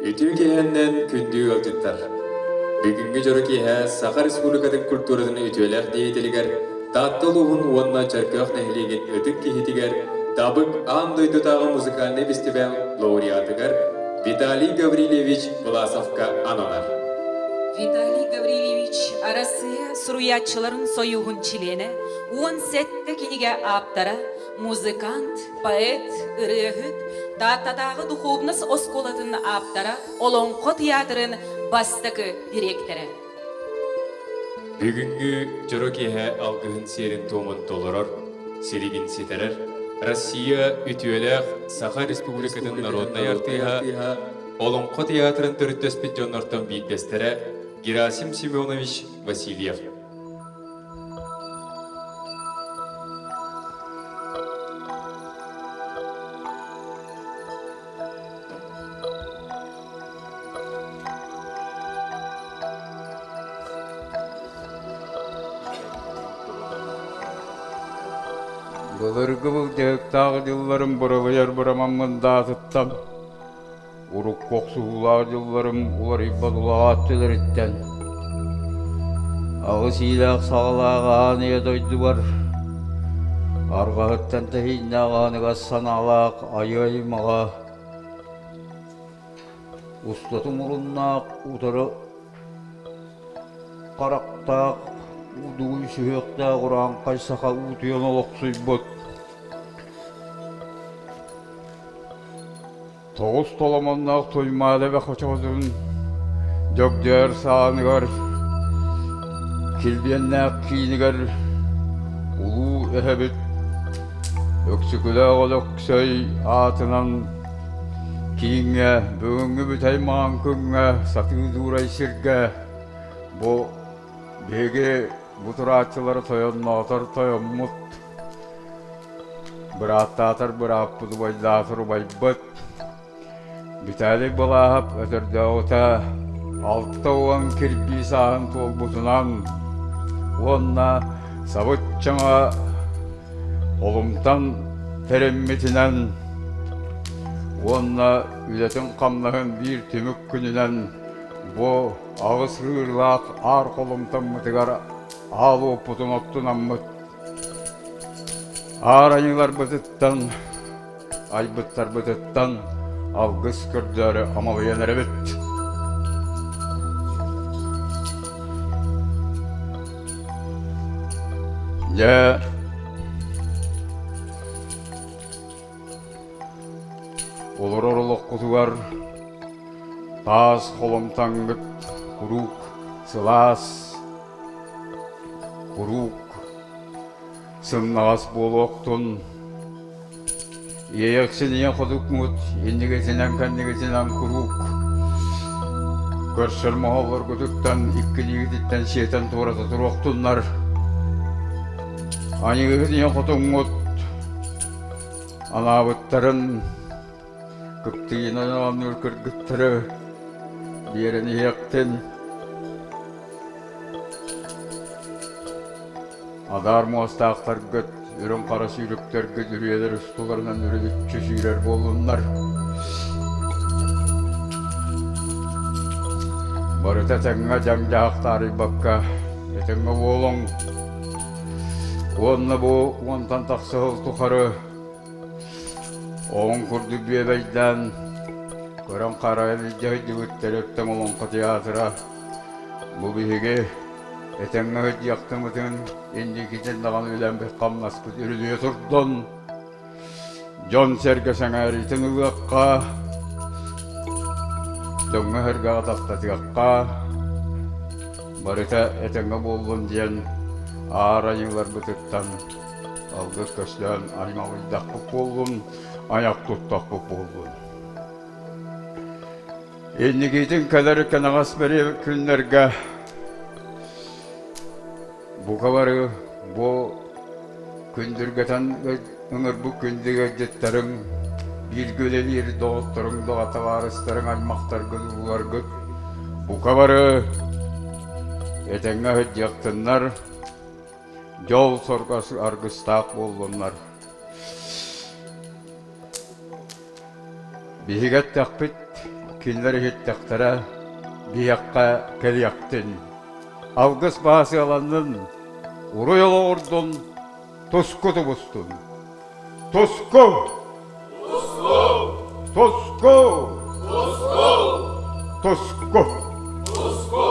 Үтүө киэһэннэн күндү ыалдьыттар! Бүгүҥҥү дьоро киэһэ Саха Республикатын культуратын үтүөлээх деятелигэр Таатта улууһун уонна Чөркөөх нэһилиэгин ытык киһитигэр Табык аан дойдутааҕы музыкальнай бэстибээл лауреатыгар Виталий Гаврильевич Власовка ананар. Виталий Гаврильевич Арассыыйа суруйааччыларын сойууһун чилиэнэ, 17 кинигэ ааптара, музыкант, поэт, ырыаһыт, Тааттатааҕы духуобунас оскуолатын ааптара, Олоҥхо тыйаатырын бастакы дириэктэрэ. Бүгүҥҥү дьоро киэһэ алгыһын сиэрин-туомун толорор, силигин ситэрэр Россия үтүөлээх Саха Республикатын народнай артыыһа, Олоҥхо тыйаатырын төрүттэспит дьоннортон биирдэстэрэ Герасим Семенович Васильев. Былыргы былдьаһыктаах дьылларым быралыйар бырамаммын даатыттан Урукку охсуһуулаах дьылларым уларыйбат улаҕаат түлэриттэн аҕыс иилээх-саҕалаах аан ийэ дойдубар арҕаһыттан тэһииннээх аныгас санаалаах айыы аймаҕа устатын муруннаах утары харахтаах удугуй сүһүөхтээх урааҥхай саха уутуйан олохсуйбут Тоҕус толомонноох Туймаада эбэ хочотун Дьөгдьөөр сааныгар Килбиэннээх киинигэр улуу эһэбит Өксөкүлээх Өлөксөй аатынан кииҥҥэ бүгүҥҥү бүтэй маҥан күҥҥэ сатыы дуурай сиргэ бу биһиги бу турааччылары тойонноотор тойоммут Бырааттаатар бырааппыт, убайдаатар убайбыт Виталий Балааһап өтөрдөөҕүтэ 60 кирбии сааһын туолбутунан уонна сабыччаҥа холумтан тэриммитинэн уонна үлэтин-хамнаһын биир түмүк күнүнэн бу аҕыс ыырлаах аар холумтаммытыгар аал уоппутун оттунаммыт Аар айыыларбытыттан, айбыттарбытыттан алгыс көрдөөрү амалыйан эрэбит. Дьэ, олорор олоххутугар таас холумтаҥҥыт куруук сылаас, Куруук сымнаҕас буолуохтун, иэйэхсин ийэ хотукмут иннигитинэн-кэннигитинэн куруук көрсөр моһоллоргутуттан иккилиигититтэн сиэтэн туората туруохтуннар. Аньыгыһыт ийэ хотуҥҥут анаабыттарын кыптыйынан оонньуур кыргыттары биэрэн иһиэхтин. Адаар муостаахтаргыт, үрүҥ хара сүүрүктэргит үрүйэлэр устуларынан үрүлүччү сүүрэр буоллуннар. Барыта тэҥҥэ дьаҥ-дьаһах таарыйбакка, этэҥҥэ буолуҥ. Уонна бу уонтан тахса сыл тухары Оҕоҥ курдук бүөбэйдээн, көрөн-харайан илдьэ сылдьыбыт Төрөттөҥ Олоҥхо театра бу биһиги этэҥҥэ сылдьыахтымытын инникитин даҕаны үлэбит-хамнаспыт үрүлүйэ турдун, дьон-сэргэ сэҥээриитин ылыахха, дьоҥҥо-сэргэҕэ таптатыахха, барыта этэҥҥэ буоллун диэн аар айыыларбытыттан Алгыс көстөөн аймалыйдахпыт буоллун, айах туттахпыт буоллун. Инникитин кэлэр кэнэҕэс бэри күннэргэ бука бары бу күндүргэтэн ыҥырбыт күндү ыалдьыттарыҥ, бииргэ үлэлиир доҕотторуҥ, доҕо табаарыстарыҥ, аймахтаргыт, урууларгыт бука бары этэҥҥэ сылдьыахтыннар, Дьол-сорго аргыстаах буоллуннар. Биһиги эттэхпит, кинилэр иһиттэхтэрэ, биһиэххэ кэлиэхтин. Алгыс баһа сыаланнын, уруй олоҕурдун, туску тубустун. Туску! Туску! Туску! Туску! Туску! Туску!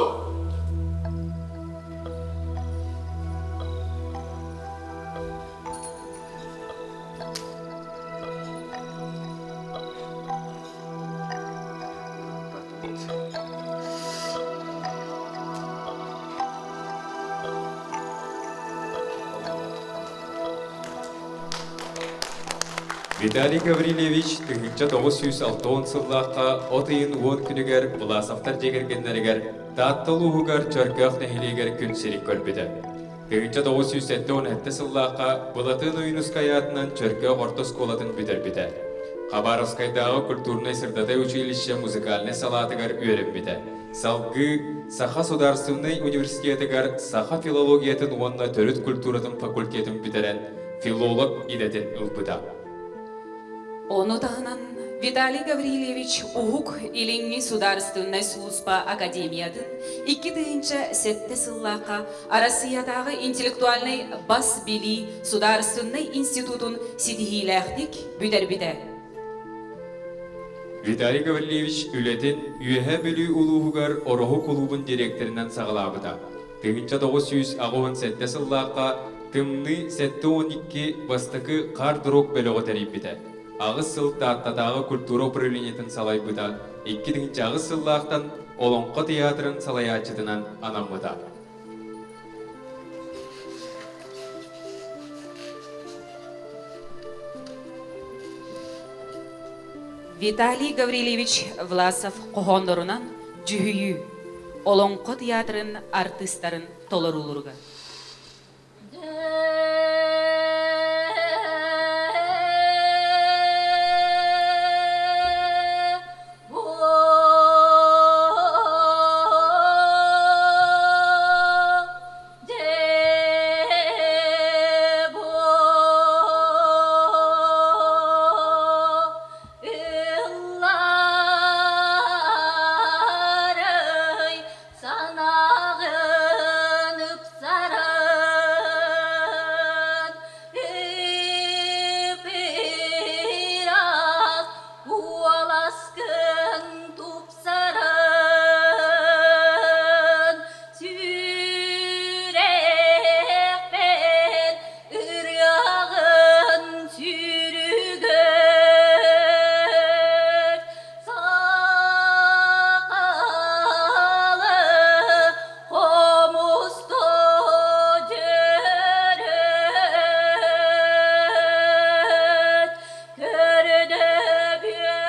Виталий Гаврильевич 1960 сыллаахха от ыйын уон күнүгэр Власовтар дьиэ кэргэннэригэр Таатта улууһугар Чөркөөх нэһилиэгэр күн сирин көрбүтэ. 1977 сыллаахха Былатыан Ойуунускай аатынан Чөркөөх орто оскуолатын бүтэрбитэ. Хабаровскайдааҕы культурнай-сырдатай училище музыкальнай салаатыгар үөрэммитэ. Салгыы Саха судаарыстыбаннай университетыгар саха филологиятын уонна төрүт культуратын факультетын бүтэрэн филолог идэтин ылбыта. Ону таһынан Виталий Гаврильевич Уһук Илиҥҥи судаарыстыбаннай сулууспа академиятын 2007 сыллаахха Арассыыйатааҕы интеллектуальнай бас билии судаарыстыбаннай институтун ситиһиилээхтик бүтэрбитэ. Виталий Гаврильевич үлэтин Үөһээ Бүлүү улууһугар Ороһу кулуубун дириэктэринэн саҕалаабыта. 1987 сыллаахха Тымныы 72 бастакы хард-рок бөлөҕү тэрийбитэ. Аҕыс сыл Тааттатааҕы культура управлениетын салайбыта, 2008 сыллаахтан Олоҥхо тыйаатырын салайааччытынан анаммыта. Виталий Гаврильевич Власов хоһооннорунан дьүһүйүү, Олоҥхо тыйаатырын артыыстарын толорууларугар. Санааҕын ыпсаран, ып-ыраас куоласкын тупсаран, сүрэхпэр ырыаҕын сүрүгэр Сахалы хомусто дьөрөт, көрдөбүөн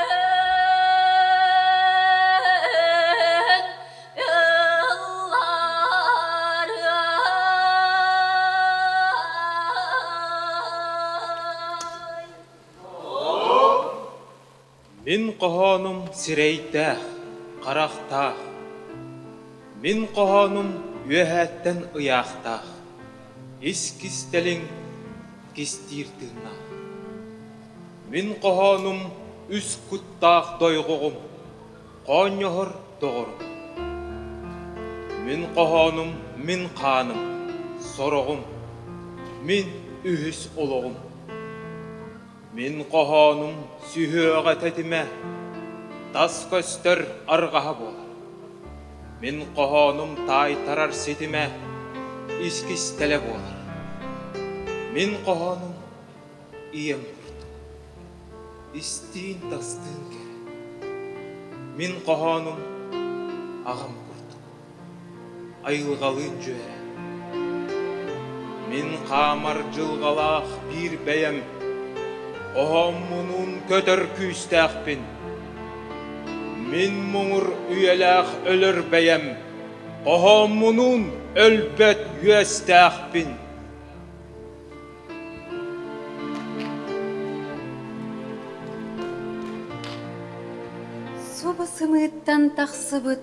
ылларыай. Мин хоһоонум сирэйдээх, харахтаах, Мин хоһоонум үөһээттэн ыйаахтаах, Ис кистэлиҥ кистиир тыыннаах. Мин хоһоонум үс куттаах дойҕоҕум, Хоонньоһор доҕорум. Мин хоһоонум мин хааным, сороҕум, Мин үһүс олоҕум. Мин хоһоонум сүһүөҕэ тэтимэ, тас көстөр арҕаһа буолар. Мин хоһоонум таайтарар ситимэ, ис кистэлэ буолар. Мин хоһоонум ийэм курдук, истиин-тастыын кэрэ. Мин хоһоонум аҕам курдук, айылҕалыын дьүөрэ. Мин хаамар дьылҕалаах биир бэйэм, оһооммунуун көтөр күүстээхпин. Мин муҥур үйэлээх өлөр бэйэм, оһооммунуун өлбөт үөстээхпин. Субу сымыыттан тахсыбыт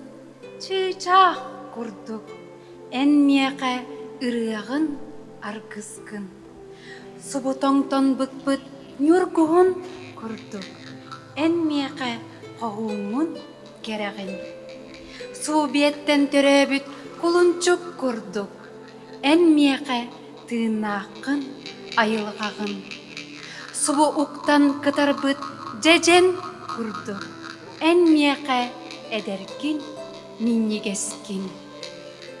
Чыычаах курдук эн миэхэ ырыаҕын аргыскын, субу тоҥтон быкпыт ньургуһун курдук эн миэхэ хоһууҥҥун. кэрэҕин. Суубиэттэн төрөөбүт кулунчук курдук, эн миэхэ тыыннааххын, айылҕаҕын. Субу уктан кытарбыт дьэдьэн курдук, эн миэхэ эдэргин, минньигэскин.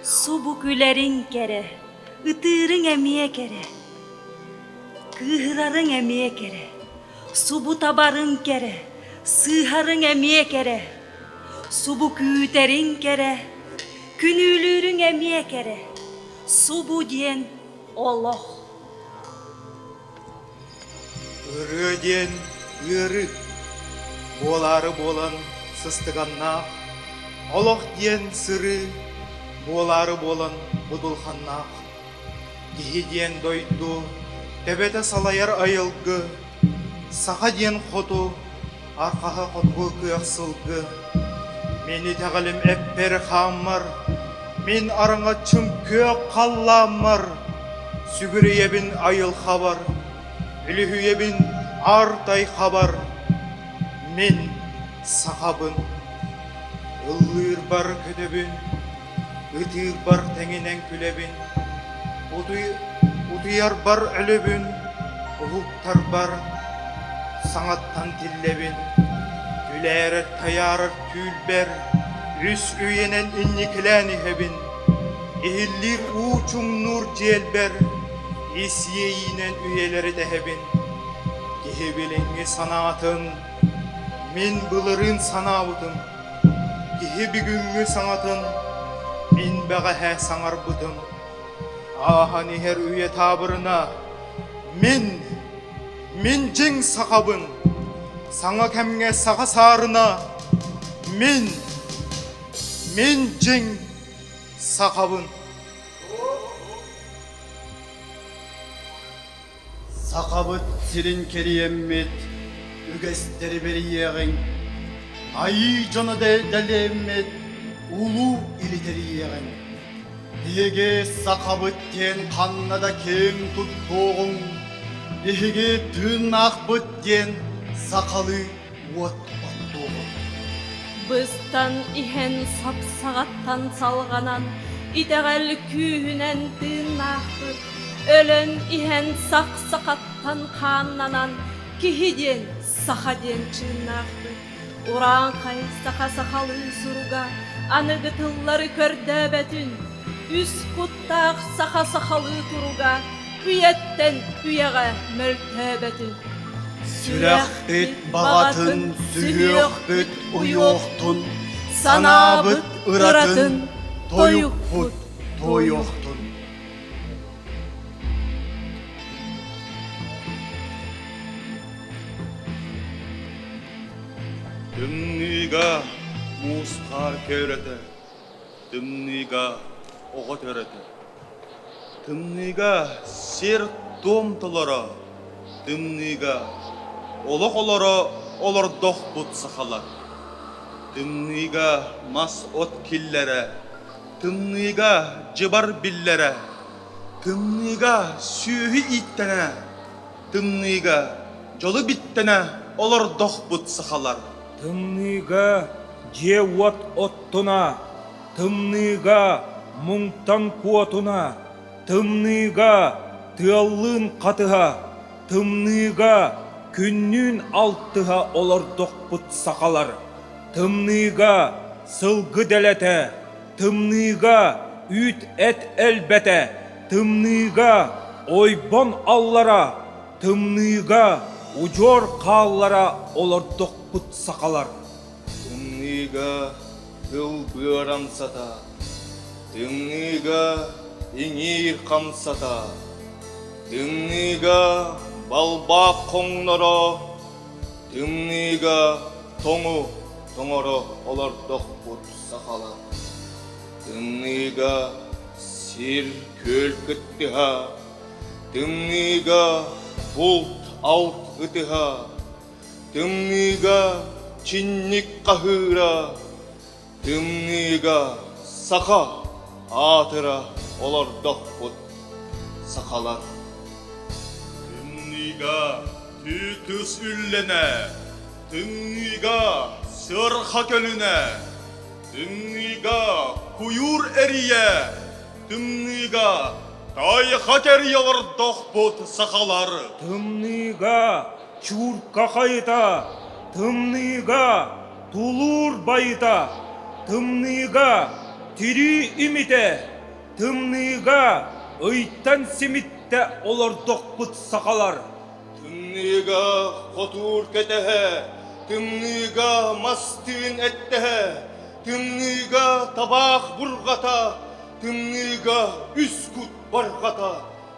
Субу күлэриҥ кэрэ, ытыырыҥ эмиэ кэрэ, кыыһырарыҥ эмиэ кэрэ, субу табарыҥ кэрэ, сыыһарыҥ эмиэ кэрэ, субу күүтэриҥ кэрэ, күнүүлүүрүҥ эмиэ кэрэ, субу диэн олох. Ырыа диэн ыарыы, буолаары буолан сыстыганнаах, олох диэн сырыы, буолаары буолан будулханнаах. Киһи диэн дойду, төбөтө салайар айылгы, саха диэн хоту, арҕаһа хотугу кыах сылгы. Мин итэҕэлим эппэр-хааммар, мин араҥаччым күөх халлааммар, сүгүрүйэбин айылхабар, үлүһүйэбин аар хабар. Мин сахабын, ыллыырбар көтөбүн, ытыырбар тэҥинэн күлэбин, утуйарбар өлөбүн, уһуктарбар саҥаттан тиллэбин, түлээрэр тайаарар түүлбэр үс үйэнэн инникилээн иһэбин, иһиллиир уу чуҥнуур дьиэлбэр ис иэйиинэн үйэлэри тэһэбин, киһи билиҥҥи санаатын мин былырыын санаабытым Киһи бүгүҥҥү саҥатын мин бэҕэһээ саҥарбытым. Ааһан иһэр үйэ таабырына мин, мин дьиҥ сахабын. Саҥа кэмҥэ саха саарына мин, мин дьиҥ сахабын. Сахабыт сирин кэрийэммит, үгэстэри бэрийиэҕиҥ, айыы дьоно дэлиэммит, улуу или тэрийиэҕиҥ. Биһиги сахабыт диэн ханна да киэҥ туттуоҕуҥ, биһиги тыыннаахпыт диэн сахалыы уот оттуоҕуҥ. Быстан иһэн сап-саҕаттан салҕанан, итэҕэл күүһүнэн тыыннаахпыт, өлөн иһэн сах-сахаттан хааннанан, киһи диэн, саха диэн чыыннаахпыт. Урааҥхай саха сахалыы суруга аныгы тыллары көрдөөбөтүн, үс куттаах саха сахалыы туруга үйэттэн үйэҕэ мөлтөөбөтүн. Сүрэхпит баҕатын, сүһүөхпүт уйуохтун, санаабыт ыратын, тойукпут туойуохтун. Тымныыга муус хаар көөрөтө, тымныыга оҕо төрөтө. Тымныыга сир-туом толоро, тымныыга олох олоро олордохпут сахалар. Тымныыга мас-от киллэрэ, тымныыга дьыбар биллэрэ, тымныыга сүөһү ииттэнэ, тымныыга дьолу биттэнэ олордохпут сахалар. Тымныыга дьиэ-уот оттуна, тымныыга муҥтан куотуна, тымныыга тыаллыын хатыһа, тымныыга күннүүн алтыһа олордохпут сахалар. Тымныыга сылгы дэлэтэ, тымныыга үүт-эт элбэтэ, тымныыга ойбон аллара, тымныыга удьуор хааллара олордохпут сахалар. Тымныыга тыл быарамсата, тымныыга иҥиир хамсата, тымныыга балбаах хоҥноро, тымныыга тоҥу тоҥоро олордохпут сахалар. Тымныыга сир күөл кыттыһа, тымныыга булт-алт ытыһа, Тымныыга чинник хаһыыра, тымныыга саха аатыра олордохпут сахалар. Тымныыга тыы тыс үллэнэ, тымныыга сыарҕа көлүнэ, тымныыга куйуур эрийэ, тымныыга тайҕа кэрийэ олордохпут сахалар. Тымныыга чуурка хайыта, тымныыга тулуур байыта, тымныыга тирии имитэ, тымныыга ыйтан симиттэ олордохпут сахалар. Тымныыга хотуур кэтэһэ, тымныыга мастыын эттэһэ, тымныыга табаах бурҕата, тымныыга үс кут барҕата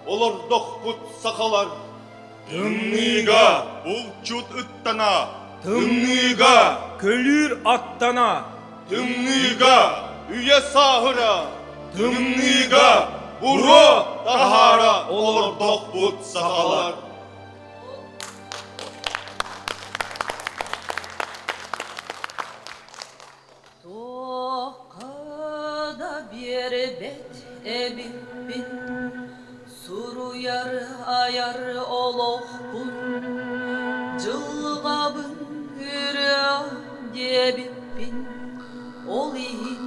олордохпут сахалар. Тымныыга булчут ыттана, тымныыга көлүүр аттана, тымныыга үйэ сааһыра, тымныыга буруо таһаара олордохпут сахалар. Туохха да биэрбэт эбиппин, суруйар айар олохпун, дьылҕабын ырыа диэбиппин, ол иһин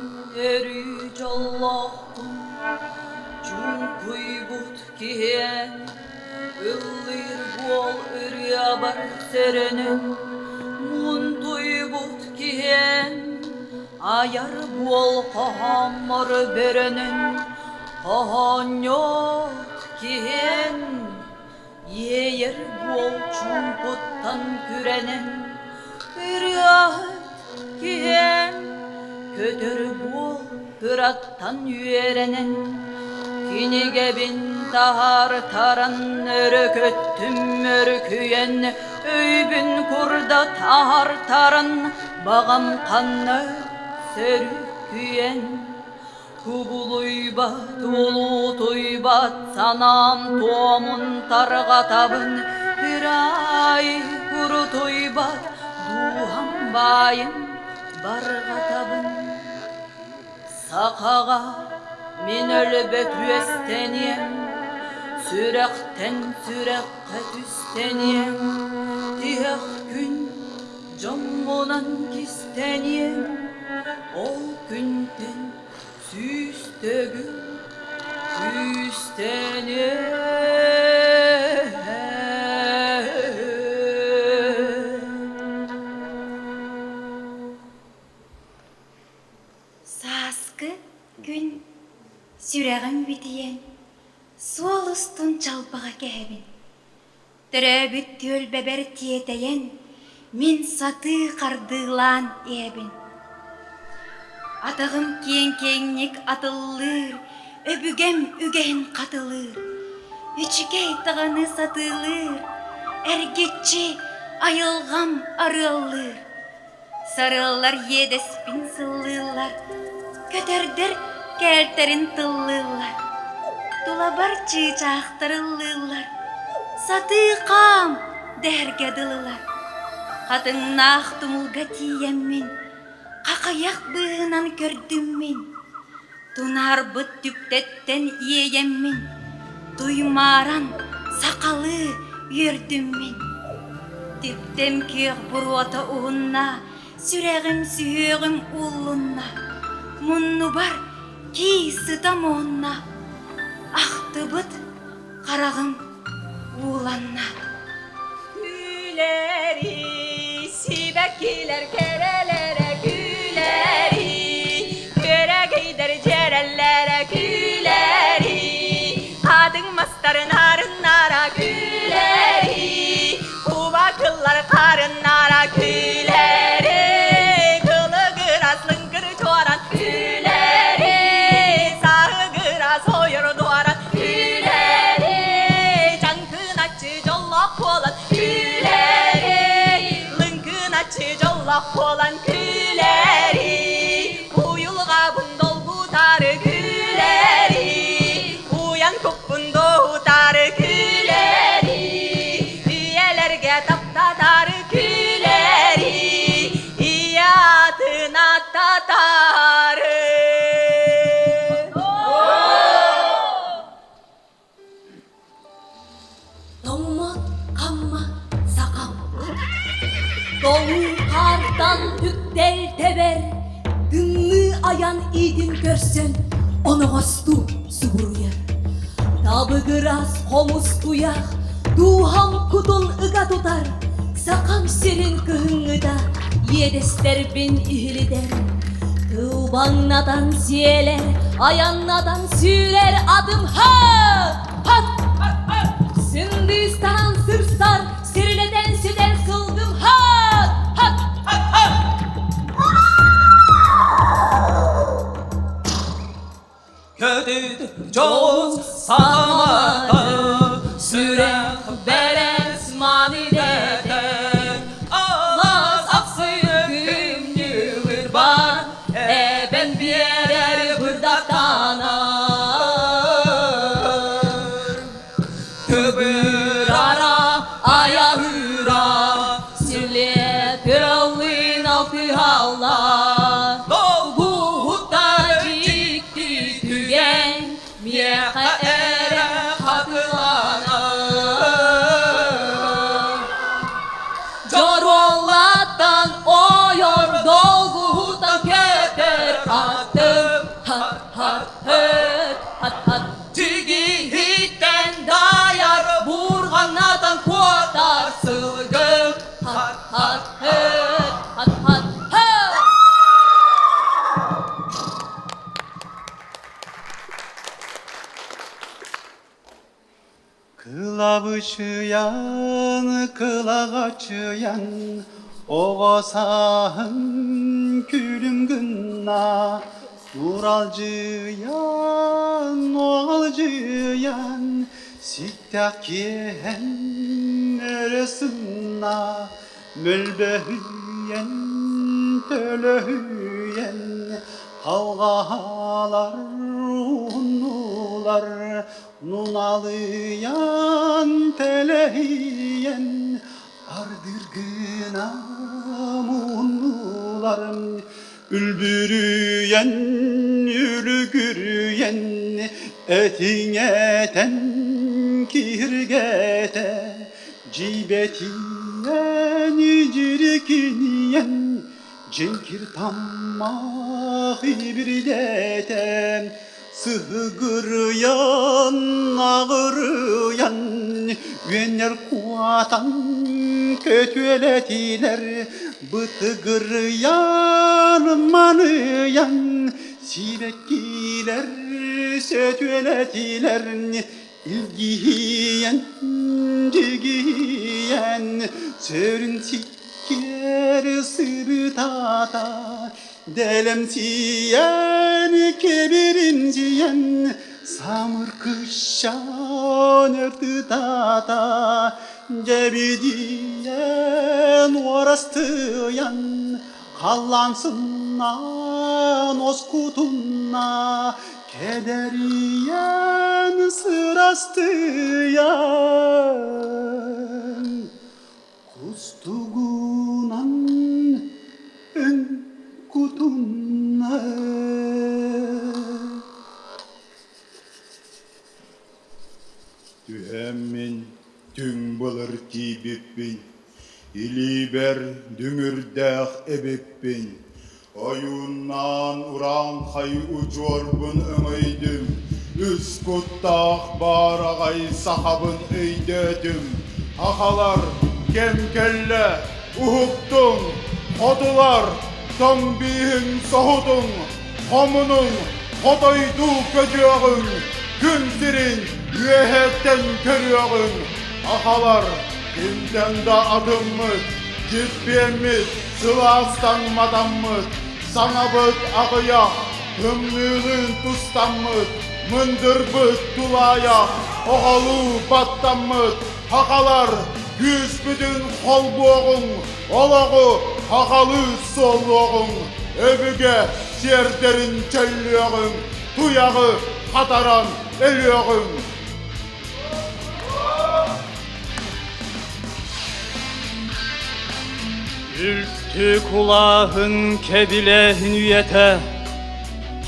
өрүү дьоллоохпун. Чуҥкуйбут киһиэн ыллыыр буол ырыабар сөрөнөн, муунтуйбут киһиэн айар буол хоһооммор бөрөнөн, хоһоонньут киһиэн иэйэр буол чуумпуттан күрэнэн, ырыаһыт киһиэн көтөр буол кыраттан үөрэнэн, кинигэбин таһаартаран өрө көттүм өрүкүйэн, өйбүн курдат аһартаран, баҕам ханна сөрүкүйэн. Кубулуйбат, улуутуйбат санаам туомун тарҕатабын, ырай курутуйбат дууһам баайын барҕатабын. Сахаҕа мин өлбөт үөстэниэм, сүрэхтэн сүрэххэ түстэниэм, тиһэх күн дьоммунан кистэниэм, ол күнтэн сүүстөгүл күүстэниэм. Сааскы күн сүрэҕим битийэн, суол устун чалбаҕа кэһэбин. Төрөөбүт түөлбэбэр тиэтэйэн, мин сатыы хардыылаан иһэбин. Атаҕым киэҥ-киэҥник атыллыыр, өбүгэм үгэһин хатылыыр. Үчүгэй даҕаны сатыылыыр, эргиччи айылҕам арыаллыыр. Сарыаллар иэдэспин сыллыыллар, көтөрдөр кээлтэрин тыллыыллар, тулабар чыычаахтар ыллыыллар, сатыы хаам дэһэргэ дылылар. Хатыҥнаах тумулга тиийэммин, хахыйах быыһынан көрдүм мин, тунаарбыт түптэттэн иэйэммин, туймааран сахалыы үөрдүм мин. Түптэм күөх буруота уһунна, сүрэҕим сүһүөҕүм ууллунна, муннубар кии сыта муһунна, ахтыбыт хараҕым ууланна. Күлэри, сибэккилэр кэрэлэрэ күлэри, күөрэгийдэр дьэрэллэрэ күлэри, хатыҥ мастарын арыннара күлэри, куба кыллар харыннара күлэри, кылыгырас лыҥкыр чуоран күлэри, саһыгырас ойор дуоран күлэри, чаҥкыначчы дьоллоох буолан күлэри, лыҥкыначчы дьоллоох буолан күлэри, уйулҕабын долгутары күлэри, уйан куппун доһутары күлэри, үйэлэргэ таптатары күлэри, ийэ атын аттатары. Тоҥмот хамма сахам. Тоҥ хаартан үктээн. айан иитин көрсөн оноҕостуу субуруйар. Табыгырас хомус туйах дууһам кутун ыга тутар, сахам сирин кыһыҥҥыта иэдэстэрбин иһилитэр. Тылбаҥнатан сиэлэр, айаннатан сүүрэр атым ха! Хат! Сындыыстанан сырсар, сирилэтэн ситэр сылгым хат! Хат! Хат! Хат! Көтүт дьоҕус самата сүрэх бэлэс манидэтэ алаас ахсыйы күннүгүр бар эбэн биэрэр бырдахтанар Тыбырара айаһыра силиэ тыаллыын алтыһаллар Долгуһуттар дьикти түгэн миэхэ эрэ хатыланар Дьоруоллаттан ойор долгуһута көтөр аттым Хат-хат-хат Тигиһиттэн дайар бурҕаҥнатан куотар сылгым Хат-хат-хат хат-хат Кылабычыйан, кылаҕачыйан, оҕо сааһым күлүм гынна, Уралдьыйан, оҕалдьыйан, ситтэх киэһэн өрө сынна, Мөлбөһүйэн, төлөһүйэн, халҕаһалар уһуннулар, Нуналыйан, тэлэһийэн, ардыргына муннуларым, Үлбүрүйэн, үлүгүрүйэн, этиҥэтэн киһиргэтэ, Дьиибэтийэн, дьирикинийэн, Дьэҥкир таммах ибирдэтэ, Сыһыгырыйан, аҕырыйан, үөннэр куотан көтүөлэтилэр, Бытыгырыйан, маныйан, сибэккилэр сөтүөлэтилэр, Илгийэн, дьигийэн, сөрүн сиккиэр сырытата, Дэлэмсийэн, кэбиримсийэн, самыр кыщан ыртытата, Дьэбидийэн, уорастыйан, халлаан сыннаан оскутунна, Кэдэрийэн сырастыйан, кустугунан өҥ кутунна. Түһэммин түҥ былыр тиийбиппин, илиибэр дүҥүрдээх эбиппин, ойууннаан урааҥхай удьуорбун өҥөйдүм, үс куттаах баараҕай сахабын өйдөөтүм, Ахалар, кэм кэллэ, уһуктуҥ, хотулар, тоҥ бииһин соһутуҥ, хомунуҥ, хотойдуу көтүөҕүҥ, күн сирин үөһэттэн көрүөҕүҥ, ахалар, кимтэн да атыммыт, дьиппиэммит, сылаастан матаммыт, саҥабыт аҕыйах, тымныылыын тустаммыт, мындырбыт тулаайах, оҕолуу баттаммыт, хахалар, күүспүтүн холбуоҕуҥ, олоҕу хахалыы суоллуоҕуҥ, өбүгэ сиэрдэрин чөллүөҕүҥ, туйаҕы хатаран өлүөҕүҥ. Үлтү кулааһын кэбилээһин үйэтэ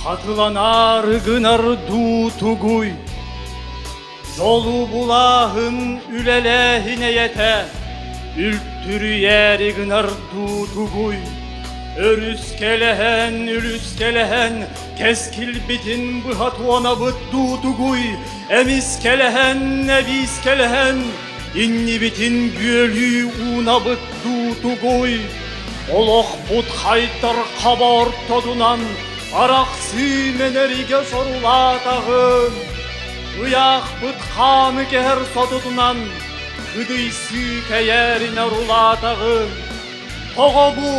хатыланаары гынар дуу тугуй? Дьолу булааһын үлэлээһин эйэтэ үлтүрүйээри гынар дуу тугуй? Өрүскэлэһэн, үлүскэлэһэн, кэскилбитин быһа туонабыт дуу тугуй? Эмискэлэһэн, эбиискэлэһэн, иннибитин бүөлүү уунабыт дуу тугуй? Олохпут хайтар хаба ортотунан арахсыы мэнэригэ сорулаатаҕын. Ыйаахпыт хааны кэһэр сотутунан кыдыйсыы кэйээринэ орулаатаҕын. Тоҕо бу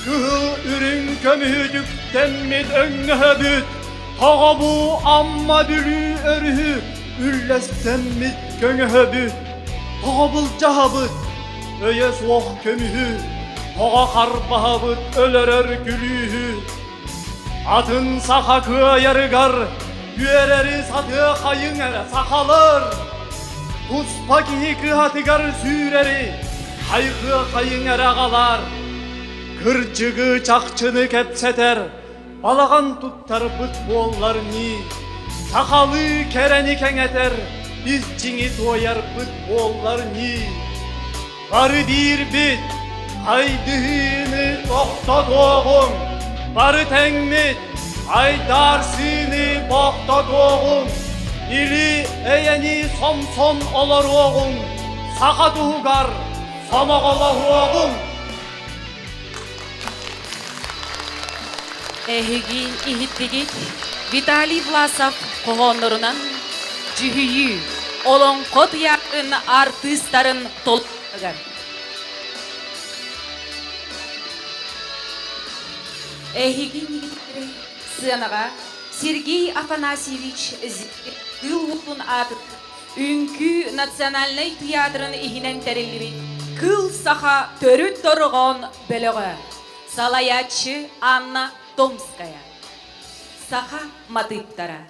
кыһыл үрүҥ көмүһү түктэммит өҥнөһөбүт? Тоҕо бу Амма Бүлүү өрүһү үллэстэммит көҥөһөбүт? Тоҕо былдьаһабыт өйө суох көмүһү? Тоҕо харбаһабыт өлөрөр күлүүһү? Атын саха кыайарыгар үөрэри сатыа хайыҥ эрэ сахалар! Туспа киһи кыһатыгар сүүрэри хайҕыа хайыҥ эрэ аҕалар! Кырдьыгы чахчыны кэпсэтэр балаҕан туттарбыт буоллар нии, сахалыы кэрэни кэҥэтэр ис дьиҥи туойарбыт буоллар нии. Бары биирбит, хайдыһыыны тохтотуоҕуҥ, бары тэҥмит, айдаарсыыны бохтотуоҕуҥ, или эйэни сомсон олоруоҕуҥ, саха туһугар сомоҕолоһуоҕуҥ! Эһиги иһиттигит Виталий Власов хоһооннорунан дьүһүйүү, Олоҥхо тыйаатын артыыстарын толоругар. Эһиги иннигитигэр сыанаҕа Сергей Афанасьевич Кыыл Уолун аатын Үҥкүү национальнай тыйаатырын иһинэн тэриллибит Кыыл саха төрүт дорҕоон бөлөҕө, салайааччы Анна Томская. Саха матыыптара.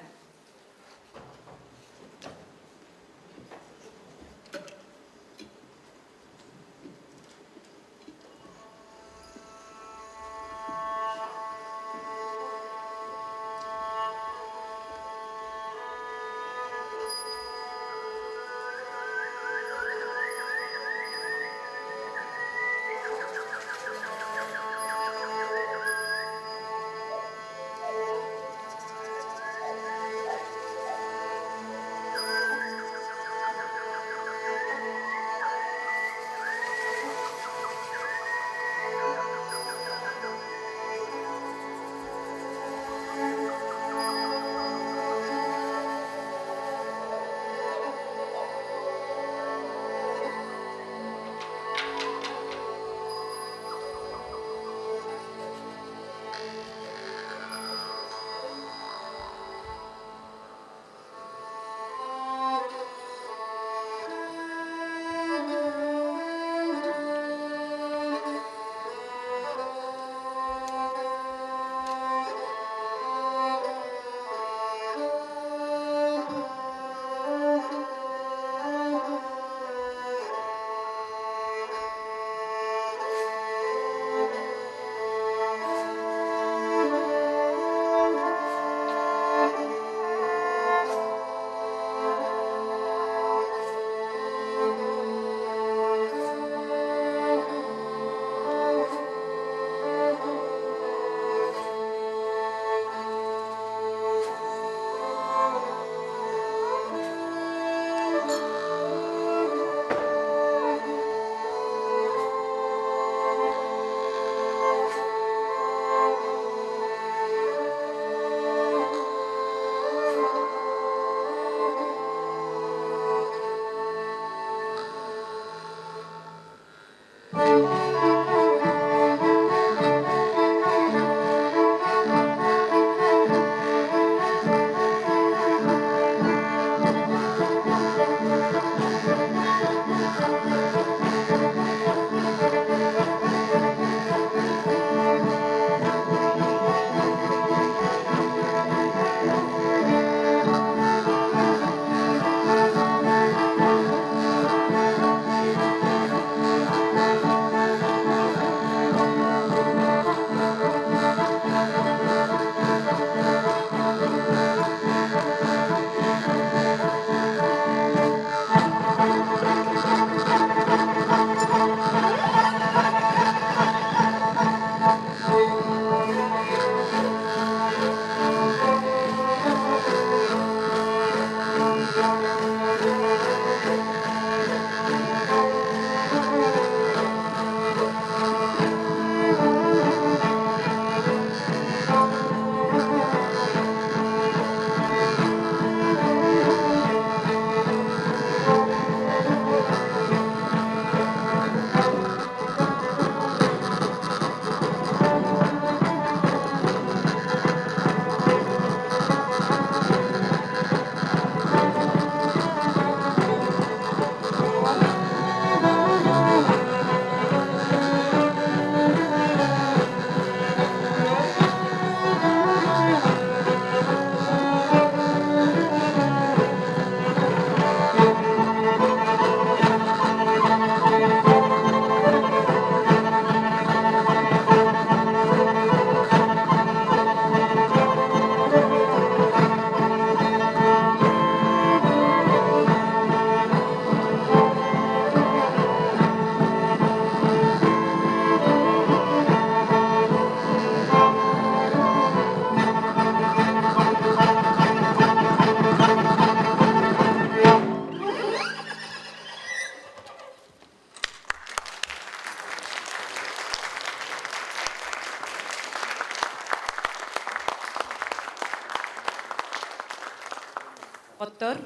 Доҕоттор,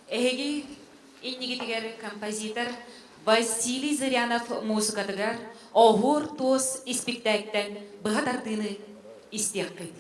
эһиги иннигитигэр композитор Василий Зырянов муусукатыгар Оһуор туос испиктээктэн быһа тардыыны истиэххит.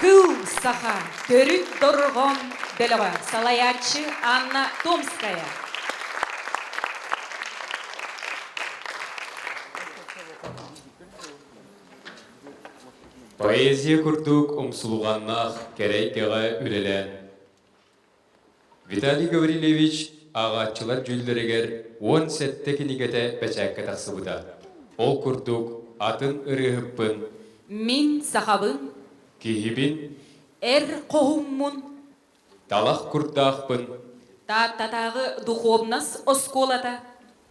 Кыл саха төрүт дорҕоон бөлөҕө салайааччы Анна Томская. Поэзия курдук умсулҕаннаах кэрэ эйгэҕэ үлэлээн, Виталий Гаврильевич ааҕааччылар дьүүллэригэр 17 кинигэтэ бэчээккэ тахсыбыта. Ол курдук атын ырыаһыппын Мин сахабын, киһибин эр хоһуммун, талах курдаахпын Тааттатааҕы духовнас оскуолата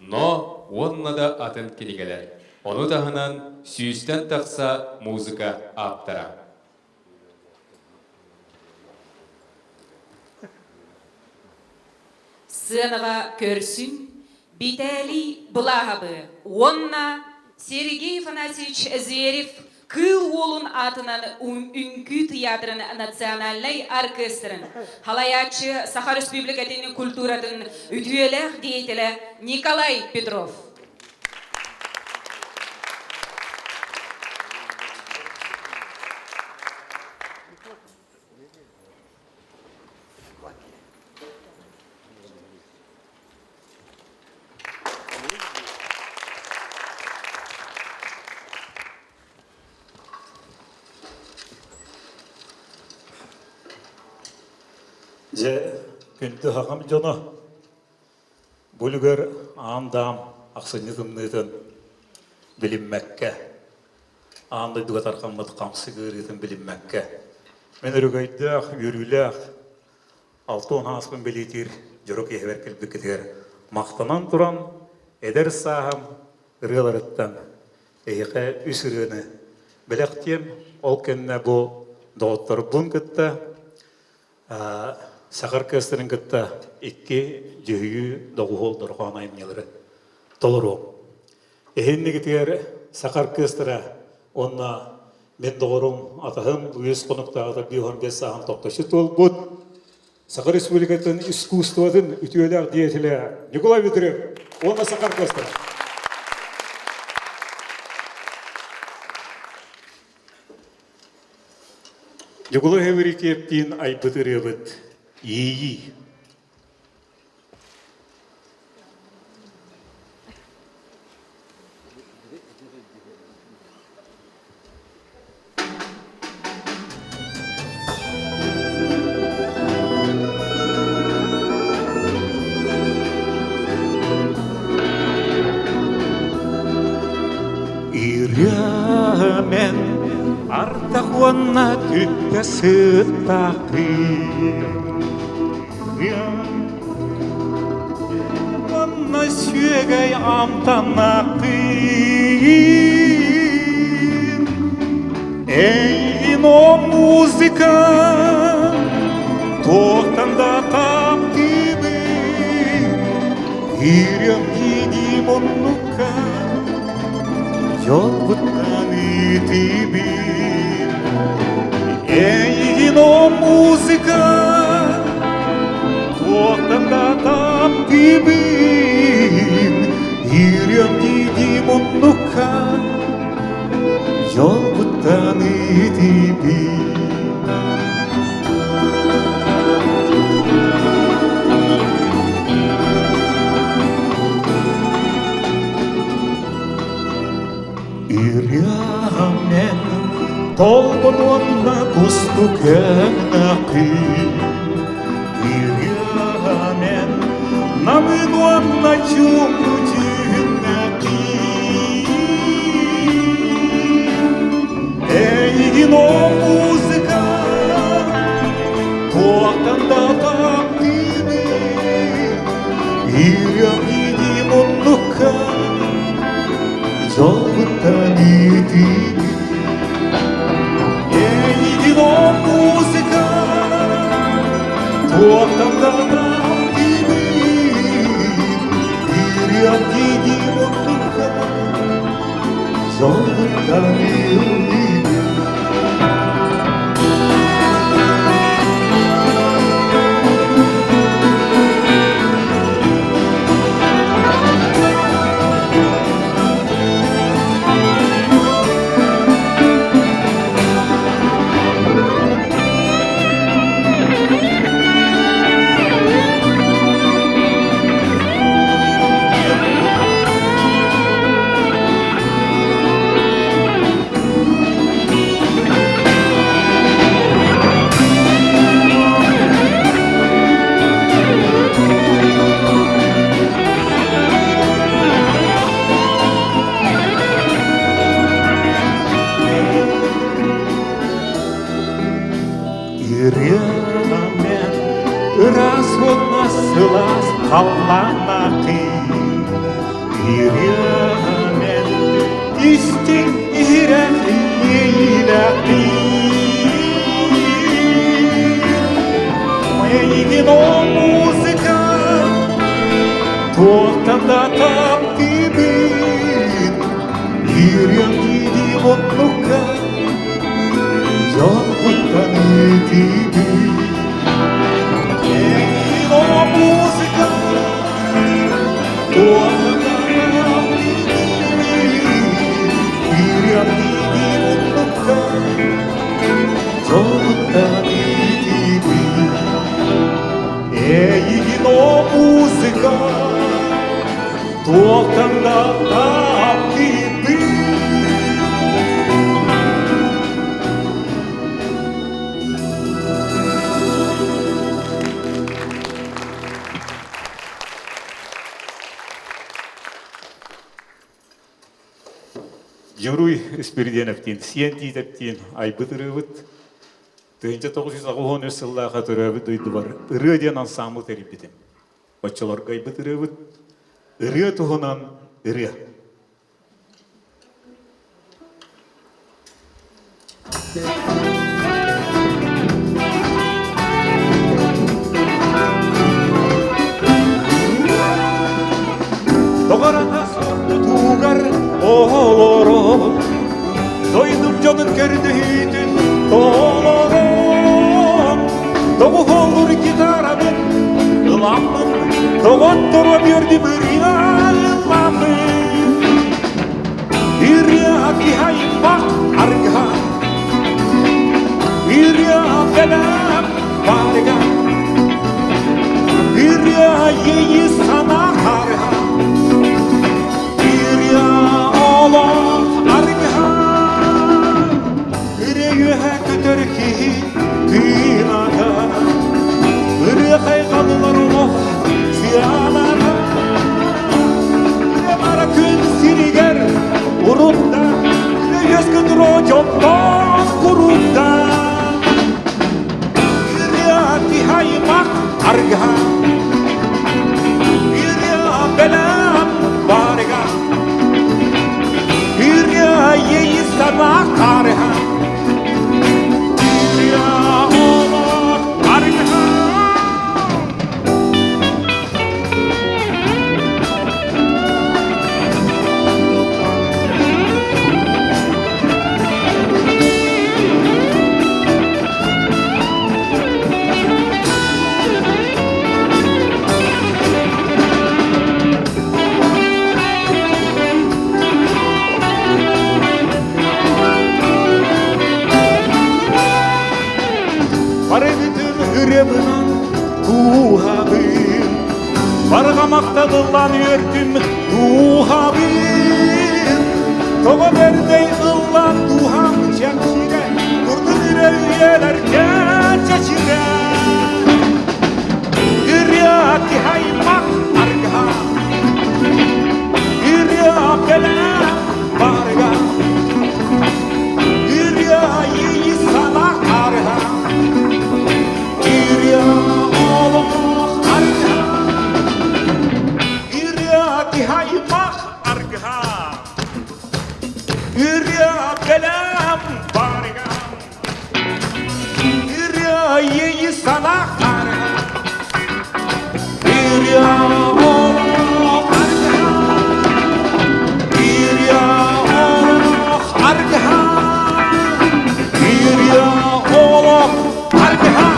Но уонна да атын кинигэлэр. Ону таһынан сүүстэн тахса музыка ааптара. Сыанаҕа көрсүн Виталий Былааһабы уонна Сергей Афанасьевич Зверев Кыыл Уолун аатынан Үҥкүү тыйаатырын национальнай оркестрын халайааччы Саха Өрөспүүбүлүкэтин культуратын үтүөлээх деятелэ Николай Петров. Дьэ, күндү аҕам дьоно, бу үлүгэр аам-даам ахсынньы тымныытын билиммэккэ, Аан дойдуга тарҕаммыт хамсык ыарыытын билиммэккэ, мин өрөгөйдөөх, үөрүүлээх 60 ааспын бэлиэтиир дьоро киэһэбэр кэлбиккитигэр махтанан туран, эдэр сааһым ырыаларыттан эһиэхэ үс ырыаны бэлэхтиэм. Ол кэннэ бу доҕотторбун кытта Саха оркестрын кытта икки дьүһүйүү доҕуһуол дорҕоон айымньылары толоруом. Эһиннигитигэр Саха оркестра уонна мин доҕорум атаһым Луис хонуктааҕыта 55 сааһын тохточу туолбут Саха Республикатын искусствотын үтүөлээх деятелэ Николай Витрев уонна Саха оркестра. Дьукулай Эврикиевтиин айбыт ырыабыт «Иэйии». Ырыамен ардах уонна түптэ сыттаахтыы Уонна сүөгэй амтаннаахтыы Эйигин о музыка туохтан да таптыыбын Киириэм дии муннукка Дьолбуттан ыытыыбын Эйигин о музыка туохтан да таптыыбын Киириэм дии муннукка Дьолбуттан ыытыыбын Ырыамен толбон уонна кустук өҥнөкүй Ырыамен намын уонна чуумпу дьүһүннэкий Эйигин о музыка туохтан да таптыыбын Ырыам дии муннукка Дьолбуттан иитиибин Эйигин о музыка туохтан да таптыыбын Ырыам дии муннукка Дьолбуттан иитиибин Ырыамен ыраас уонна сылаас халлааннаахый Ырыамен истиҥ иһирэх иэйиилээхпин Эйигин ол музыка туохтан да таптыыбын Ырыам дии оннукка дьолбуттан ыытыыбын Эйигин ол музыка туохтан да таптыыбын Ырыам дии оннукка дьолбуттан ыытыыбын Эйигин о музыка туохтан да таптыыбын Дьуруй Испирдиэнэптиин, Сиэн Тиитэптиин айбыт ырыабыт 1983 сыллааха төрөөбүт дойдубар ырыа диэн ансаамбыл тэрийбитим. Оччолорго айбыт ырыабыт ырыа туһунан ырыа. Доҕората сордутуугар олорон, дойдум дьонун көрдөһүүтүн толорон, доҕуһуоллуур гитарабын ыламмын, доҕотторо биэрдим ырыа ылламмын. Ырыа киһайбах аргыһа, ырыа бэлэм барыга, ырыа иэйи санаа харыһа, ырыа олох аргыһа. Ырыа үөһэ көтөр киһи тыыната, ырыа хайҕалылар олох сыаната. Ырыа күн сиригэр урутта, үөскэ туруо дьонтон курутта. Ырыа киһи аймах аргыһа, ырыа бэлэм барыга, ырыа иэйи санаа харыһа, ырыа олох аргыһа. Барыгытын ырыабынан кууһабын, Барҕа махталыллан үөрдүм дууһабын. Тоҕо бэрдэй ыллаан дууһам чэпчирэ, Турдун үрэр үйэлэргэ чэчирэ. Ырыа киһи аймах аргыһа, Ырыа бэлэм барыга, Ырыа иэйи санаа арыһа, Ырыа олох аргыһа, Ырыа киһи аймах аргыһа, Ырыа бэлэм барыга, Ырыа иэйи санаа арыһа, Ырыа олох аргыһа, Ырыа олох аргыһа, Ырыа олох аргыһа.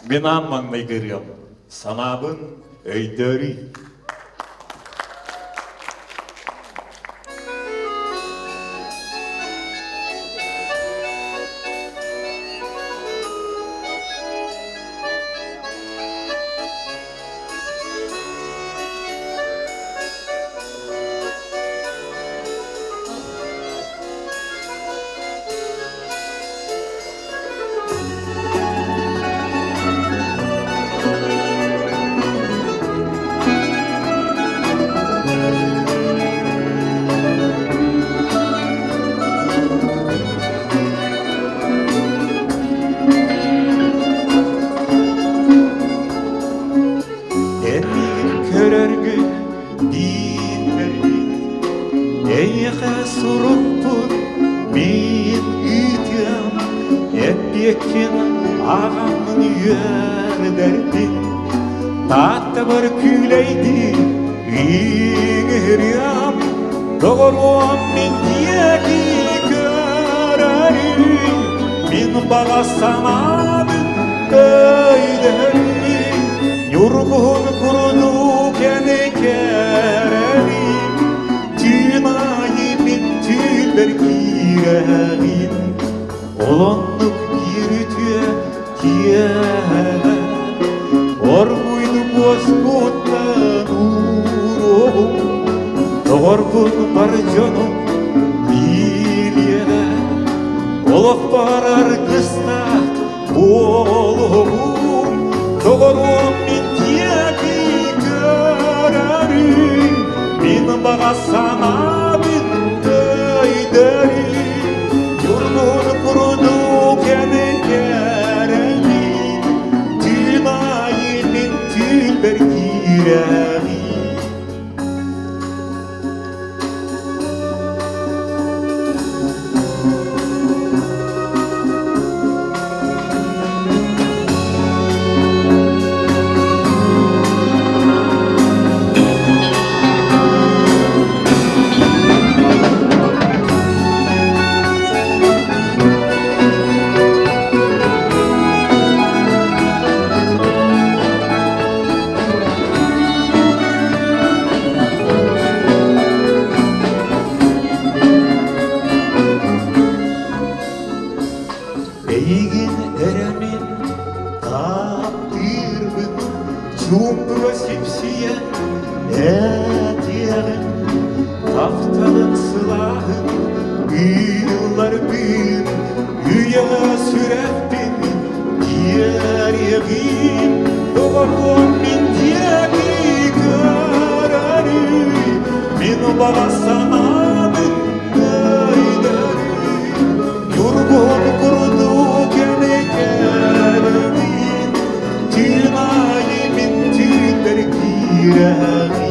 Мин аан маҥнайгы ырыам санаабын өйдөөрүй. Эн миигин көрөргүн биирбэрбин Эйиэхэ сурукпун мин ыытыам Эппиэккин ааҕаммын үөрдэрбин Тааттабар күүлэйдии ыҥырыам Доҕоруом мин диэки көрөрүй Мин баҕа санаабын өйдөһөрүй Ньургуһун курдук эн кэрэли Түүн аайы мин түүлбэр киирэҕин Олоннук биир үтүө киэһэ Оргуйду буоскуттан ууруоҕум Доҕорбун бар дьонум билиэҕэ Олох барар кыстаах буолуоҕум Доҕоруом мин диэки. Мин баҕа санаабын өйдөрүй, Ньургун курдук эн кэрэни, Түүн аайы мин түүлбэр киирэҕин. Эйигин эрэ мин таптыырбын, чуумпуга сипсийэн этиэҕим, тапталын сылааһын ыылларбын, үйэҕэ сүрэхпин диэриэҕим, доҕоруом мин диэки көрөрүй, мин баҕа санаабын өйдөрүй. Ньургуһун курдук эмэкэрэбин, Түүн аайы мин түүннэр киирэҕин.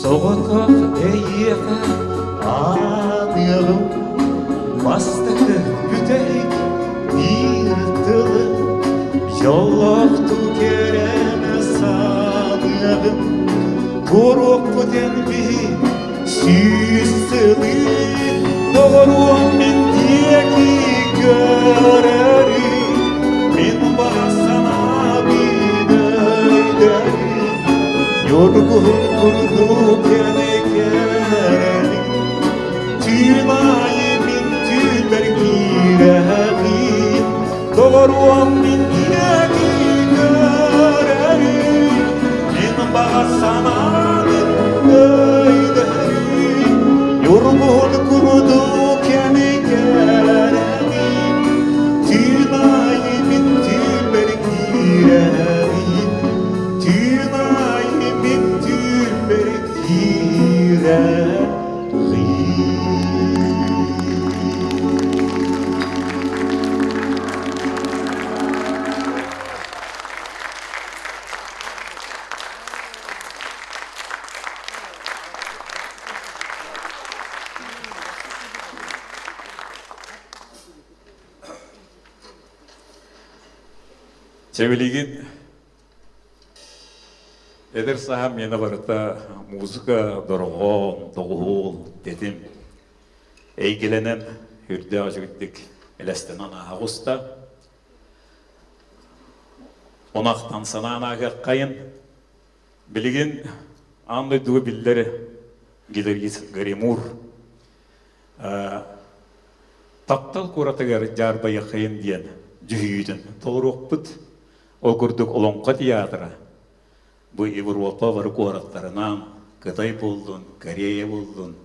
Соҕотох эйиэхэ ааныаҕым, Бастакы бүтэһик биир тылы Дьоллоохтуу кэрэнэ саныаҕым. Туоруохпут эн биһи сүүс сылы, Доҕоруом мин диэки көрөрү, Мин баҕа санаабын өйдөрү. Ньургуһун курдук кэрэни, Түүн аайы мин түүннэр киирэҕин, Доҕоруом мин диэки көрөрү, Мин баҕа санаабын өйдөһөрү, Ньургуһун курдук кэрэни, Түүн аайы мин түүннэр киирэҕин, Түүн аайы мин түүннэр киирэҕин. Чэбилигин эдэр саһам миэнэ барыта музыка, дорҕоон, доҕуһуол, тэтим эйгэлэнэн үрдээх үчүгүйдик элэстэнэн ааҕыста. Онахтан санаан ааһыаххайын. Билигин аан дойдуга биллэр гитарист Гаримур Таптал куоратыгар дьаарбайаххайын диэн дьүһүйүүтүн толоруохпут. Ол курдук Олоҥхо театра бу Европа бары куораттарынан Кытай буоллун, Корея буоллун,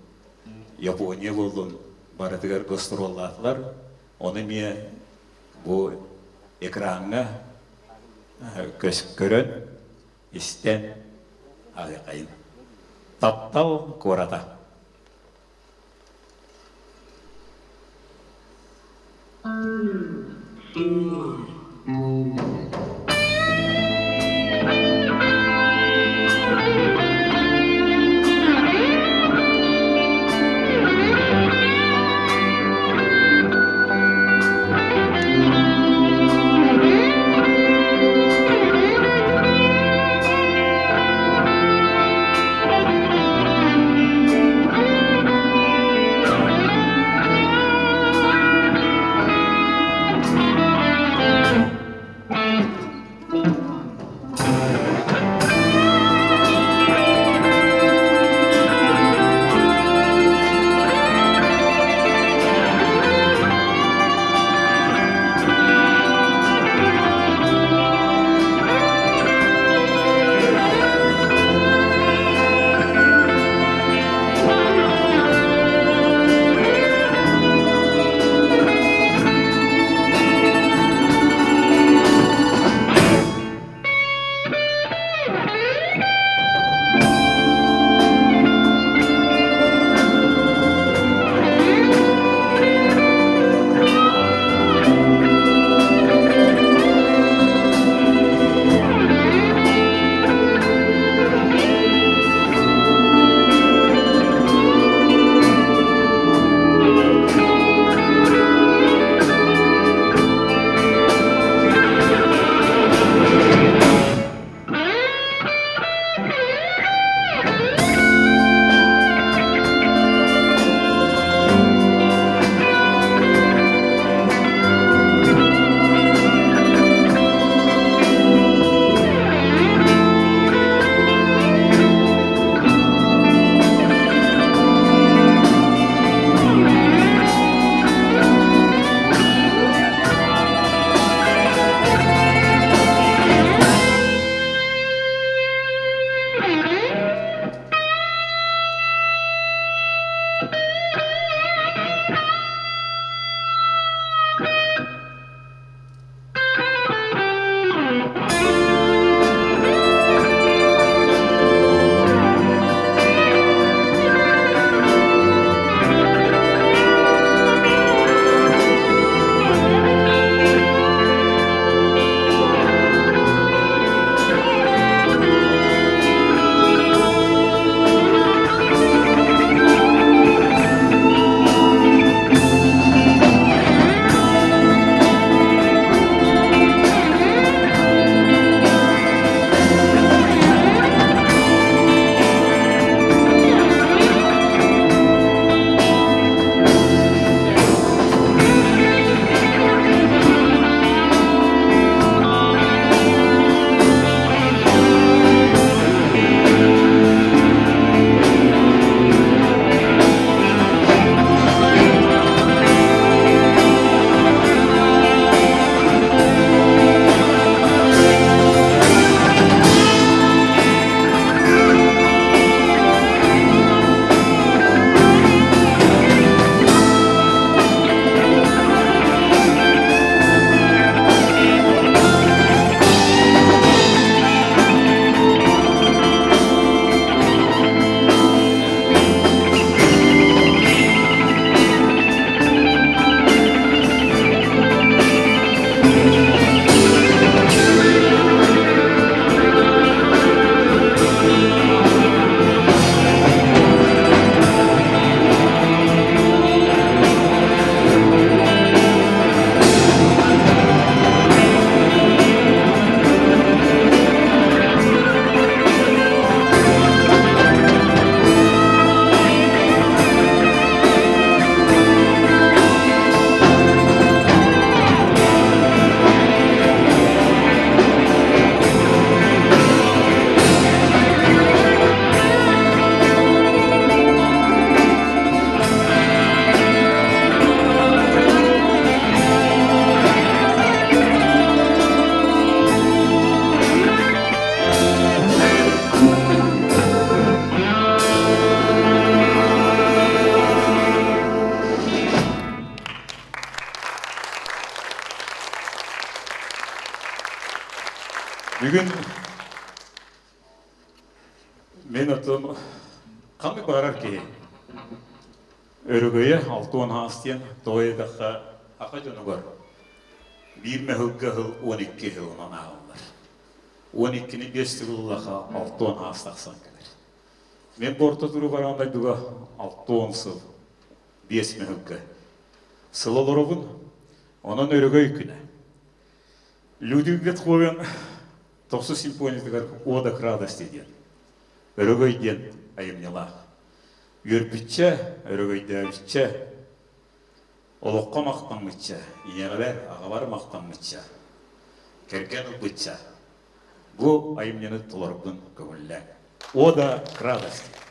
Япония буоллун барытыгар гастроллаатылар. Ону эмиэ бу экраҥҥа көрөн, истэн ааһыаххайын. Таптал куората. Бүгүн мин отон ханнык баҕарар киһи өрөгөйө 60 аас диэн тоҕо диэтэххэ аха дьонугар биир мөһүлгэ сыл 12 сылынан ааҕыллар. 12-ни биэс тыллаха 60 аас тахсан кэлэр. Мин бу орто туру баран дойдуга 60 сыл биэс мөһүлгэ сыл олоробун. Онон өрөгөй күнэ. Людвиг Бетховен тохсус симфониятыгар «Ода к радости» диэн, өрөгөй диэн айымньылаах. Үөрбүччэ, өрөгөйдөөбүччэ, олоххо махтаммычча, ийэҕэр, аҕабар махтаммычча, кэргэн ылбычча, бу айымньыны толорбун көҥүллээҥ. «Ода к радости».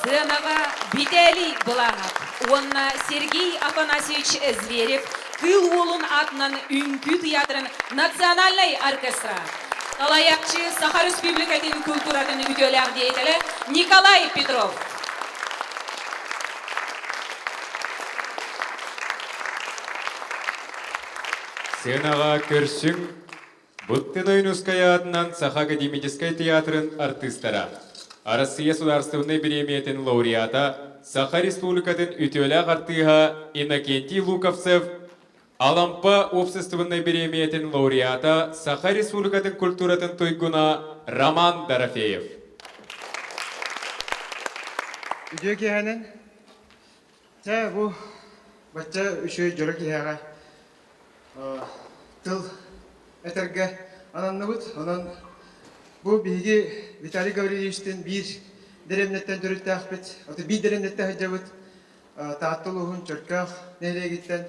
Сыанаҕа Виталий Былааһап уонна Сергей Афанасьевич Зверев Кыыл Уолун аатынан Үҥкүү тыйаатырын национальнай оркестра, салайааччы Саха Республикатын культуратын үтүөлээх деятелэ Николай Петров. Сыанаҕа көрсүҥ Буттын Ойуунускай аатынан Саха академическай театрын артыыстара, Арассыыйа судаарыстыбаннай бириэмийэтин лауреата, Саха Республикатын үтүөлээх артыыһа Иннокентий Луковцев, Алампа уопсастыбаннай бириэмийэтин лауреата, Саха Республикатын культуратын туйгуна Роман Дорофеев. Үтүө киэһэнэн. Чэ, бу бачча үчүгэй дьоро киһиэхэ тыл этэргэ ананныбыт. Онон бу биһиги Виталий Гаврильевичтыын биир дэриэбинэттэн төрүттээхпит. Аты биир дэриэбинэттэн сылдьабыт. Таатта улууһун Чөркөөх нэһилиэгиттэн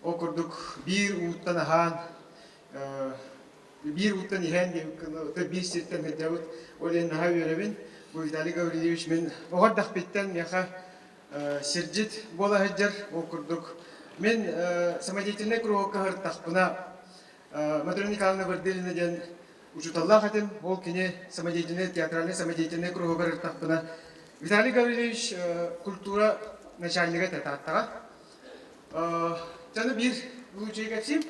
ол курдук биир ууттан аһаан, биир ууттан иһэн биир сиртэн сылдьабыт. Ол иһин наһаа үөрэбин. Бу Виталий Гаврильевич мин оҕо эрдэхпиттэн миэхэ сирдьит буола сылдьар. Ол курдук мин самодеятельнай кругокка сырыттахпына Матрена Николаевна Вардылина диэн учууталлаах этим. Ол кини самодеятельнай, театральнай самодеятельнай кругугар ырыттахпына Виталий Гаврильевич культура начальнига этэ Тааттаҕа. Дьону биир лучший кэпсиим.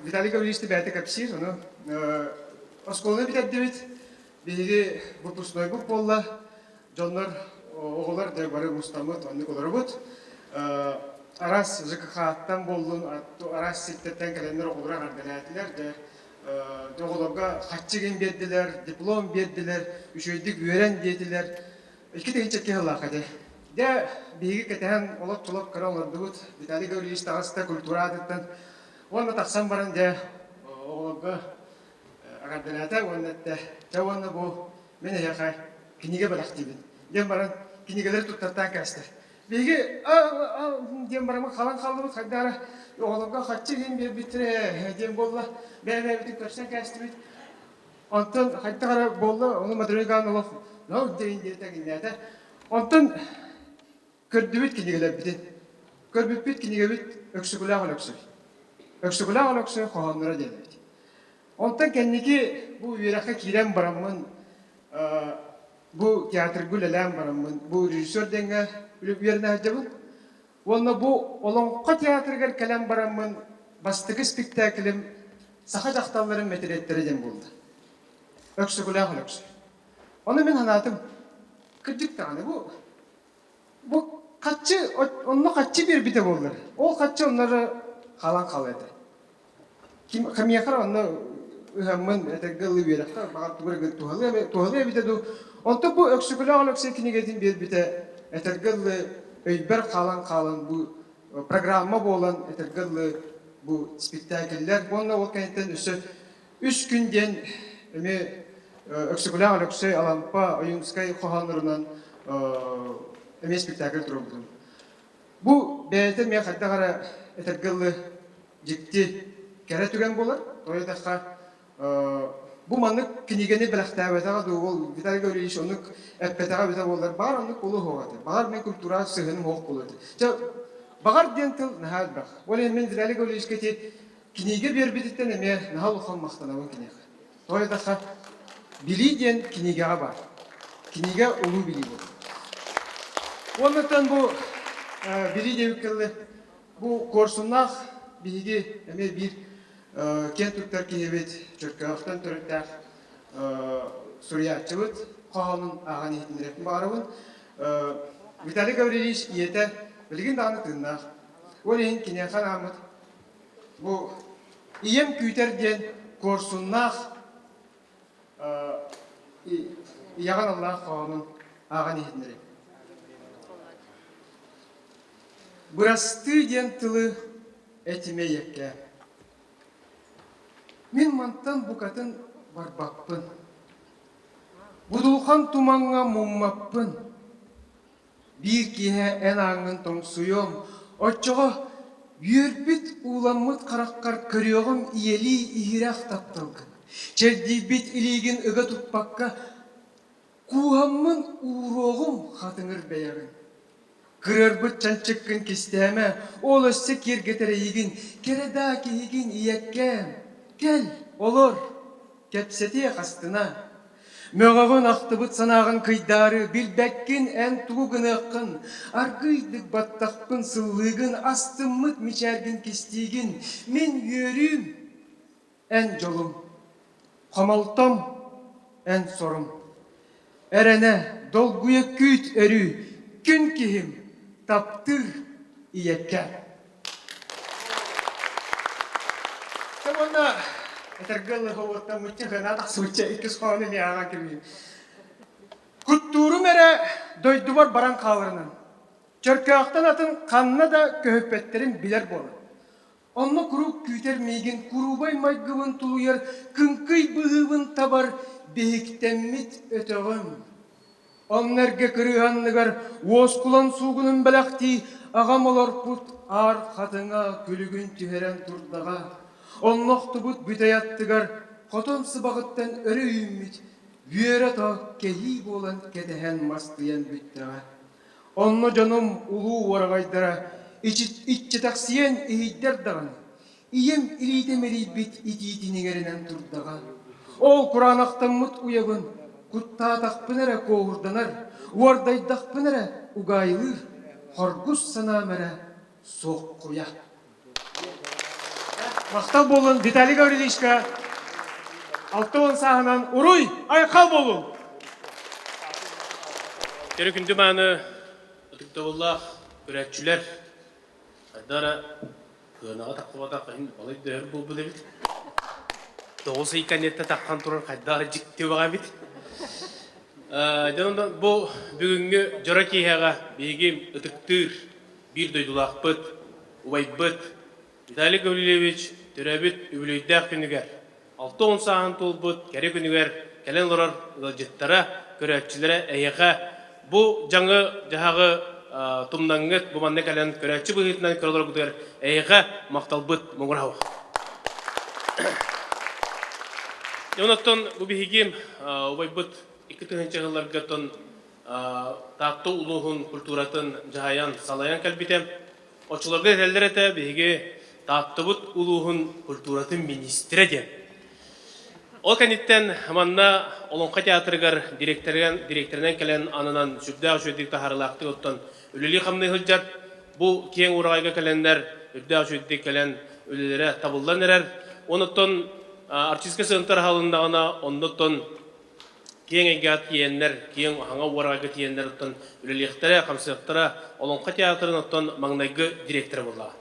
Виталий Гаврильевич бэйэтэ кэпсиир. Ону оскуоланы бүтэрдибит. Биһиги выпускнойбут буолла. Дьоннор, оҕолор да бары мустаммыт, оннук олоробут. Араас ЖКХ-ттан буоллун, араас сирдэртэн кэлэннэр оҕолору эҕэрдэлээтилэр. Дьэ, оҕолорго хаччы гин биэрдилэр, диплом биэрдилэр, үчүгэйдик үөрэн диэтилэр. 2002 сыллаах этэ. Дьэ, биһиги кэтэһэн олох-чолох көрө олордубут. Виталий Гаврильевич таҕыста культура аатыттан. Уонна тахсан баран, дьэ, оҕолорго эҕэрдэлээтэ уонна эттэ, дьэ уонна бу мин эһиэхэ кинигэ бэлэхтиибин диэн баран кинигэлэри туттартаан кээстэ. Биһиги диэн бараммыт халан хааллыбыт хайдах эрэ оҕолорго хаччы иһин биэрбиттэрэ диэн буолла. Бэйэ-бэйэбитин көрсөн кээстибит. Онтон хайдах эрэ буолла, ону Матрена олох нол диэн диэтэ гиннээтэ. Онтон көрдүбүт кинигэлэрбитин. Көрбүппүт кинигэбит Өксөкүлээх Өлөксөй. Өксөкүлээх Өлөксөй хоһоонноро диэн эбит. Онтон кэнники бу үөрэххэ киирэн бараммын, бу театрга үлэлээн бараммын, бу режиссер диэҥҥэ үөрэнэ сылдьабын. Уонна бу Олоҥхо театрыгар кэлэн бараммын бастакы спектаклым Саха дьахталларын мэтириэттэрэ диэн буолла. Өксөкүлээх Өлөксөй. Ону мин санаатым, кырдьык даҕаны бу бу хаччы онно хаччы биэрбитэ буоллар, ол хаччы оннору халан хал этэ. Ким кимиэхэ онно ыһаммын этэргэ ылыы үөрэххэ баҕар тугу эрэ туһалыа туһалыа эбитэ дуу. Онтон бу Өксөкүлээх Өлөксөй кинигэтин биэрбитэ этэргэ дылы өйбөр хаалан хаалан бу программа буолан этэргэ дылы бу спектакльлэр уонна ол кэнниттэн өссө үс күн диэн эмиэ Өксөкүлээх Өлөксөй Алампа Ойуунскай хоһооннорунан эмиэ спектакль туруорбутум. Бу бэйэтэ эмиэ хайдах эрэ этэргэ дылы дьикти кэрэ түгэн буолар. Тоҕо диэтэххэ, бу маннык кинигэни бэлэхтээбэтэҕэ дуу, ол Виталий Гаврильевич оннук эппэтэҕэ эбитэ буоллар, баҕар оннук буолуо суоҕа этэ. Баҕар мин культура сыһыаным суох буолуо этэ. Чэ, баҕар диэн тыл наһаа элбэх. Ол иһин мин Виталий Гаврильевичка ити кинигэ биэрбититтэн эмиэ наһаа улахан махтанабын киниэхэ. Тоҕо диэтэххэ, билии диэн кинигэҕэ баар. Кинигэ улуу билии буолар. Уоннаттан бу билии диэбиккэ дылы, бу Куорсуннаах биһиги эмиэ биир киэн туттар киһибит, Чөркөөхтөн төрүттээх суруйааччыбыт хоһоонун ааҕан иһитиннэриэхпин баҕарабын. Виталий Гаврильевич ийэтэ билигин даҕаны тыыннаах. Ол иһин киниэхэ анааммыт Бу ийэм күүтэр диэн куорсуннаах ийэҕэ аналлаах хоһоонун ааҕан иһитиннэриэм. Бырастыы диэн тылы этимэ ийэккээ. Мин мантан букатын барбаппын. Будулхан тумаҥҥа муммаппын. Биир киэһэ эн ааҥҥын тоҥсуйуом, оччоҕо үөрбүт, ууламмыт хараххар көрүөҕүм ийэлии иһирэх тапталгын, чэрдийбит илиигин ыга туппакка, кууһаммын ууруоҕум. хатыҥыр бэйэҕин. Кырыарбыт чанчыккын кистээмэ, ол өссө киэргэтэр эйигин, кэрэ даа киһигин ийэккээм. Кэл, олор, кэпсэтиэх астына. Мөҕөҕүн ахтыбыт санааҕын кыйдаары, билбэккин эн тугу гыныаххын, аргыыйдык баттахпын сыллыыгын, астыммыт мичээргин кистиигин, мин үөрүүм, эн дьолум, хомолтом, эн сорум. Эрэнэ, долгуйа күүт өрүү, күн киһим, таптыыр ийэккэ. Дьэ уонна этэргэ дылы уоттаммычча хына тахсыбычча иккис хоһоону эмиэ ааҕан кэбиһиим. Куттуурум эрэ дойдубар баран хааларынан, Чөркөөхтөн атын ханна да көһүппэттэрин билэр буолан. Онно куруук күүтэр миигин куруубай майгыбын тулуйар, кыҥкый быһыыбын табар биһиктэммит өтөҕүм. Онно эргэ кырыыһа анныгар уоскулан суугунун бэлэхтии аҕам олорпут аар хатыҥа күлүгүн түһэрэн турдаҕа. Онно охтубут бүтэй аттыгар хотон сыбаҕыттан өрө үүммүт үөрэ-то кэһии буолан кэтэһэн мастыйан бүттэҕэ. Онно дьонум улуу уораҕайдара иччитэхсийэн иһийдэр даҕаны, ийэм илиитэ мэлийбит итиитин иҥэринэн турдаҕа. Ол кураанахтаммыт уйабын куттаатахпына эрэ куоһурданар, уордайдахпына эрэ угаайылыыр, хоргус санаам эрэ суоххуйа. Махтал буоллун Виталий Гаврильевичка 60 сааһынан уруй, айхал буоллун! Кэрэ күндү мааны ытыктабыллаах көрөөччүлэр, хайдара кыанаҕа таххыбатах иһин балай да өр буолбут эбит. Тоҕус ый кэнниттэн таххан турар хайдах эрэ дьикти баҕа эбит. Дьон бу бүгүҥҥү дьоро киэһэҕэ биһиги ытыктыыр биир дойдулаахпыт, убайбыт Виталий Гаврильевич төрөөбүт үбүлүөйдээх күнүгэр, 60 сааһын туолбут кэрэ күнүгэр кэлэн олорор ыалдьыттара, көрөөччүлэрэ эһиэхэ бу дьаҥы-дьаһаҕы тумнаҥҥыт бу манна кэлэн көрөөччү быһыытынан көрө олороргутугар эһиэхэ махталбыт муҥура суох. Онон бу биһиги убайбыт 2000 сылларга Таатта улууһун культуратын дьаһайан, салайан кэлбитэ. Оччолорго этэллэр этэ, биһиги Тааттабыт улууһун культуратын министрэ диэн. Ол кэнниттэн манна Олоҥхо театрыгар директорынан, директорынан кэлэн ананан сүрдээх үчүгэйдик таһаарыылаахтык оттон үлэлии-хамныы сылдьар. Бу киэҥ ураҕайга кэлэннэр үрдээх үчүгэйдик кэлэн үлэлэрэ табыллан эрэр. Онуттан артистка сыантар аһылыннаҕына, оннуттан киэҥ эйгэҕэ тиийэннэр, киэҥ аһаҥа уораҕайга тиийэннэр оттон үлэлиэхтэрэ, хамсыахтара, Олоҥхо театрын оттон маҥнайгы директора буоллаҕа.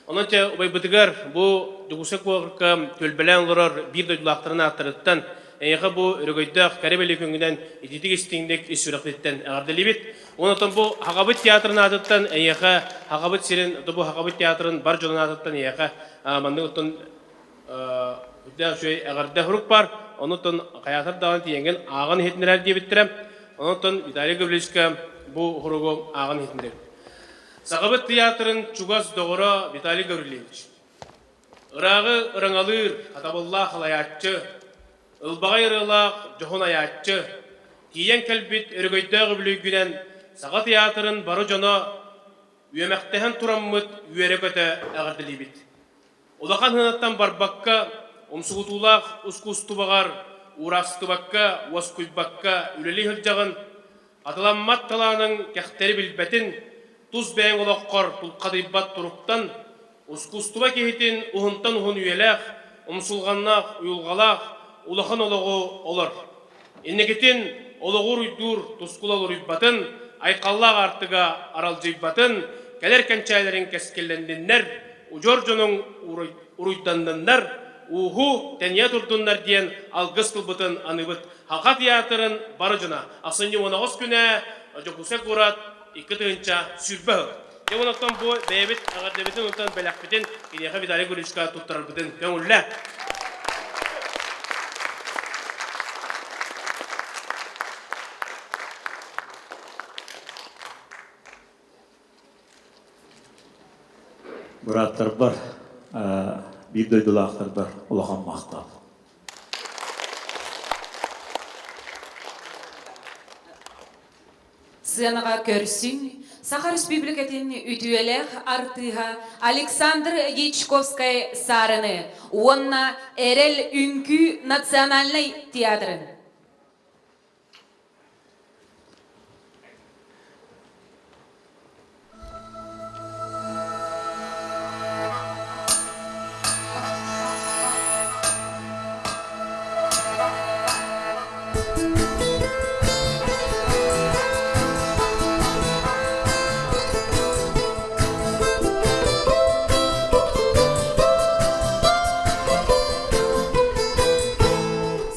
Онон чэ убайбытыгар бу Дьокуускай куоракка түөлбэлээн олорор биир дойдулаахтарын ааттарыттан эйиэхэ бу өрөгөйдөөх кэрэ бэлиэ күҥҥүнэн итиитик истиҥник ис сүрэхпититтэн эҕэрдэлиибит. Онон бу Хахабыт театрын аатыттан эйиэхэ Хахабыт сирин, бу Хахабыт театрын бар дьонун аатыттан эйиэхэ маннык оттон Үрдээх үчүгэй эҕэрдэ сурук баар. Онуттан хайаатар даҕаны тиийэҥҥин ааҕан иһитиннэрээр диэбиттэрэ. Онуттан Виталий Гаврильевичка бу суругу ааҕан иһитиннэрэбит. Сахабыт тыйаатырын чугас доҕоро Виталий Гаврильевич. Ырааҕы ыраҥалыыр хатабыллаах халайааччы, ылбаҕай ырыалаах дьоһун айааччы, тиийэн кэлбит өрөгөйдөөх үбүлүйгүнэн Саха тыйаатырын бары дьоно үөмэхтэһэн тураммыт үөрэ-көтө эҕэрдэлиибит. Улахан сыанаттан барбакка, умсугутуулаах ускуустубаҕар уурастыбакка, уоскуйбакка үлэлии сылдьаҕын, хатыламмат талааныҥ кэхтэри билбэтин, тус бэйэҥ олоххор тулхадыйбат туруктан, ускуустуба киһитин уһунтан уһун үйэлээх, умсулҕаннаах уйулҕалаах улахан олоҕу олор. Инникитин олоҕу уруйдуур тускула олоруйбатын, айхаллаах аартыга аралдьыйбатын, кэлэр кэнчээлэриҥ кэскиллэнниннэр, удьуор дьонуҥ уруйданныннар, ууһу тэнийэ турдуннар диэн алгыс тылбытын аныыбыт. Саха театрын бары дьоно. Ахсынньы 19 күнэ Дьокуускай куорат 2020 сыл. Дьэ онтон бу бэйэбит эҕэрдэбитин онтон бэлэхпитин киниэхэ Виталий Гурьевичка туттарарбытын көҥүллэ. Бырааттарбар, биир дойдулаахтарбар улахан махтал. Сыанаҕа көрсүҥ, Саха Республикатын үтүөлээх артыыһа Александр Дьячковскай Саарыны уонна Эрэл үҥкүү национальнай театрын.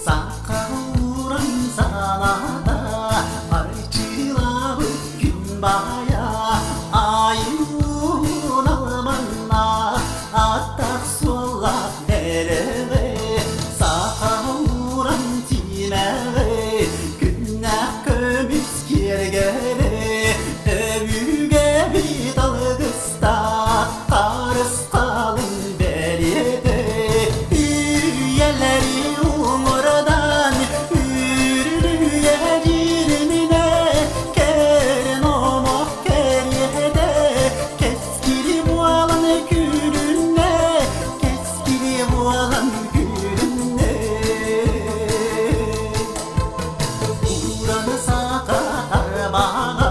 Сахалуран салата арчылабыт күн баайа айуун алманна аттах суоллах бэлэҕи сахалуран тиимэҕи күннээх көмүс киэргэли өбүгэбит алгыстаах харысхалын бэлиэтэ үйэлэри уҥуордан үрүлүйэ дьириминэ кэрэн омох кэриэтэ кэскили буолан күлүннэ кэскили буолан күлүннэ Ураны саха тарбаҕа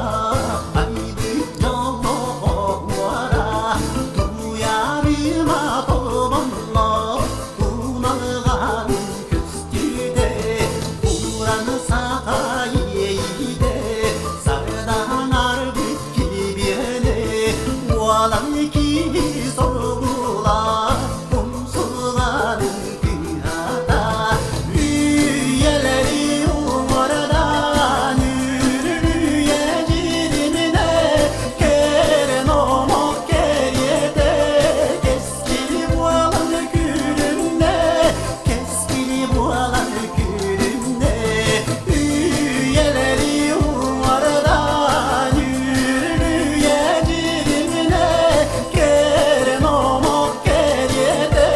айбыт дьоллоох туйаарыма толбонно туналҕан көстүүтэ ураны саха иэйиитэ сардаҥарбыт килбиэнэ уолан киһи соргула умсулҕанын кыһата үйэлэри уҥуордаан үрүлүйэ дьириминэ кэрэн омок кэриэтэ кэскили буолан күлүннэ кэскили буолан күлүннэ үйэлэри уҥуордаан үрүлүйэ дьириминэ кэрэн омок кэриэтэ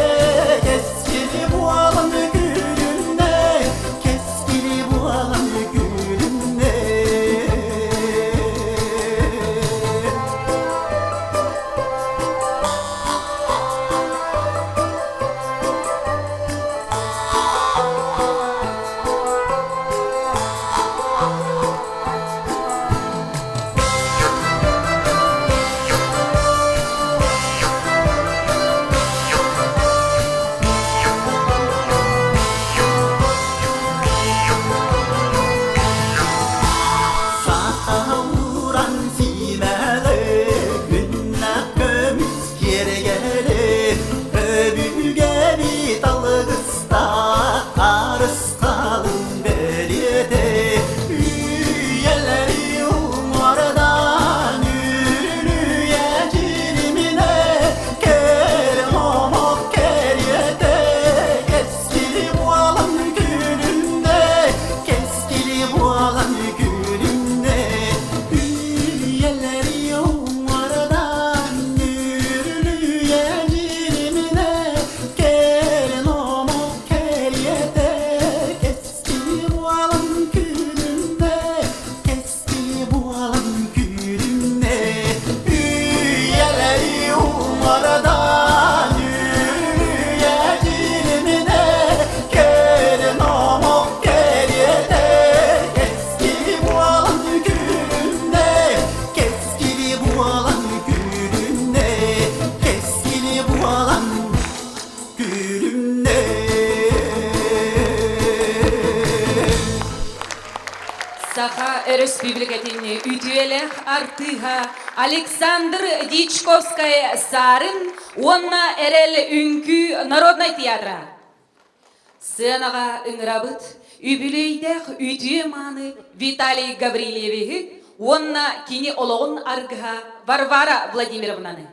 кэскили буолан күлүннэ кэскили буолан күлүннэ. Сахалуран симэҕи күннэх көмүс киэргэли өбүгэбит алгыстаах харысхалын бэлиэтэ үйэлэри уҥуордаан үрүлүйэ дьириминэ кэрэ омок кэриэтэ кэскили буолан күлүннэ кэскили буолан күлүннэ үйэлэри уҥуордаан үрүлүйэ дьириминэ кэрэ омок кэриэтэ кэскили буолан күлүннэ кэскили буолан күлүннэ үйэлэри уҥуордаан үрүлүйэ дьириминэ кэрэ омок кэриэтэ кэскили буолан күлүннэ кэскили буолан күлүннэ кэскили буолан күлүннэ. Саха Өрөспүүбүлүкэтин үтүөлээх артыыһа Александр Дьячковскай Саарын уонна Эрэл үҥкүү народнай театра. Сыанаҕа ыҥырабыт үбүлүөйдээх үтүө-мааны Виталий Гаврильевиһы уонна кини олоҕун аргыһа Варвара Владимировнаны.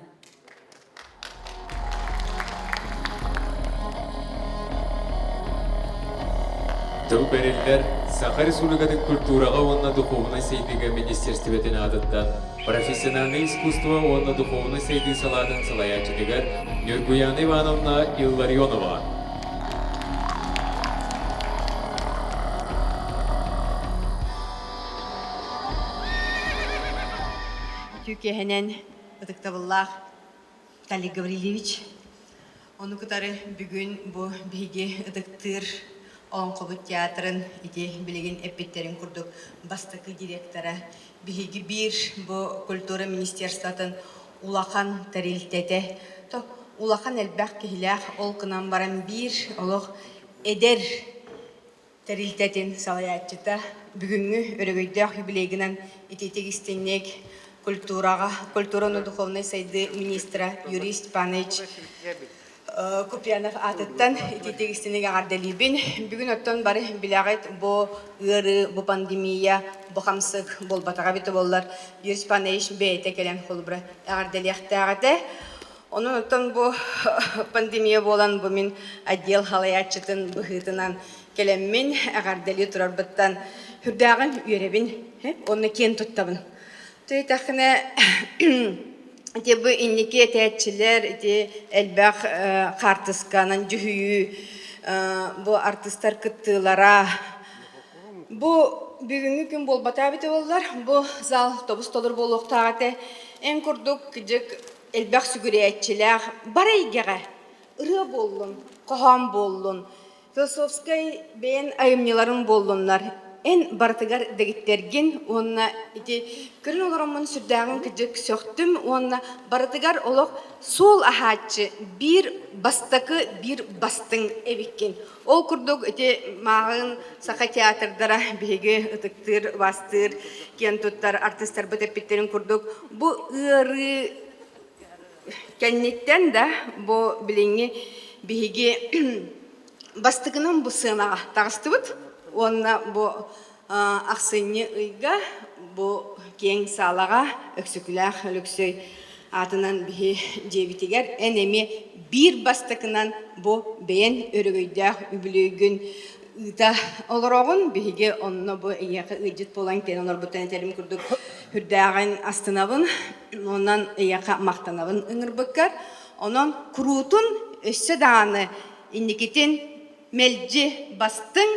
Тыл бэриллэр Саха Республикатын культураҕа уонна духуобунай сайдыыга министерствотын аатыттан профессиональнай искусство уонна духуобунай сайдыы салаатын салайааччытыгар Нюргуяна Ивановна Илларионова. Үтүө киэһэнэн ытыктабыллаах Виталий Гаврильевич. Ону кытары бүгүн бу биһиги ытыктыыр Олоҥхобут театрын ити билигин эппиттэрин курдук бастакы директора, биһиги биир бу культура министерствотын улахан тэрилтэтэ, то улахан элбэх киһилээх ол гынан баран биир олох эдэр тэрилтэтин салайааччыта бүгүҥҥү өрөгөйдөөх юбилейгынан итиитик истиҥник культураҕа культура уонна духовнай сайдыы министра Юрий Степанович Куприянов аатыттан итиитик истиҥник эҕэрдэлиибин. Бүгүн оттон бары билэҕит бу ыарыы, бу пандемия, бу хамсык буолбатаҕа эбитэ буоллар Юрий Степанович бэйэтэ кэлэн холобура эҕэрдэлиэхтээх этэ. Онон оттон бу пандемия буолан бу мин отдел халайааччытын быһыытынан кэлэммин эҕэрдэлии турарбыттан сүрдээҕин үөрэбин уонна киэн туттабын. Төйтэххинэ ити бу инники этээччилэр ити элбэх хаартысканан дьүһүйүү бу артыыстар кыттыылара бу бүгүҥҥү күн буолбатаа эбитэ буоллар бу зал тобус толору буолуохтаах этэ эн курдук кыдьык элбэх сүгүрүйээччилээх бары эйгэҕэ ырыа буоллун, хоһоон буоллун, философскай бэйэн айымньыларын буоллуннар, эн барытыгар дэгиттэргин уонна ити көрөн олороммун сүрдээҕин кыдьык сөхтүм уонна барытыгар олох суол аһааччы биир бастакы биир бастыҥ эбиккин. Ол курдук ити мааҕын саха театрдара биһиги ытыктыыр, убаастыыр, киэн туттар артыыстарбыт эппиттэрин курдук бу ыарыы кэнниттэн да бу билиҥҥи биһиги бастакынан бу сыанаҕа таҕыстыбыт уонна бу ахсынньы ыйга бу киэҥ саалаҕа Өксөкүлээх Өлөксөй аатынан биһи дьиэбитигэр эн эмиэ биир бастакынан бу бэйэн өрөгөйдөөх үбүлүөйгүн ыыта олороҕун. Биһиги онно бу эйиэхэ ыалдьыт буолан кэлэн олорбуттан этэрим курдук үрдээҕин астынабын, онон эйиэхэ махтанабын ыҥырбыккар. Онон куруутун өссө даҕаны инникитин мэлдьи бастыҥ,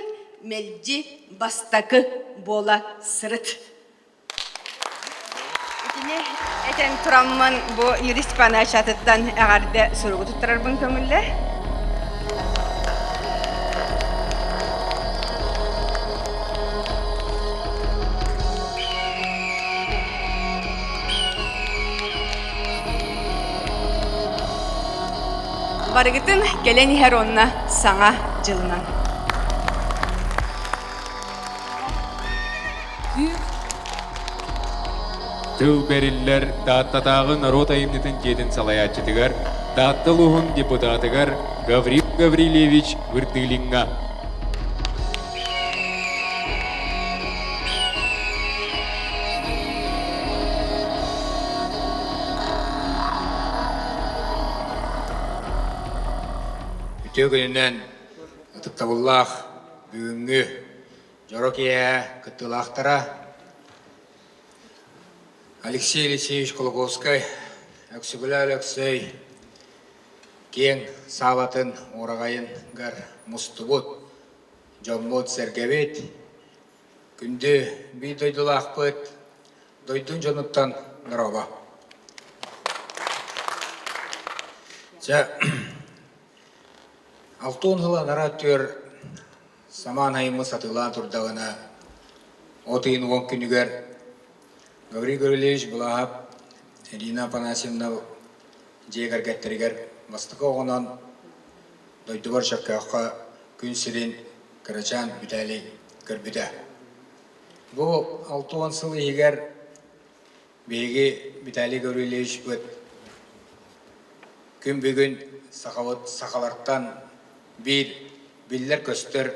мэлдьи бастакы буола сырыт. Итини этэн тураммын бу Юрий Степанович атыттан эҕэрдэ суругу туттарарбын көҥүллэ. Барыгытын кэлэн иһэр уонна саҥа дьылынан. Тыл бэриллэр Тааттатааҕы норуот айымньытын дьиэтин салайааччытыгар, Таатта улууһун депутатыгар Гаврил Гаврильевич Вырдылиҥҥа. Үтүө күнүнэн ытыктабыллаах бүгүҥҥү дьоро киэһэ кыттыылаахтара Алексей Алексеевич Кулаковскай, Өксөкүлэ Өлөксөй киэҥ саалатын уораҕайыгар мустубут дьоммут-сэргэбит, күндү биир дойдулаахпыт, дойдун дьонуттан дорообо. Чэ, Алтуон сыл анараа өттүгэр самаан айыммыт сатыылаан турдаҕына, от ыйын уон күнүгэр Гаврил Гаврильевич Былааһап Ирина Афанасьевна дьиэ кэргэттэригэр бастакы оҕонон дойдубар Чөркөөххө күн сирин кырачаан Виталий көрбүтэ. Бу 60 сыл иһигэр Биһиги Виталий Гаврильевичпыт күн бүгүн сахабыт сахалартан биир биллэр-көстөр,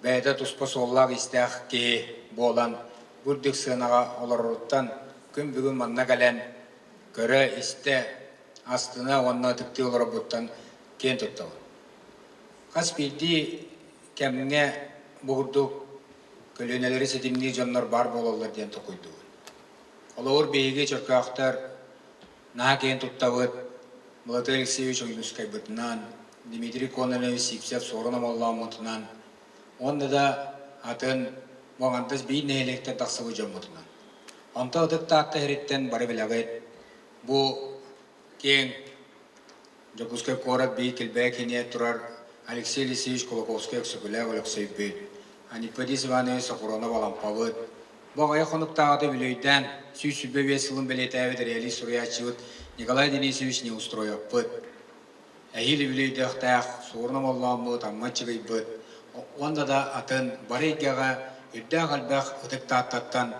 бэйэтэ туспа суоллаах-иистээх киһи буолан бу үрдүк сыанаҕа олороруттан күн бүгүн манна кэлэн көрө-истэ, астына уонна ытыктыы олорорбуттан киэн туттабын. Хас биирдии кэмҥэ бу курдук көлүөнэлэри ситимниир дьоннор баар буолаллар диэн толкуйдуубун. Холобур, биһиги чөркөөхтөр наһаа киэн туттабыт Владимир Алексеевич Ойуунускайбытынан, Дмитрий Кононович Сивцев Суорун Омоллооммутунан уонна да атын Моҥандас биир нэһилиэктэн тахсыбыт дьоммутунан. Онто Ытык Таатта иһириттэн бары билэҕит, бу киэҥ Дьокуускай куорат биир килбэйэ киинигэр турар Алексей Елисеевич Кулаковскай Өксөкүлээх Өлөксөйбүт, Анипподис Иванович Сокуронов Алампабыт, бу аҕыйах хонуктааҕыта үбүлүөйдээн 125 сылын бэлиэтээбит реалист суруйааччыбыт Николай Денисович Неустроевпыт, эһиил үбүлүөйдэхтээх Суорун Омоллооммут, Амма Аччыгыйбыт уонна да атын бары эйгэҕэ үрдээх элбэх ытык Тааттаттан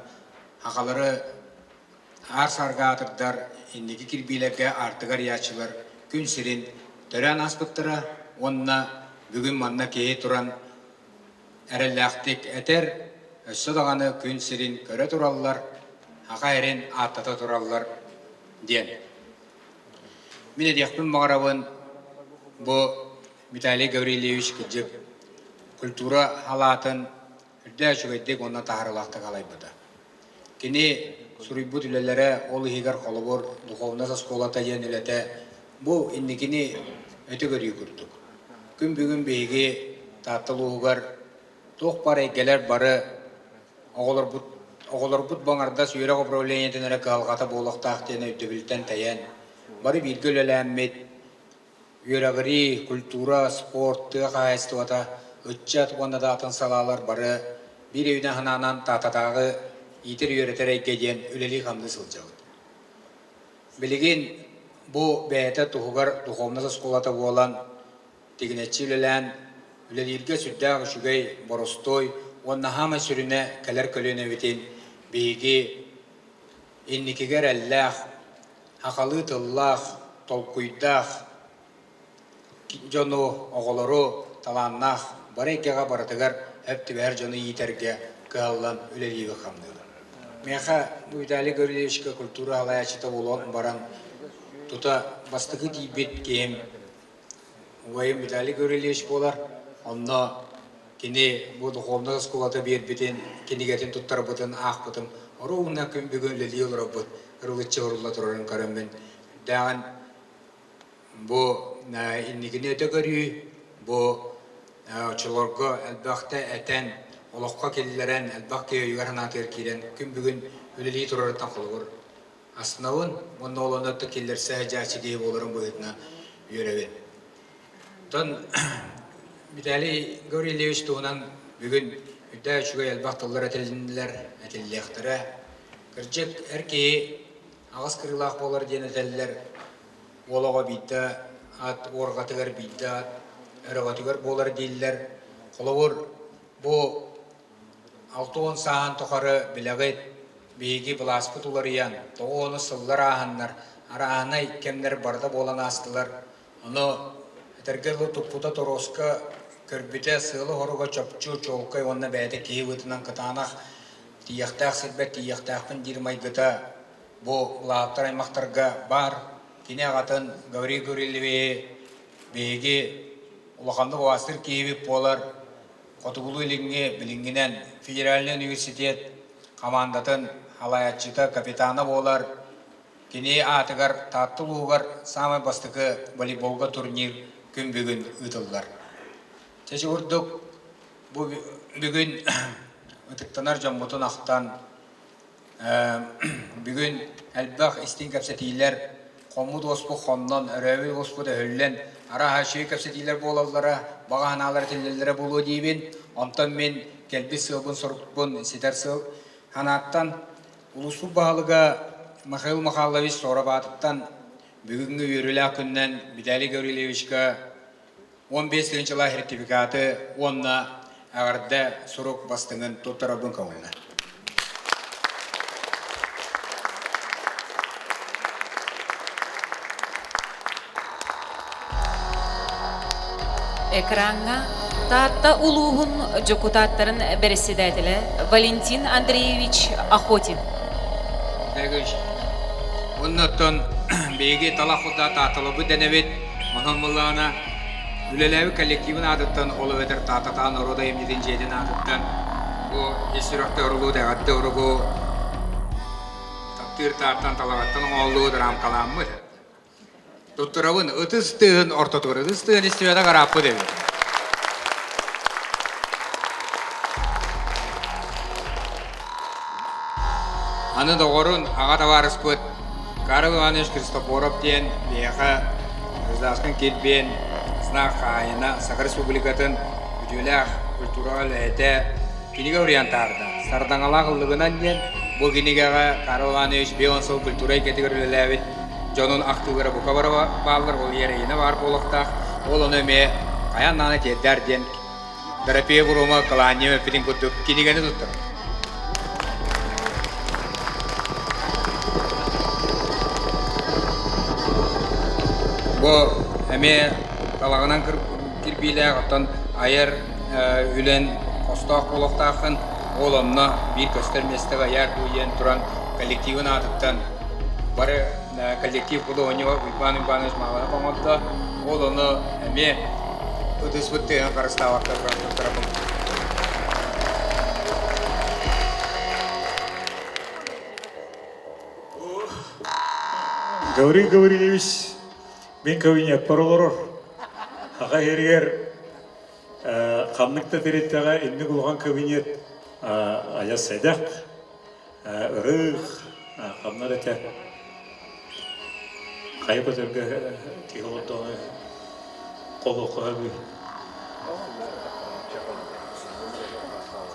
сахалары аар-саарга аатырдар инники кирбиилэргэ аартыгар ыйааччылар күн сирин төрөөн ааспыттара уонна бүгүн манна киһи туран эрэллээхтик этэр, өссө даҕаны күн сирин көрө тураллар, аха эрин ааттата тураллар диэн. Мин этиэхпин баҕарабын, бу Виталий Гаврильевич кырдьык культура халаатын үрдээх үчүгэйдик уонна таһаарыылаахтык халайбыта. Кини суруйбут үлэлэрэ, ол иһигэр холобур, духовнай оскуолата диэн үлэтэ бу инникини өтө көрүү курдук. Күн бүгүн биһиги Таатта улууһугар туох баар эйгэлэр бары оҕолорбут оҕолорбут бу аҥардас үөрэх управлениетын эрэ кыһалҕата буолуохтаах диэн өйдөбүлтэн тэйэн, бары бииргэ үлэлээммит, үөрэҕирии, культура, спорт, тыа хаһаайыстыбата, ыччат уонна да атын салаалар бары биир өйүнэн-санаанан Тааттатааҕы иитэр-үөрэтэр эйгэ диэн үлэлии-хамныы сылдьабыт. Билигин бу бэйэтэ туһугар духовнай оскуолата буолан, тигинэччи үлэлээн, үлэлииргэ сүрдээх үчүгэй, боростуой уонна саамай сүрүнэ кэлэр көлүөнэбитин биһиги инникигэ эрэллээх, сахалыы тыллаах, толкуйдаах дьону, оҕолору талааннаах бары эйгэҕэ барытыгар сөп түбэһэр дьону иитэргэ кыһаллан үлэлиибин-хамныыбын. Миэхэ бу Виталий Гаврильевичка культура салайааччыта буолан баран тута бастакы тиийбит киһим Убайым Виталий Гаврильевич буолар. Онно кини бу духовнай оскуолата биэрбитин, кинигэтин туттарбытын аахпытым. Оруобуна күн бүгүн үлэлии олоробут, ырылыччы орулла турарын көрөммүн, дэҕин бу инникини өтө көрүү, бу оччолорго элбэхтэ этэн, олоххо киллэрэн, элбэх киһи өйүгэр-санаатыгар киирэн, күн бүгүн үлэлии турарыттан холобур Астынабын уонна ол онно киллэрсэ сылдьааччы киһи буоларым быһыытынан үөрэбин. Оттон Виталий Гаврильевич туһунан бүгүн үрдээх үчүгэй элбэх тыллар этилиннилэр, этиллиэхтэрэ. Кырдьык, эр киһи аҕыс кырыылаах буолар диэн этэллэр. Уол оҕо биирдэ ат уорҕатыгар биирдэ ат өрөҕөтүгэр буолар дииллэр. Холобур, бу 60 сааһын тухары билэҕит, биһиги былааспыт уларыйан, тоҕо ону сыллар ааһаннар, арааһынай кэмнэр барыта буолан аастылар. Ону этэргэ дылы туппута торуоска көрбүтэ сыала-соруга чопчу, чуолкай уонна бэйэтэ киһи быһыытынан кытаанах тиийиэхтээх сирбэр тиийиэхтээхпин диир майгыта бу улааттар аймахтарга баар. Кини аҕатын Гаврил Гаврильевиһи биһиги улаханнык убаастыыр киһибит буолар. Хотугулуу-Илиҥҥи билиҥҥинэн федеральнай университет хамаандатын салайааччыта, капитана буолар. Кини аатыгар Таатта улууһугар саамай бастакы волейболга турнир күн бүгүн ыытыллар. Чэ курдук бу бүгүн ытыктанар дьоммутун ахтан Бүгүн элбэх истиҥ кэпсэтиилэр, хоммут уоспут хоннон, өрөөбүт уоспут өһүллэн, арааһа үчүгэй кэпсэтиилэр буолаллара, баҕа санаалар этиллэллэрэ буолуо диибин. Онтон мин кэлбит сыалбын-сорукпун ситэр сыал санааттан улууспут баһылыга Михаил Михайлович Соров аатыттан бүгүҥҥү үөрүүлээх күнүнэн Виталий Гаврильевичка 15 тыһыынчалаах сертификаты уонна эҕэрдэ сурук бастыҥын туттарарбын көҥүллэ. Экраҥҥа Таатта улууһун дьокутааттарын бэрэссэдээтэлэ Валентин Андреевич Охотин. Бегович, оннуттан биһиги талах кута таатталабыт дэнэбит. Онон буоллаҕына үлэлээбит коллективын аатыттан, ол эбэтэр Таататаа норуот айымньытын дьиэтин аатыттан бу ис сүрэхтэ уругу, эҕэрдэ уругу таптыыр тааттан талаҕаттан оҥоһуллубут рамкаламмыт. Туттарабын ытыс тыаһын ортотугар ытыс тыаһын истибэтэх арааппыт эбит. Аны доҕорун, аҕа табаарыспыт Карл Иванович Христофоров диэн биһиэхэ Гражданскай килбиэн знак хаһаайына Саха Республикатын үтүөлээх культураҕа үлэһитэ кинигэ уруйан таһаарда. Сардаҥалаах ыллыгынан диэн бу кинигэҕэ Карл Иванович бион сыл культура эйгэтигэр үлэлээбит дьонун ахтыылара бука бары бааллар, ол иэрэйинэ баар буолуохтаах. Ол ону эмиэ хайаан даҕаны тиэрдээр диэн Дорофеев Рома кылаанньа эппитин курдук кинигэни туттар. Бу эмиэ талаҕынан кирбиилээх, оттон айар үлэн хостоох буолуохтааххын, ол онно биир көстөр миэстэҕэ айар дуу диэн туран коллективын аатыттан бары коллектив худуоһунньуга Уйбаан Уйбаанович Мааланов оҥордо. Ол ону эмиэ ытыспыт тыаһын харыстаабакка туран туттарабын. Гаврил Гаврильевич мин кабинеппар олорор. Аҕа иһигэр ханнык да тэрилтэҕэ инник улахан кабинет айа сэдэх, ырыых, ханна эрэ этэ хайа көтөргө киһи олордоҕуна холуохха сөбүй?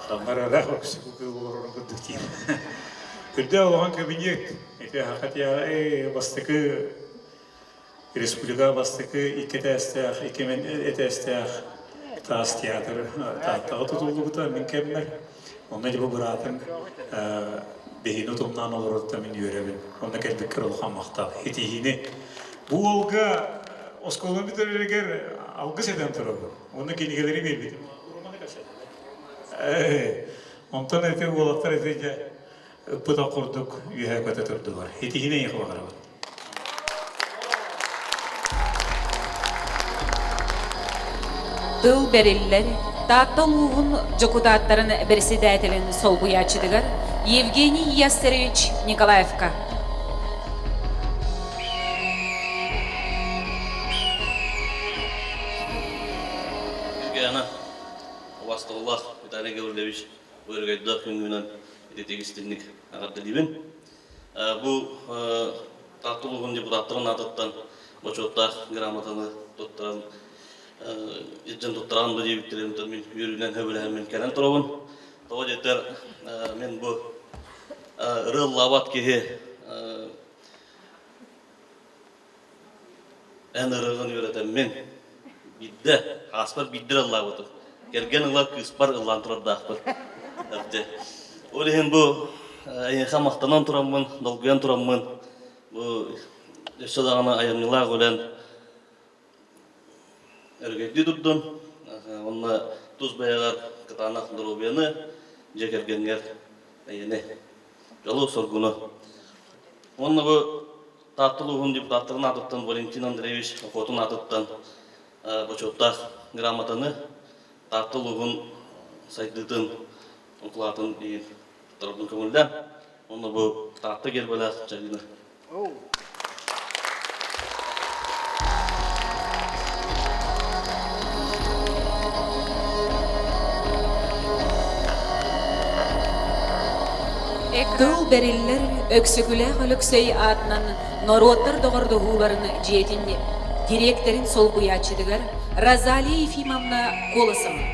Ханна эрэ ыраах өксүкү олорорун курдук диир. Үрдээх улахан кабинет. Ити хахатыйаҕа бастакы Республика бастакы икки этээстээх, икки этээстээх таас театр Тааттаҕа тутуллубута мин кэммэр. Онно дьэ бу быраатым биһини утумнаан олороруттан мин үөрэбин. Онно кэлбиккэр улахан махтал. Итиһиини. Бу уолга оскуоланы бүтэрэригэр алгыс этэн турабын. Онно кинигэлэри биэрбитим. Онтон ити уолаттар ити дьэ ыппыт курдук үөһэ көтө турдулар. Итиһиини эйиэхэ баҕарабын. Тыл бэриллэр Таатта улууһун дьокутааттарын бэрэссэдээтэлин солбуйааччытыгар Евгений Ястерович Николаевка. Гена, убастабыллаах Виталий Гаврильевич өрөгөйдөөх күнгүнэн ититик истинник эҕэрдэлиибин. Бу Таатта улууһун депутаттарын аатыттан бочуоттаах грамотаны туттаран илдьэн туттаран бу диэбиттэрин мин үөрүүнэн сөбүлэһэммин кэлэн турабын. Тоҕо диэтэр мин бу ырыаллаабат киһи Эн ырыаҕын үөрэтэммин биирдэ, хааспар биирдэ ыллаабытым. Кэргэн ыла кыыспар ыллаан турардаахпын. Эрдэ. Ол иһин бу эйиэхэ махтанан тураммын, долгуйан тураммын, бу өссө даҕаны айымньылаах үлэн өрөгөйдүү турдун. Уонна тус бэйэҕэр кытаанах доруобуйаны, дьиэ кэргэҥҥэр эйэни, дьолу-соргуну. Уонна бу Таатта улууһун депутаттарын аатыттан Валентин Андреевич Охотун аатыттан бочуоттаах грамотаны Таатта улууһун сайдыытын укулаатын иһин туттарбын көҥүллээн уонна бу Таатта гербэлээх чагыыны Тыл бэриллэр Өксөкүлээх Өлөксөй аатынан норуоттар доҕордоһууларын дьиэтин дириэктэрин солбуйааччытыгар Розалия Ефимовна Колосова.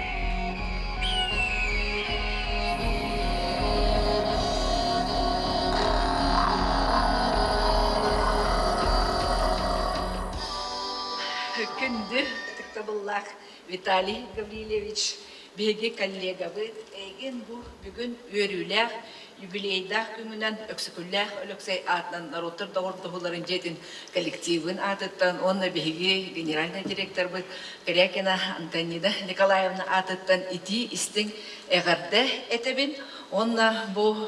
Күндү ытыктабыллаах Виталий Гаврильевич, биһиги коллегабыт эйигин бу бүгүн үөрүүлээх юбилейдаах күҥүнэн Өксөкүлээх Өлөксөй аатынан норуоттар доҕордоһууларын дьиэтин коллективын аатыттан уонна биһиги генеральнай директорбыт Корякина Антонина Николаевна аатыттан итии истиҥ эҕэрдэ этэбин уонна бу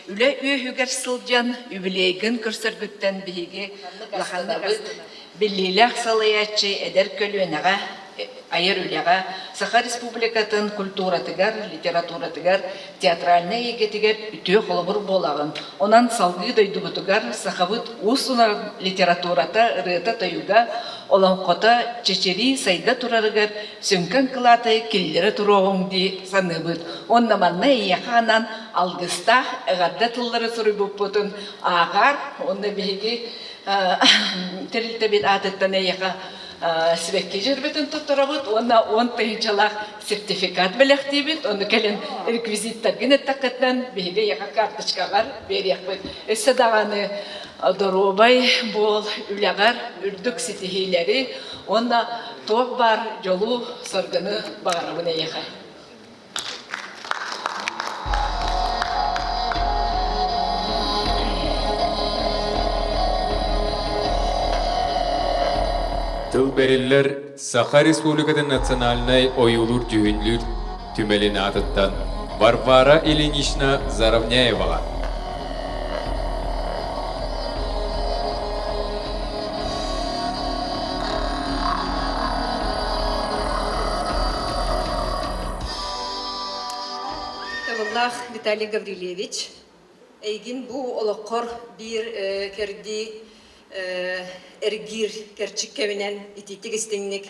үлэ үөһүгэр сылдьан юбилейгын көрсөргүттэн биһиги улаханнык биллиилээх салайааччы эдэр көлүөнэҕэ. Айар үлэҕэ Саха Республикатын культуратыгар, литературатыгар, театральнай эйгэтигэр үтүө холобур буолаҕын. Онон салгыы дойдубутугар сахабыт уус-уран литературата, ырыата-тойуга, олоҥхото чэчирии сайда турарыгар сүҥкэн кылааты киллэрэ туруоҕуҥ дии саныыбыт. Уонна манна эйиэхэ анаан алгыстаах эҕэрдэ тыллары суруйбуппутун ааҕаар уонна биһиги тэрилтэбит аатыттан эйиэхэ сибэкки дьөрбөтүн туттарабыт уонна 10 тыһыынчалаах сертификат бэлэхтиибит. Ону кэлин реквизиттэргин эттэххиттэн биһиги эйиэхэ карточкаҕар биэриэхпит. Өссө даҕаны доруобай буол, үлэҕэр үрдүк ситиһиилэри уонна туох баар дьолу, саргыны баҕарабын эйиэхэ. Тыл бэриллэр Саха Республикатын национальнай ойуулуур-дьүһүннүүр түмэлин аатыттан Варвара Ильинична Заровняеваҕа. Табыллаах Виталий Гаврильевич, эйигин бу олоххор биир кэрдии эргиир кэрчик кэминэн итиитик истиҥник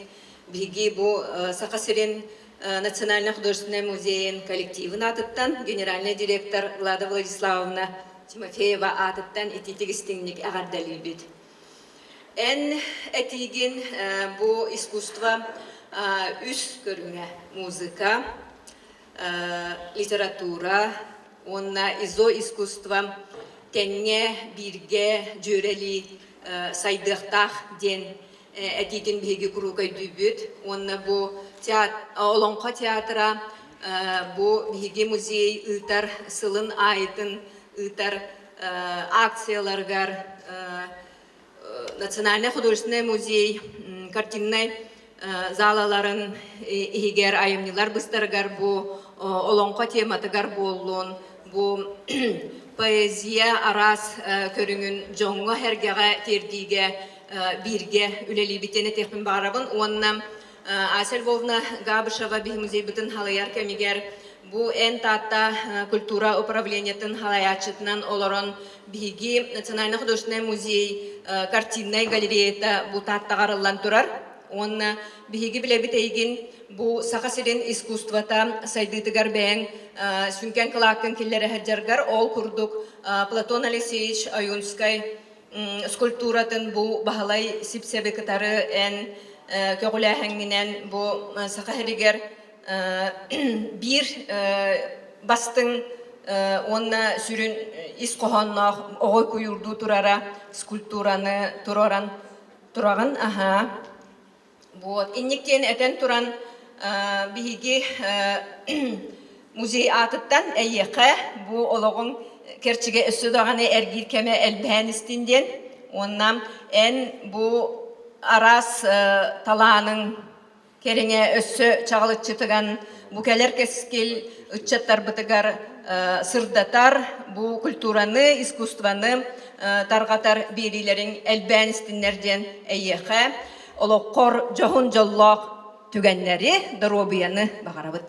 биһиги бу Саха сирин Национальнай художественнай музейын коллективын аатыттан генеральный директор Влада Владиславовна Тимофеева аатыттан итиитик истиҥник эҕэрдэлиибит. Эн этиигин бу искусство үс көрүҥэ музыка, литература уонна изо-искусство тэҥҥэ бииргэ дьүөрэлии сайдыахтаах диэн этиитин биһиги куруук өйдүүбүт уонна бу Олоҥхо театра бу биһиги музей ыытар сылын аайытын ыытар акцияларыгар Национальный художественный музей картиннай залаларын иһигэр айымньылар быстарыгар бу олоҥхо тематыгар буоллун, бу поэзия араас көрүҥүн дьоҥҥо-сэргэҕэ тиэрдиигэ бииргэ үлэлиибит диэн этиэхпин баҕарабын уонна Ася Львовна Габышева биһи музейбытын халайар кэмигэр бу эн Таатта культура управлениетын халайааччытынан олорон биһиги Национальный художественный музей картиннай галереята бу Тааттаҕа арыллан турар. Уонна биһиги билэбит эйигин бу Саха сирин искусствота сайдыытыгар бэйэҥ сүҥкэн кылааккын киллэрэ сылдьаргар ол курдук Платон Алексеевич Ойунскай скульптуратын бу Баһылай Сипсэби кытары эн көҕүлээһиҥҥинэн бу Саха сиригэр биир бастыҥ уонна сүрүн ис хоһоонноох оҕо куйуурдуу турара скульптураны туруоран тураҕын аһаа Вот. Инник диэн этэн туран биһиги музей аатыттан эйиэхэ бу олоҕуҥ кэрчигэ өссө даҕаны эргиир кэмэ элбээн истин диэн уонна эн бу араас талааныҥ кэриҥэ өссө чаҕылыччытыган бу кэлэр кэскил ыччаттарбытыгар сырдатар бу культураны, искусствоны тарҕатар биэриилэриҥ элбээн истиннэр диэн эйиэхэ олоххор дьоһун дьоллоох түгэннэри, доруобуйаны баҕарабыт.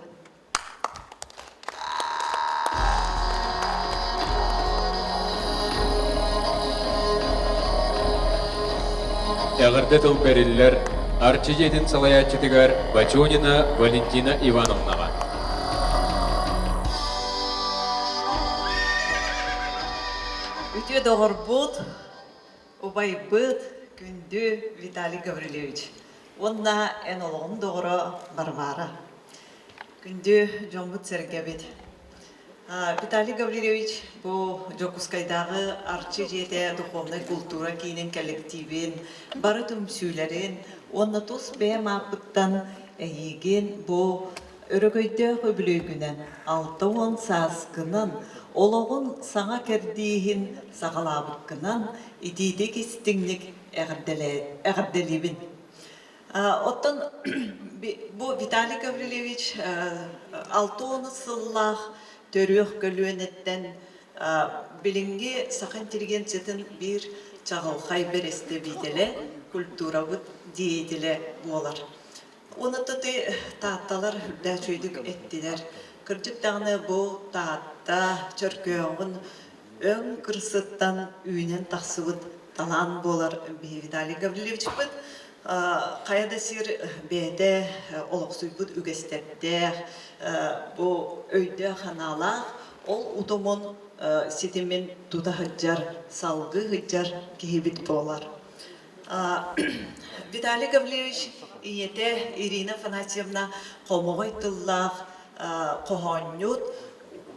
Эҕэрдэ тыл бэриллэр Арчы дьиэтин салайааччытыгар Бочонина Валентина Ивановнаҕа. Үтүө доҕорбут, убайбыт, күндү Виталий Гаврильевич уонна эн олоҕун доҕоро Варвара. Күндү дьоммут-сэргэбит. Виталий Гаврильевич бу Дьокуускайдааҕы Арчы дьиэтэ духовнай култуура киинин кэллэктиибин бары түмсүүлэрин уонна тус бэйэм ааппыттан эйиигин бу Өрөгөйдөөх үбүлүөйгүнэн 60 сааскынан, олоҕун саҥа кэрдииһин саҕалаабыккынан итиитик истиҥник эҕэрдэлиибин. Оттон бу Виталий Гаврильевич 60 сыллаах төрүөх көлүөнэттэн билиҥҥи саха интеллигенциятын биир чаҕылхай бэрэстэбиитэлэ, культурабыт деятелэ буолар. Уонна ти таатталар үрдээх үчүгэйдик эттилэр. Кырдьык даҕаны бу Таатта Чөркөөҕүн өҥ кырсыттан үүнэн тахсыбыт талаан буолар биһи Виталий Гаврильевичпыт. Хайа да сир бэйэтэ олохсуйбут үгэстэрдээх, бу өйдөөх-санаалаах, ол утумун ситимин тута сылдьар, салгыы сылдьар киһибит буолар. Виталий Гаврильевич ийэтэ Ирина Афанасьевна хомоҕой тыллаах хоһоонньут,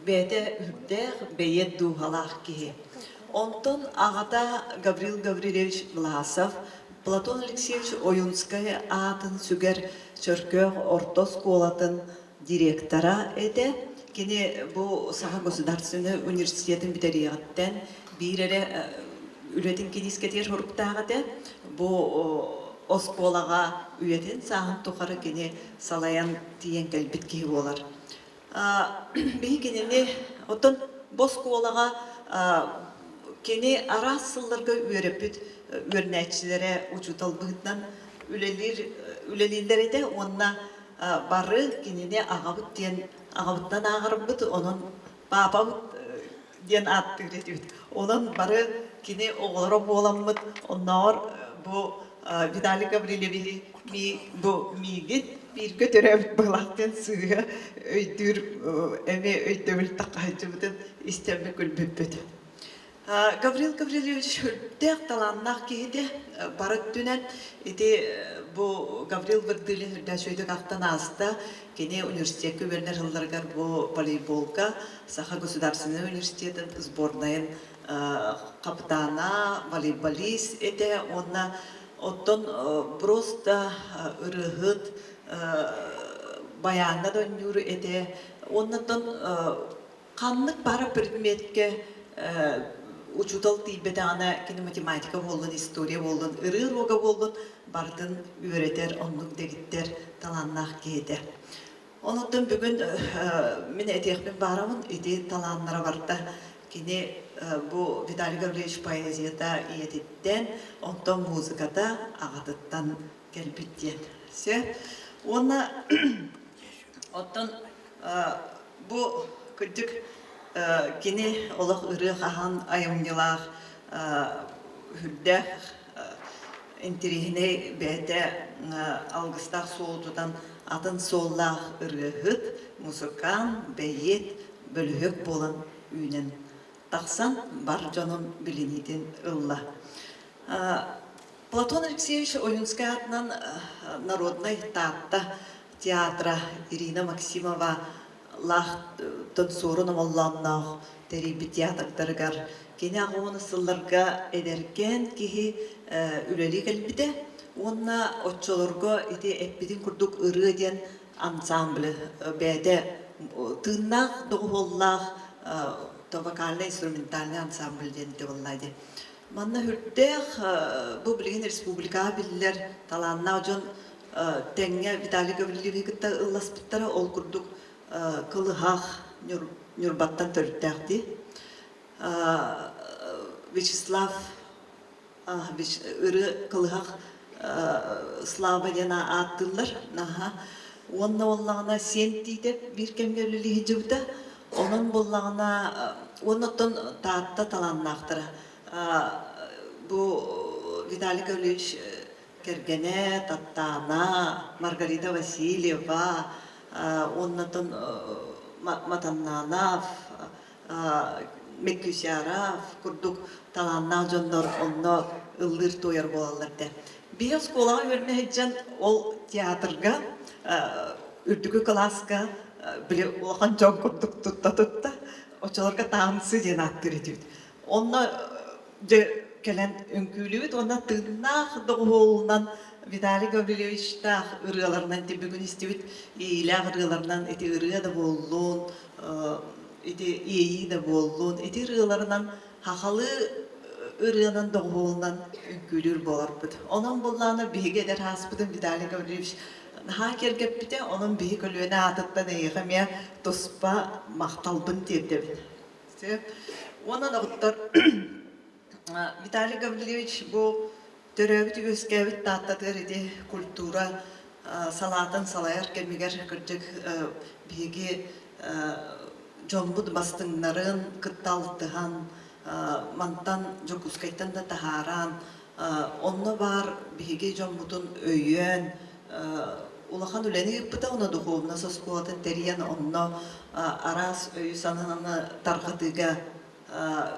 бэйэтэ үрдээх бэйиэт дууһалаах киһи. Онтон аҕата Гаврил Гаврильевич Власов Платон Алексеевич Ойунскай аатын сүгэр Чөркөөх орто оскуолатын директора этэ. Кини бу Саха государственнай университетын бүтэриэҕиттэн биир эрэ үлэтин киниискэтигэр соруктаах этэ. Бу оскуолаҕа үйэтин сааһын тухары кини салайан тиийэн кэлбит киһи буолар. Биһи кинини оттон бу оскуолаҕа кини араас сылларга үөрэппит үөрэнээччилэрэ учуутал быһыытынан үлэлиир үлэлииллэр этэ уонна бары кинини аҕабыт диэн аҕабыттан ааҕарбыт, онон паапабыт диэн ааттыыр этибит. Онон бары кини оҕолоро буоламмыт, оннооҕор бу Виталий Гаврильевиһи бу миигин бииргэ төрөөбүт быһылаах диэн сыыһа өйдүүр эмиэ өйдөбүл таххаһыччыбытын истэммит күлбүппүт. Гаврил Гаврильевич үрдээх талааннаах киһитэ бары өттүнэн ити бу Гаврил Вырдылин үрдээх үчүгэйдик ахтан ааста. Кини университекка үөрэнэр сылларыгар бу волейболга Саха государственнай университетын сборнайын капитана, волейболист этэ уонна оттон просто ырыаһыт баяҥҥа да оонньуур этэ. Уонна оттон Ханнык бары предметкэ учуутал тиийбэтэҕинэ кини математика буоллун, история буоллун, ырыа уруога буоллун барытын үөрэтэр, оннук дэгиттэр талааннаах киһи этэ. Онуттан бүгүн мин этиэхпин баарабын, ити талааннара барыта кини бу Виталий Гаврильевич поэзията ийэтиттэн, онтон музыката аҕатыттан кэлбит диэн. Сөп. Уонна оттон Бу кырдьык кини олох ырыа хаһан айымньылаах үрдээх интэриэһинэй бэйэтэ алгыстаах суолу тутан атын суоллаах ырыаһыт, мусукаан, бэйиэт, бөлүһүөк буолан үүнэн тахсан бар дьонун билиниитин ылла. Платон Алексеевич Ойунскай аатынан народнай Таатта театра Ирина Максимова лаах тонсуорун омоллоонноох тэрийбит театрдарыгар кини аҕа сылларга эдэркээн киһи үлэлии кэлбитэ уонна оччолорго ити эппитин курдук ырыа диэн ансамбль бэйэтэ тыыннаах доҕуһуоллаах вокальнай-инструментальный ансамбль диэн буолла дии. Манна үрдээх бу билигин республикаҕа биллэр талааннаах дьон тэҥҥэ Виталий Гаврильевиһы кытта ылласпыттара. Ол курдук Кылыһах Ньурбаттан төрүттээх дии. Вячеслав ырыа Кылыһах Слава диэн ааттыыллар. Уонна буоллаҕына Сиэн Тиитэп биир кэмҥэ үлэлии сылдьыбыта. Онон буоллаҕына уонна оттон Таатта талааннаахтара. Бу Виталий Гаврильевич кэргэнэ Таттаана, Маргарита Васильева, уонна оттон Матаннанов, Меккюсяров курдук талааннаах дьоннор онно ыллыыр-туойар буолаллар этэ. Биһи оскуолаҕа үөрэнэ сылдьан ол театрга үрдүкү кылааска били улахан дьон курдук тутта-тутта оччолорго таансы диэн ааттыыр этибит. Онно дьэ кэлэн үҥкүүлүүбүт уонна тыыннаах доҕуһуолунан Виталий Гаврильевичтаах ырыаларынан ити бүгүн истибит иэйиилээх ырыаларынан ити ырыа да буоллун, ити иэйии да буоллун, ити ырыаларынан хахалыы ырыанан доҕуһуолунан үҥкүүлүүр буоларбыт. Онон буоллаҕына биһиги эдэр ааспытын Виталий Гаврильевич наһаа киэргэппитэ, онон биһи көлүөнэ аатыттан эйиэхэ эмиэ туспа махталбын тиэрдэбин. Уонна доҕоттор, Виталий Гаврильевич бу төрөөбүт-үөскээбит Тааттатыгар ити культура салаатын салайар кэмигэр кырдьык биһиги дьоммут бастыҥнарын кытта алтыһан, мантан Дьокуускайтан да таһааран, онно баар биһиги дьоммутун өйөөн, улахан үлэни ыыппыта уонна духуобунас оскуолатын тэрийэн онно араас өйү-санааны тарҕатыыга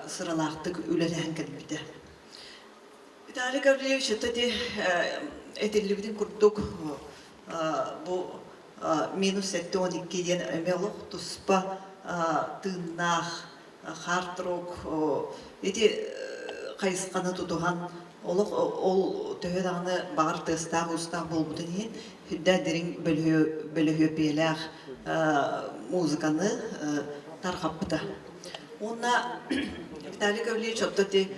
сыралаахтык үлэлэһэн кэлбитэ. Виталий Гаврильевич это ити этиллибитин курдук бу минус 72 диэн эмиэ олох туспа тыыннаах хард-рок ити хайысханы тутуһан олох ол төһө даҕаны баҕар тыастаах-уустаах буолбутун иһин сүрдээх дириҥ бөлүһүөпүйэлээх музыканы тарҕаппыта. Уонна Виталий Гаврильевич оттон ити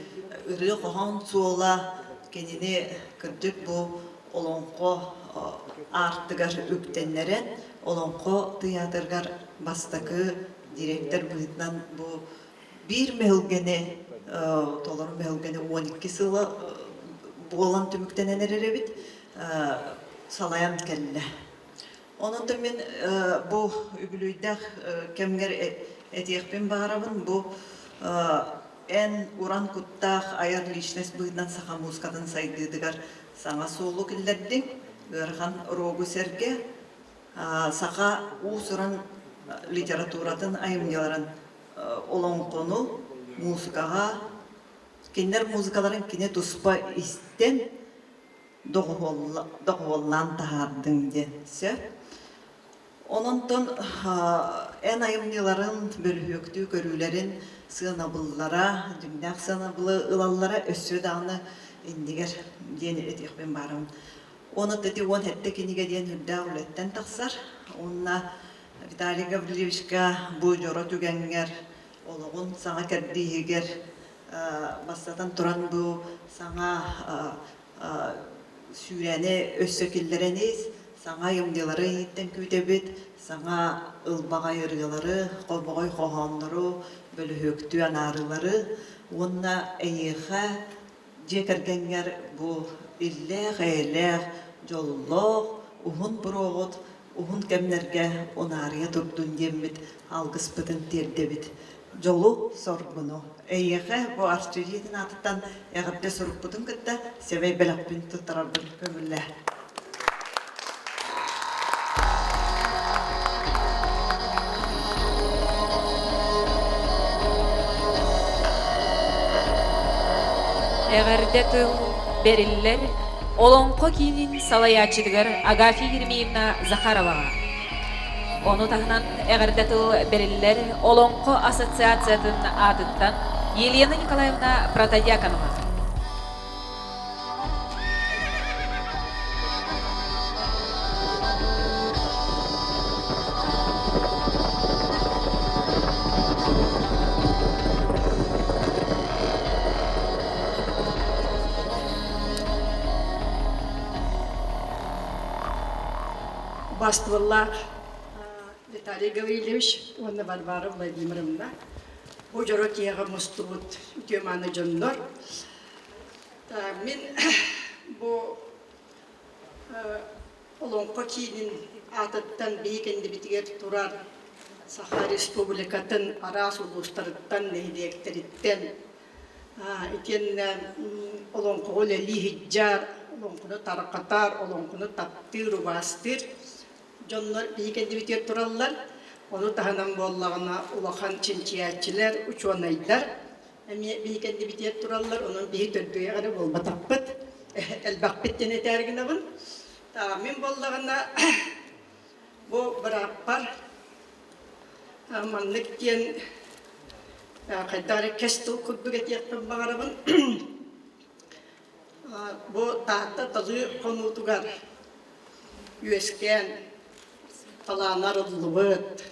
ырыа-хоһоон суола кинини кырдьык бу олоҥхо аартыгар үктэннэрэн Олоҥхо тыйаатырыгар бастакы директор быһыытынан бу биир мөһүлгэни толору мөһүлгэни 12 сыла буолан түмүктэнэн эрэр эбит салайан кэллэ. Онон мин бу үбүлүөйдээх кэмҥэр этиэхпин баҕарабын бу эн уран куттаах айар личность быһыытынан саха музыкатын сайдыытыгар саҥа суолу киллэрдиҥ, ыарахан рогу сэргэ саха уус-уран литературатын айымньыларын олоҥхону музыкаҕа кинилэр музыкаларын кини туспа истэн доҕуһуоллаан таһаардыҥ диэн сөп. Ононтон эн айымньыларын, бөлүһүөктүү көрүүлэрин сыанабыллара, дьиҥнээх сыанабылы ылаллара өссө даҕаны иннигэр диэн этиэхпин баарым. Уонна ити 17 кинигэ диэн үрдээх үлэттэн тахсар. Уонна Виталий Гаврильевичка бу дьоро түгэҥҥэр олоҕун саҥа кэрдииһигэр бастатан туран бу саҥа сүүрээни өссө киллэрэн ис, саҥа айымньылары иһиттэн күүтэбит, саҥа ылбаҕай ырыалары, хомоҕой хоһооннору, бөлүһүөктүү анаарыылары уонна эйиэхэ дьиэ кэргэҥҥэр бу иллээх-эйэлээх, дьоллоох, уһун буруоҕут уһун кэмнэргэ унаарыйа турдун диэммит алгыспытын тиэрдэбит. Дьолу-соргуну! Эйиэхэ бу Арчы дьиэтин аатыттан эҕэрдэ сурукпутун кытта сэмэй бэлэхпин туттарарбын көҥүллээ. Эҕэрдэ тыл бэриллэр Олоҥхо киинин салайааччытыгар Агафья Еремеевна Захароваҕа. Ону таһынан эҕэрдэ тыл бэриллэр Олоҥхо ассоциациятын аатыттан Елена Николаевна Протодьяконова. Убаастабыллаах Виталий Гаврильевич уонна Варвара Владимировна бу дьоро киэҕэ мустубут үтүө-мааны дьоннор Мин бу Олоҥхо киинин аатыттан биһи кэннибитигэр турар Саха Республикатын араас улуустарыттан, нэһилиэктэриттэн итиэннэ олоҥхоҕо үлэлии сылдьар, олоҥхону тарҕатар, олоҥхону таптыыр, убаастыыр дьоннор биһи кэннибитигэр тураллар. Ону таһынан буоллаҕына улахан чинчийээччилэр, учуонайдар эмиэ биһи кэннибитигэр тураллар, онон биһи төрдүөйэх эрэ буолбатахпыт, элбэхпит диэн этээр гынабын. Мин буоллаҕына бу бырааппар маннык диэн хайдах эрэ кэс тыл курдук этиэхпин баҕарабын. Бу Таатта талыы хонуутугар үөскээн талаана арыллыбыт,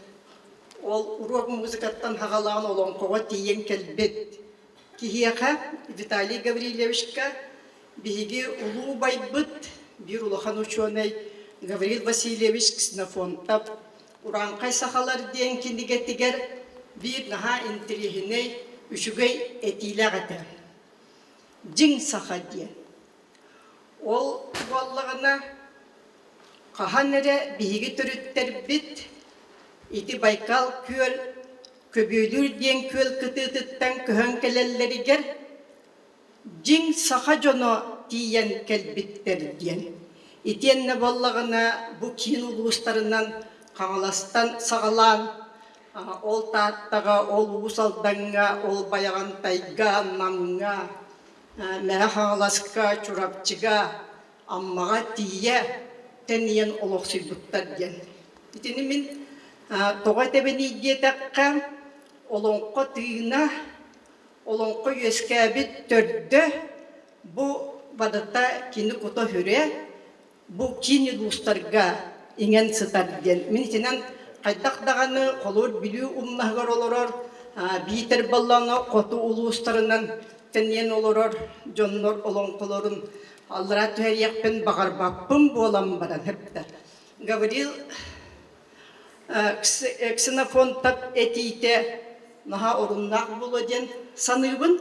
Ол уруок музыкаттан хаҕалаан олоҥхоҕо тиийэн кэлбит киһиэхэ Виталий Гаврильевичка биһиги улуу убайбыт, биир улахан учуонай Гаврил Васильевич Ксенофонтов «Урааҥхай сахалар» диэн кинигэтигэр биир наһаа интэриэһинэй, үчүгэй этиилээх этэ. Дьиҥ саха диэн. Ол буоллаҕына. Хаһан эрэ биһиги төрүттэрбит ити Байкал күөл Көбүөлүүр диэн күөл кытыытыттан көһөн кэлэллэригэр дьиҥ саха дьоно тиийэн кэлбиттэр диэн. Итиэннэ буоллаҕына бу киин улуустарынан Хаҥаластан саҕалаан ол Тааттаҕа, ол Уус Алдаҥҥа, ол Байаҕантайга, Намҥа, Мэҥэ Хаҥаласка, Чурапчыга, Аммаҕа тиийэ тэнийэн олохсуйбуттар диэн. Итини мин тоҕо этэбиний диэтэххэ, олоҥхо тыына, олоҥхо үөскээбит төрдө бу барыта кини кута-сүрэ бу киин улуустарга иҥэн сытар диэн. Мин итинэн хайдах даҕаны холуур Бүлүү умнаһыгар олорор, биитэр баллоно хоту улуустарынан тэнийэн олорор дьоннор олоҥхолорун аллараа түһэриэхпин баҕарбаппын буолан баран эптэ. Гаврил Ксенофонтов этиитэ наһаа оруннаах буолуо диэн саныыбын.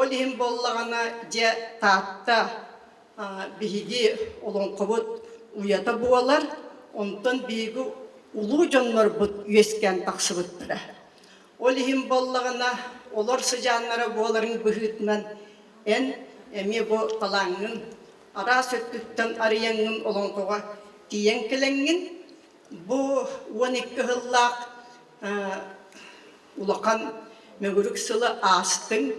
Ол иһин буоллаҕына, дьэ Таатта биһиги олоҥхобут уйата буолар, онтон биһиги улуу дьоннорбут үөскээн тахсыбыттара. Ол иһин буоллаҕына, олор сыдьааннара буоларын быһыытынан эн эмиэ бу талааҥҥын араас өттүттэн арыйаҥҥын олоҥхоҕо тиийэн кэлэҥҥин бу 12 сыллаах улахан мөҥүрүк сылы аастыҥ.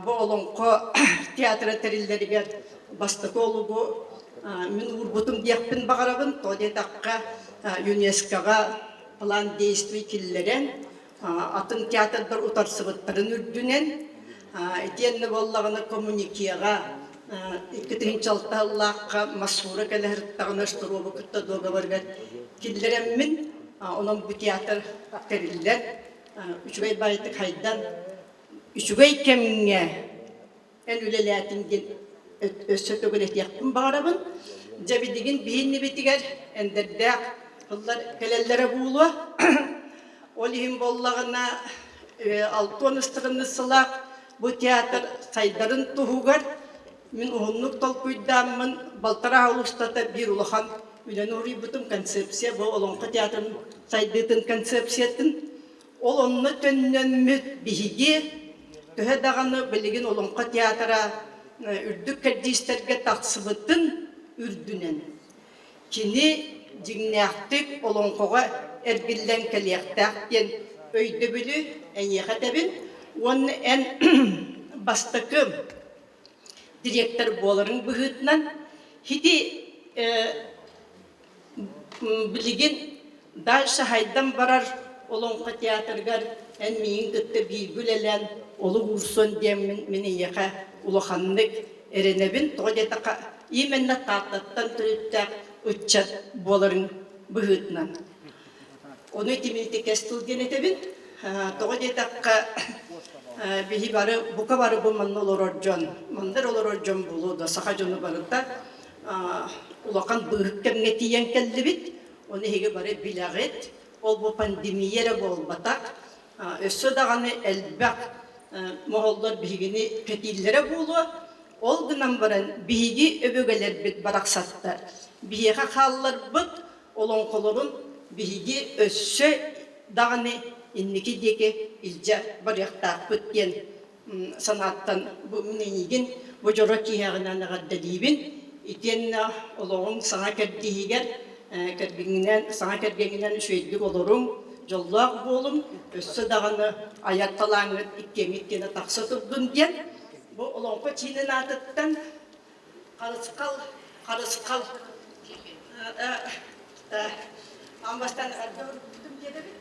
Бу олоҥхо театра тэриллэригэр бастакы олугу мин уурбутум диэхпин баҕарабын. Тоҕо диэтэххэ, ЮНЕСКО-ҕа план действий киллэрэн, атын театрдар утарсыбыттарын үрдүнэн, итиэннэ буоллаҕына коммуникеҕа 2006 сыллаахха Массура кэлэ сырыттаҕына Штырову кытта дуогабарыгар киллэрэммин, онон бу театр тэриллэн, үчүгэй баайытык хайдан үчүгэй кэмҥэ эн үлэлээтиҥ диэн өссө төгүл этиэхпин баҕарабын. Дьэ билигин биһиннибитигэр эндэрдээх тыллар кэлэллэрэ буолуо. Ол иһин буоллаҕына Алтон ыстырыныссылаах бу театр сайдарын туһугар мин уһуннук толкуйдааммын балтараа сыл устата биир улахан үлэни уруйбутум концепция бу Олоҥхо театрын сайдыытын концепциятын Ол онно төннөммүт биһиги төһө даҕаны билигин Олоҥхо театра үрдүк кэрдиистэргэ тахсыбытын үрдүнэн кини дьиҥнээхтик олоҥхоҕо эргиллэн кэлиэхтээх диэн өйдөбүлү эйиэхэ этэбин уонна эн бастакы директор буоларыҥ быһыытынан ити Билигин дальше хайдан барар Олоҥхо театрыгар эн миигин кытта бииргэ үлэлээн олук уурсуон диэммин мин эйиэхэ улаханнык эрэнэбин. Тоҕо диэтэххэ, именно Тааттаттан төрүттээх ыччат буоларыҥ быһыытынан. Ону итиминити кэс тыл диэн этэбин. Тоҕо диэтэххэ, биһи бары, бука бары бу манна олорор дьон, мандар олорор дьон буолуо да, саха дьоно барыта улахан быыһык кэмҥэ тиийэн кэллибит. Ону эһиги бары билэҕит. Ол бу пандемия эрэ буолбатах. Өссө даҕаны элбэх моһоллор биһигини кэтииллэрэ буолуо. Ол гынан баран биһиги өбүгэлэрбит барахсаттар. Биһиэхэ хаалларбыт олоҥхолорун биһиги өссө даҕаны инники диэки илдьэ барыахтаахпыт диэн санааттан бу мин эйигин бу дьоро киһиэҕинэн эҕэрдэлиибин итиэннэ олоҕуҥ саҥа кэрдииһигэр кэргэҥҥинэн саҥа кэргэҥҥинэн үчүгэйдик олоруҥ дьоллоох буолуҥ өссө даҕаны айар талааҥҥыт иккиэҥҥит гына тахса турдун диэн бу олоҥхо чиинин аатыттан харысхал харысхал аан бастаан эҕэрдэ уруккутум диэтэбин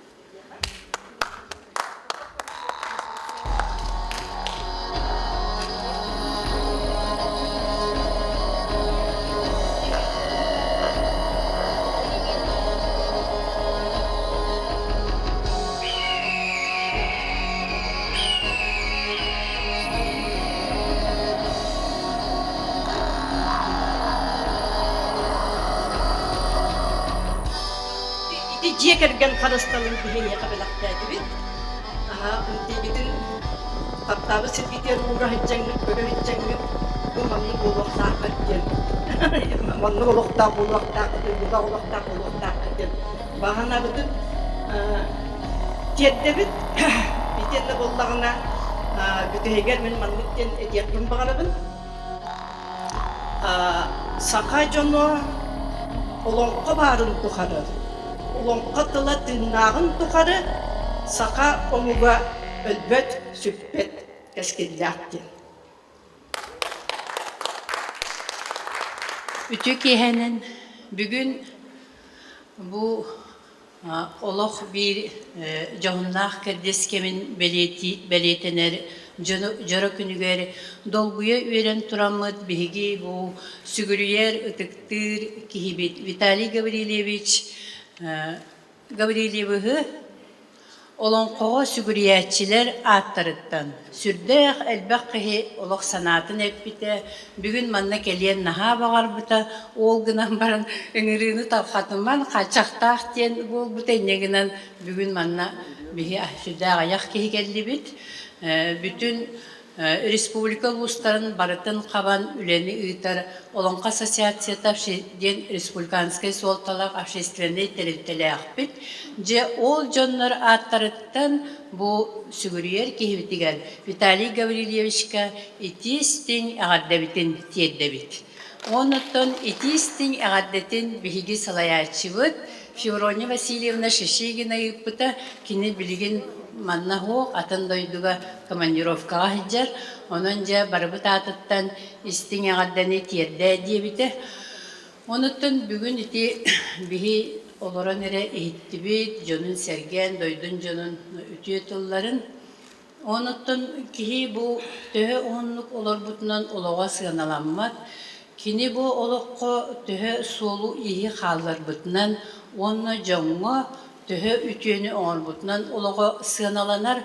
Ити дьиэ кэргэн харысталын биһиэхэ бэлэхтээтибит. Аһаа, интиибитин таптаабыт сиргитигэр уура сылдьаҥҥыт, көрө сылдьаҥҥыт. Бу маннык буолуохтааххыт диэн маннык олохтоох буолуохтааххыт, уйгулаах олохтоох буолуохтааххыт диэн баҕанабытын тиэрдэбит. Итиэннэ буоллаҕына бүтэһигэр мин маннык диэн этиэхпин баҕарабын. Саха дьоно олоҥхо баарын тухары, олоҥхо тыла тыыннааҕын тухары саха омуга өлбөт, сүппэт кэскиллээх диэн. Үтүө киэһэнэн бүгүн бу олох биир дьоһуннаах кэрдиис кэмин бэлиэтэнэр дьоро күнүгэр долгуйа үөрэн тураммыт биһиги бу сүгүрүйэр, ытыктыыр киһибит Виталий Гаврильевич Гаврильевыһы Олоҥхоҕо сүгүрүйээччилэр ааттарыттан сүрдээх элбэх киһи олох санаатын эппитэ, бүгүн манна кэлиэн наһаа баҕарбыта, ол гынан баран ыҥырыыны тарҕатыман, хааччахтаах диэн буолбута, инньэ гынан бүгүн манна биһи сүрдээх аҕыйах киһи кэллибит. Бүтүн Республика улуустарын барытын хабан үлэни ыытар Олоҥхо ассоциацията диэн республиканскай суолталаах общественнай тэрилтэлээхпит. Дьэ, ол дьоннор ааттарыттан бу сүгүрүйэр киһибитигэр Виталий Гаврильевичка итии-истиҥ эҕэрдэбитин тиэрдэбит. Онуттан итии-истиҥ эҕэрдэтин биһиги салайааччыбыт Феврония Васильевна Шишигина ыыппыта. Кини билигин манна суох, атын дойдуга командировкаҕа сылдьар. Онон дьэ барыбыт аатыттан истиҥ эҕэрдэни тиэрдээ диэбитэ. Онуттан бүгүн ити биһи олорон эрэ иһиттибит, дьонун сэргээн, дойдун дьонун үтүө тылларын. Онуттан киһи бу төһө уһуннук олорбутунан олоҕо сыаналаммат. Кини бу олоххо төһө суолу-ииһи хаалларбытынан уонна дьоҥҥо төһө үтүөнү оҥорбутунан олоҕо сыаналанар.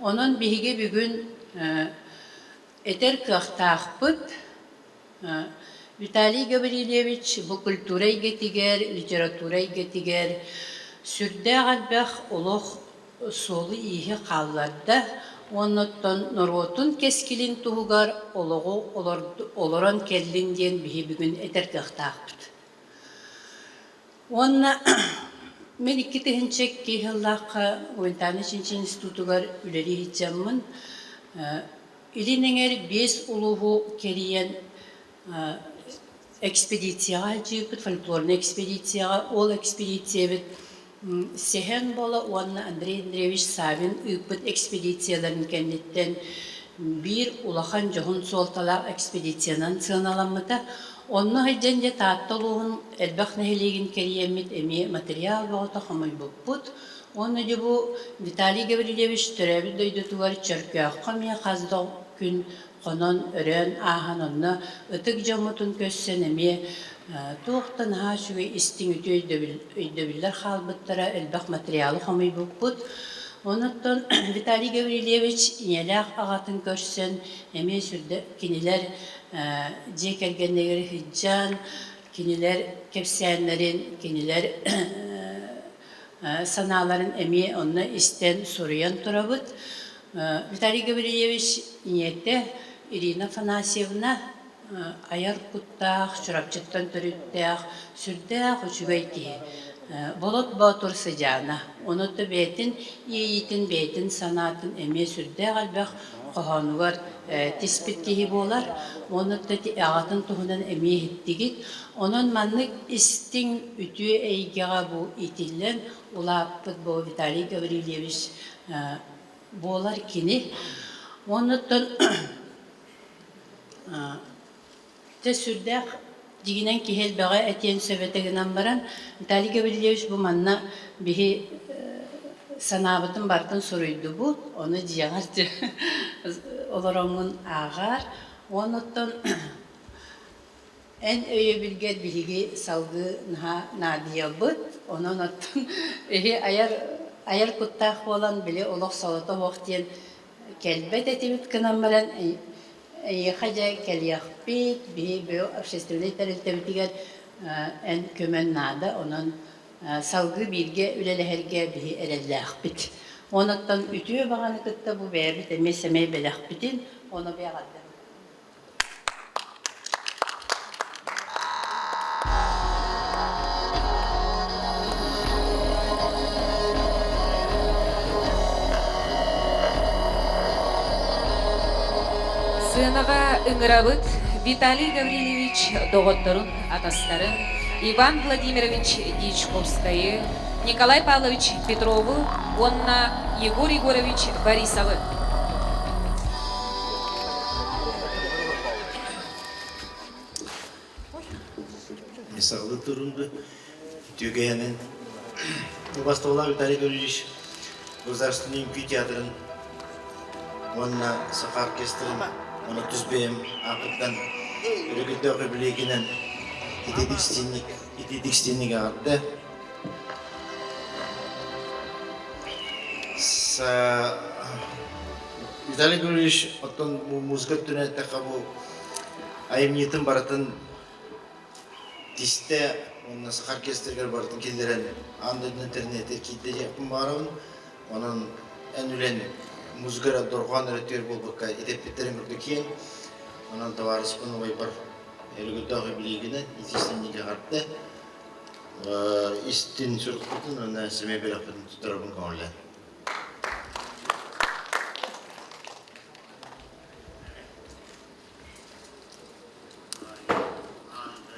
Онон биһиги бүгүн этэр кыахтаахпыт. Виталий Гаврильевич бу культура эйгэтигэр, литература эйгэтигэр сүрдээх элбэх олох суолу-ииһи хаалларда уонна оттон норуотун кэскилин туһугар олоҕу олорон кэллин диэн биһи бүгүн этэр кыахтаахпыт. Уонна мин 2002 сыллаахха Гуманитарнай чинчийии институтугар үлэлии сылдьаммын Илин эҥэр биэс улууһу кэрийэн экспедицияҕа сылдьыыппыт, фольклорнай экспедицияҕа. Ол экспедициябыт Сэһэн Боло уонна Андрей Андреевич Савин ыыппыт экспедицияларын кэнниттэн биир улахан дьоһун суолталаах экспедициянан сыаналаммыта. Онно сылдьан дьэ Таатта улууһун элбэх нэһилиэгин кэрийэммит эмиэ материал бөҕөтө хомуйбуппут. Уонна дьэ бу Виталий Гаврильевич төрөөбүт дойдутугар Чөркөөххө эмиэ хас да күн хонон, өрөөн ааһан онно ытык дьоммутун көрсөн эмиэ туох да наһаа үчүгэй истиҥ үтүө өйдөбүллэр хаалбыттара, элбэх материалы хомуйбуппут. Онуттан Виталий Гаврильевич ийэлээх аҕатын көрсөн эмиэ сүрдэ кинилэр дьиэ кэргэннэригэр сылдьан, кинилэр кэпсээннэрин, кинилэр санааларын эмиэ онно истэн суруйан турабыт. Виталий Гаврильевич ийэтэ Ирина Афанасьевна айар куттаах, Чурапчыттан төрүттээх, сүрдээх үчүгэй киһи. Болот Боотур сыдьаана. Ону да бэйэтин иэйиитин, бэйэтин санаатын эмиэ сүрдээх элбэх хоһоонугар тиспит киһи буолар. Уонна да аҕатын туһунан эмиэ иһиттигит. Онон маннык истиҥ, үтүө эйгэҕэ бу иитиллэн улааппыт бу Виталий Гаврильевич буолар кини. Оннуттан дьэ сүрдээх дьиҥинэн киһи элбэҕи этиэн сөп этэ гынан баран, Виталий Гаврильевич бу манна биһи санаабытын барытын суруйдубут, ону дьиэҕэр олороҥҥун ааҕаар. Оннуттан Эн өйөбүлгэр биһиги салгыы наһаа наадыйабыт, онон оттон эһи айар айар куттаах буолан били олох солото суох диэн кэлбэт этибит гынан баран эйиэхэ дьэ кэлиэхпит, биһи бу общественнай тэрилтэбитигэр эн көмөн наада, онон салгыы бииргэ үлэлэһэргэ биһи эрэллээхпит. Онуттан үтүө баҕаны кытта бу бэйэбит эмиэ сэмэй бэлэхпитин ону бэҕэрдэбит. Сыанаҕа ыҥырабыт Виталий Гаврильевич доҕотторун, атастарын Иван Владимирович Дьячковскайы, Николай Павлович Петрову уонна Егор Егорович Борисовы. Саҕалыы турунду үтүөгэйэнэн Убастабылаах Виталий Гаврильевич Государственный үҥкүү театрын уонна Саха оркестрын уонна тус бэйэм ааппыттан өрөгөйдөөх үбүлүөйгүнэн ититик стенник ититик стенник эҕэрдэ Виталий Гаврильевич оттон музыка өттүнэн эттэххэ бу айымньытын барытын тистэ уонна саха оркестрыгар барытын киллэрэн аан дойду интернетигэр киирдэ диэхпин баҕарабын. Онон эн үлэн музыка эрэ дорҕоон эрэ түөр буолбакка итэппиттэрин курдук киэҥ. Онон табаарыспын убайбар өрөгөйдөөх үбүлүөйгүнэн итиистинник эҕэрдэ истин сурукпутун уонна сэмэй бэлэхпитин туттарабын көҥүллээн.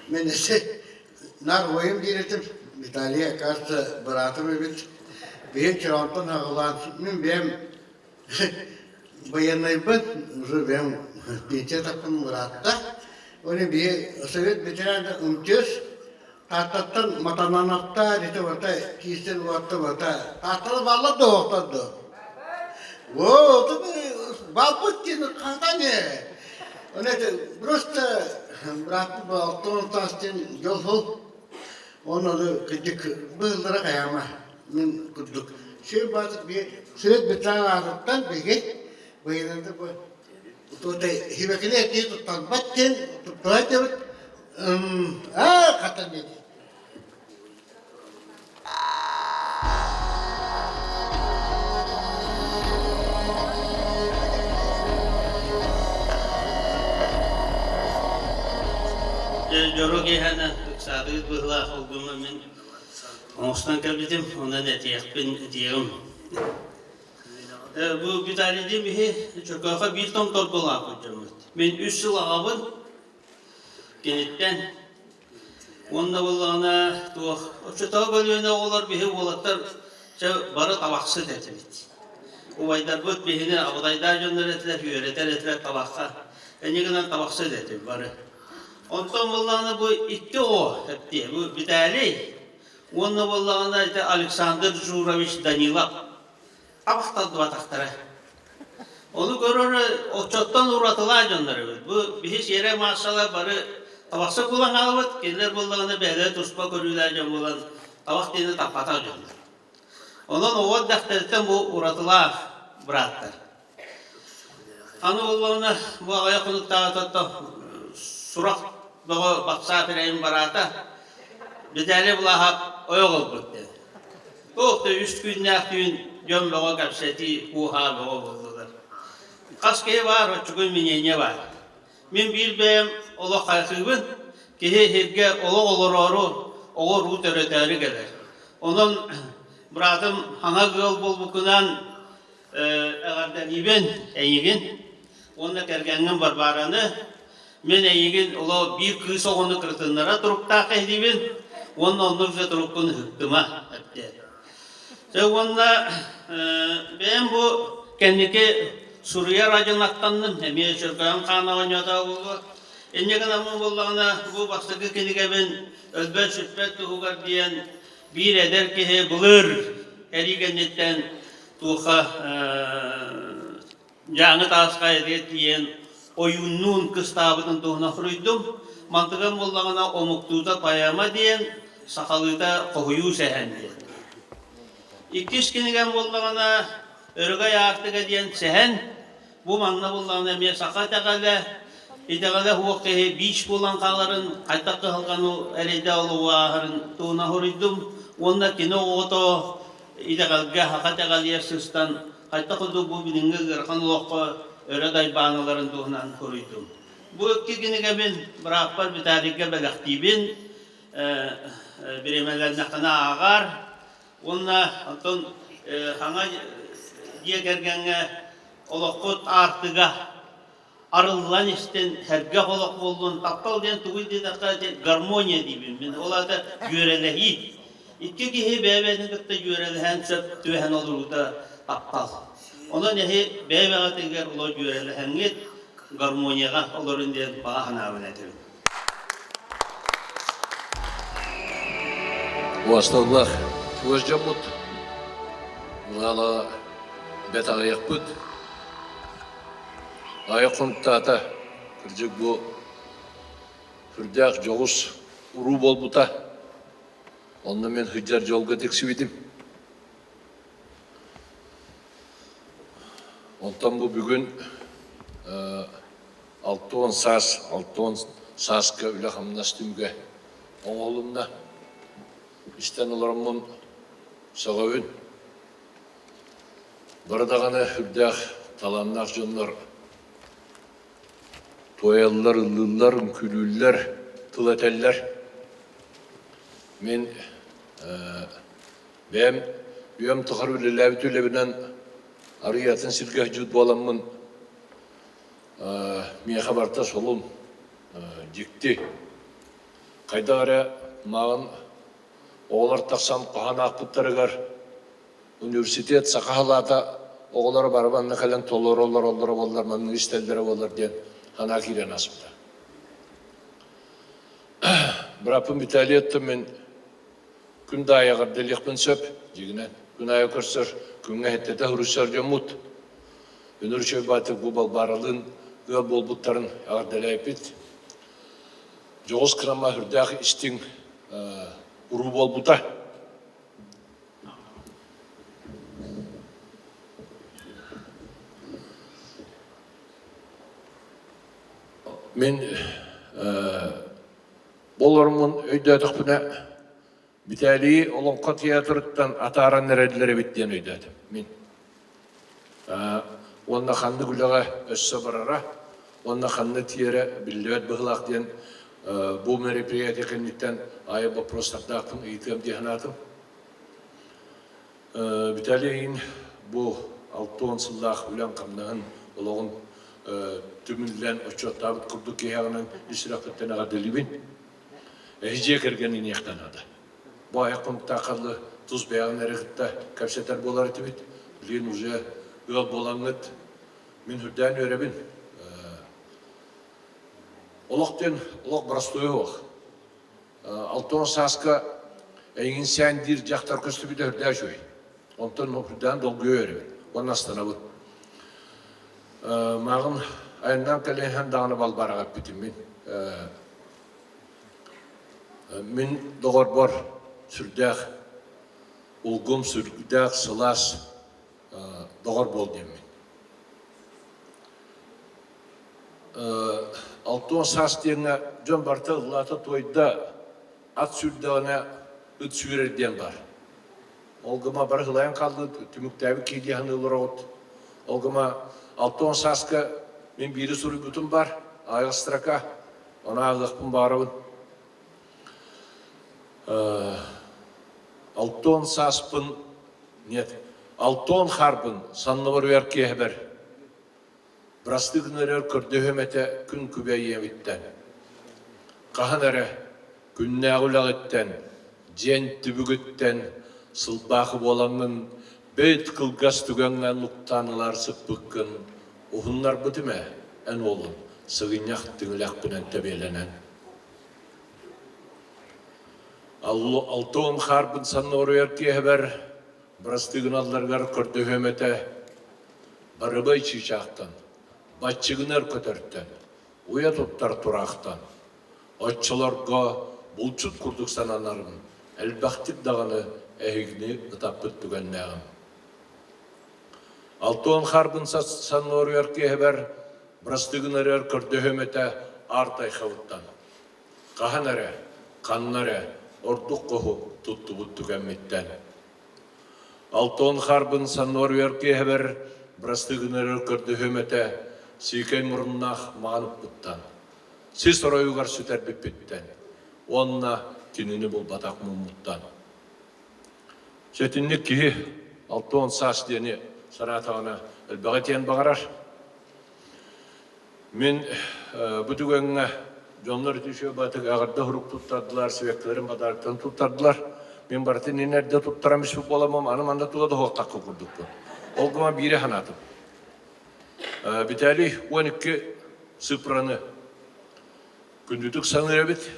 Мен эссе нар ойым диир этим, Виталий, кажется, быраатым эбит. Биһин Чороонтон аҕалаан, мин бэйэм военнайбын, уже бэйэм пенсия тахсан быраатта. Оны биһи совет ветераны МЧС Тааттаттан матананатта, дете барта киистен уатта барта. Тааттала баллар да оохтар да. О, балбыт диэн хантан э. Оны это просто бырааппыт балтон тастен жол хол. Оны кыдык быыллара каяма мен курдук. Шөй базык би сүрет битан аатыттан биги быйылында бу туотай хибекини этии туттарбат диэн туттарай дебит аа хатан диэти. Дьоро киэһэни ыксаатыгыт быһыылаах ол мин оҥостон кэлбитим, онон этиэхпин этиэҕим. Бу Виталийдиин биһи Чөркөөхө биир томторболаах дьоммут. Мин үс сыл аҕабын киниттэн уонна буоллаҕына туох оччотооҕу көлүөнэ оҕолор биһи уолаттар чэ бары табахсыт этибит. Убайдарбыт биһини абытайдаах дьоннор этилэр, үөрэтэр этилэр табахха. Энньэ гынан табахсыт этибит бары. Онтон буоллаҕына бу икки оҕо эптиэ, бу Виталий уонна буоллаҕына ити Александр Журович Данилов табахталлыбатахтара. Ону көрөр оччоттон уратылаа дьоннор эбит. Бу биһи сиэрэ маассалар бары табахсыт буолан хаалбыт, кинилэр буоллаҕына бэйэлэрэ туспа көрүүлээх дьон буолан табах диэни таппатах дьоннор. Онон оҕо эрдэхтэриттэн бу уратылаах бырааттар. Аны буоллаҕына бу аҕыйах хонуктааҕыта сурах бөҕө батсаап эрэйин бараата Виталий Былааһап ойох ылбыт диэн. Туох да үс күннээх түүн дьон бөҕө кэпсэтии, кууһаа бөҕө буоллулар. Хас киһи баар, оччугуй мнение баар. Мин биир бэйэм олох хайҕыыбын, киһи сиргэ олох олороору, оҕо уруу төрөтөөрү кэлэр. Онон быраатым хаҥа ыал буолбуккунан эҕэрдэлиибин эйигин уонна кэргэҥҥин Варвараны. Мин эйигин оло биир кыыс оҕону кырытыннара туруктаах киһилиибин уонна оннук же туруккун ыһыктыма эттэ. Дьэ уонна бэйэм бу кэнники суруйар адьынаттанным, эмиэ Чөркөөн хаан оонньоото буолуо. Инньэ гынаммын буоллаҕына бу бастакы кинигэбин өлбөт-сүппэт туһугар диэн биир эдэр киһи былыр кэрии кэнниттэн туоха Дьааҥы тааска этигэр тиийэн ойууннуун кыстаабытын туһунан суруйдум. Мантыгам буоллаҕына омуктуута поэма диэн, сахалыыта хоһуйуу сэһэн диэн. Иккис кинигэм буоллаҕына Өрөгөй аартыга диэн сэһэн. Бу манна буоллаҕына эмиэ саха итэҕэлэ, итэҕэлэ суох киһи биич буолан хааларын, хайдах кыһалҕаны эрэйдээх олоҕу ааһарын туһунан суруйдум. Уонна кини оҕото итэҕэлгэ, саха итэҕэлигэр сыстан хайдах курдук бу билиҥҥи ыарахан олоххо өрө дайбааналарын туһунан суруйдум. Бу икки кинигэбин бырааппар Виталийга бэлэхтиибин, бириэмэлэннэххинэ ааҕар уонна оттон хаҥа дьиэ кэргэҥҥэ олоххут аартыга. Арыллан истин, сэргэх олох буоллун, таптал диэн тугуй диэтэххэ, гармония диибин мин. Ол аата дьүөрэлэһии. Икки киһи бэйэ-бэйэтин кытта дьүөрэлэһэн сөп түбэһэн олоруута таптал. Онон эһи бэйэ-бэйэҕитигэр олох дьүөрэлэһэҥҥит гармонияҕа олорун диэн баҕа санаабын этэбин. Уосталлах чугас дьоммут, Лала бэт аҕыйахпыт. Айа хонуктаата, кырдьык бу сүрдээх дьоҕус уруу буолбута. Онно мин сылдьар дьолго тиксибитим. Онтон бу бүгүн 60 саас, 60 сааска үлэ-хамнас түмүгэ оҥоһулунна. Истэн олороммун сөҕөбүн. Бары даҕаны үрдээх талааннаах дьоннор туойаллар, ыллыыллар, үҥкүүлүүллэр, тыл этэллэр. Мин бэйэм үйэм тухары үлэлээбит үлэбинэн арыый атын сиргэ сылдьыбыт буоламмын миэхэ барыта солун, дьикти. Хайдах эрэ мааҕын оҕолор тахсан хаһан аахпыттарыгар университет саха халаата оҕолоро бары манна кэлэн толороллор оллоро буоллар маннык истэллэрэ буоллар диэн санаа киирэн ааспыта. Бырааппын Виталий аттым мин күн да аайы эҕэрдэлиэхпин сөп дьигинэн күн аайы көрсөр күҥҥэ сэттэтэ суруйсар дьоммут Үнүр үчүгэй баатык бу Балбааралыын ыал буолбуттарын эҕэрдэлээппит. Дьоҕус кырама үрдээх истиҥ уруу буолбута. Мин болормун өйдөөтөхпүнэ Виталийы Олоҥхо театрыттан атааран эрэллэр эбит диэн өйдөөтүм мин. Уонна ханнык үлэҕэ өссө барара, уонна ханна тиийэрэ биллибэт быһыылаах диэн бу мероприятие кэнниттэн аайы боппуруостардаахпын ыйытыам дии санаатым. Виталий эйигин бу 60 сыллаах үлэҥ-хамнаһын, олоҕун түмүллэн отчуоттаабыт курдук киһиэҕинэн ис сүрэхпиттэн эҕэрдэлиибин. Эһи дьиэ кэргэн иниэхтэн наада. Бу айах хонуктааххаллы тус бэйэҕин эрэ кытта кэпсэтэр буолар этибит. Билигин уже ыал буолаҥҥыт мин үрдээн үөрэбин. Олох диэн олох боростуойа суох. Алтон сааска эйигин сээн диир дьахтар көстүбүтэ үрдээх үчүгэй. Онтон үрдээн долгуйа үөрэбин. Уонна астанабын. Мааҕын айаннаан кэлэн иһэн даҕаны Балбаараҕа эппитим мин. Мин доҕорбор сүрдээх улгум, сүрдээх сылаас доҕор буол диэммин. 60 саас диэҥҥэ дьон барыта ыллаата-туойда, ат сүүрдэҕинэ ыт сүүрэр диэн баар. Ол гыма бары ылайан хааллыбыт, түмүктээбит киһи дии саныыллар оҕут. Ол гыма 60 сааска мин биири суруйбутум баар, аҕыйах строка, ону ааҕыахпын баҕарабын. 60 сааспын, нет, 60 хаарбын санныбар уйар киэһэбэр бырастыы гынар өр көрдөһүөм этэ күн күбэй ийэбиттэн. Хаһан эрэ күннээҕи үлэҕиттэн, дьиэн түбүгүттэн сылбаахы буолаҥҥын бэйт кылгас түгэҥҥэ нуктаан ылаар сыппыккын уһуннарбытым ээ, эн уолун сыгынньах тиҥилэхпинэн тэбиэлэнэн. Алтуон хаарбын санна оруйар киэһэбэр бырастыы гыналларыгар көрдөһүөм этэ барыбай чыычаахтан, баччыгынар көтөртөн, уйа туттар тураахтан. Оччолорго булчут курдук сананарым, элбэхтик даҕаны эһигини ытаппыт түгэннээҕим. Алтуон хаарбын санныоруйар киэһэбэр бырастыы гынарыгар көрдөһүөм этэ аар тайхабыттан. Хаһан эрэ, ханна эрэ ордук хоһу туттубут түгэммиттэн. Алтуон хаарбын санныоруйар киэһэбэр бырастыы гынарыгар көрдөһүөм этэ сиикэй муруннаах маҕан ыппыттан. Сис оройугар сүтэрбиппиттэн уонна кинини булбатах муммуттан. Сэтинник киһи 60 саас диэни санаатаҕына элбэҕи этиэн баҕарар. Мин бу түгэҥҥэ дьоннор үтүө баатык эҕэрдэ сурук туттардылар, сибэккилэрин подароктарын туттардылар. Мин барытын ин эрдэ туттаран испит буоламмын, аны манна тула да суохтахха курдукпун. Ол гынан биири санаатым. Виталий 12 цифраны күндүтүк саныыр эбит.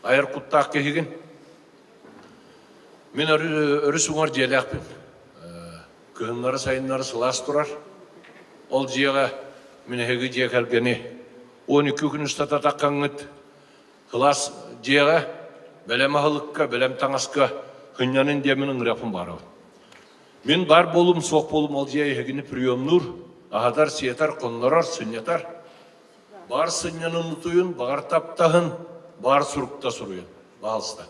Айар куттаах киһигин. Мин өрүс уҥар дьиэлээхпин. Кыһыннары-сайыннары сылаас турар. Ол дьиэҕэ мин эһиги дьиэ кэргэни 12 күн устата таххаҥҥыт кылаас дьиэҕэ бэлэм аһылыкка, бэлэм таҥаска сынньанын диэммин ыҥырыахпын баарабын. Мин баар буолум, суох буолум ол дьиэ эһигини приемнуур, аһатар, сиэтэр, хоннорор, сынньатар. Баар сынньанын утуйун, баҕар таптаһын, баар сурукта суруйун. Баһалыста.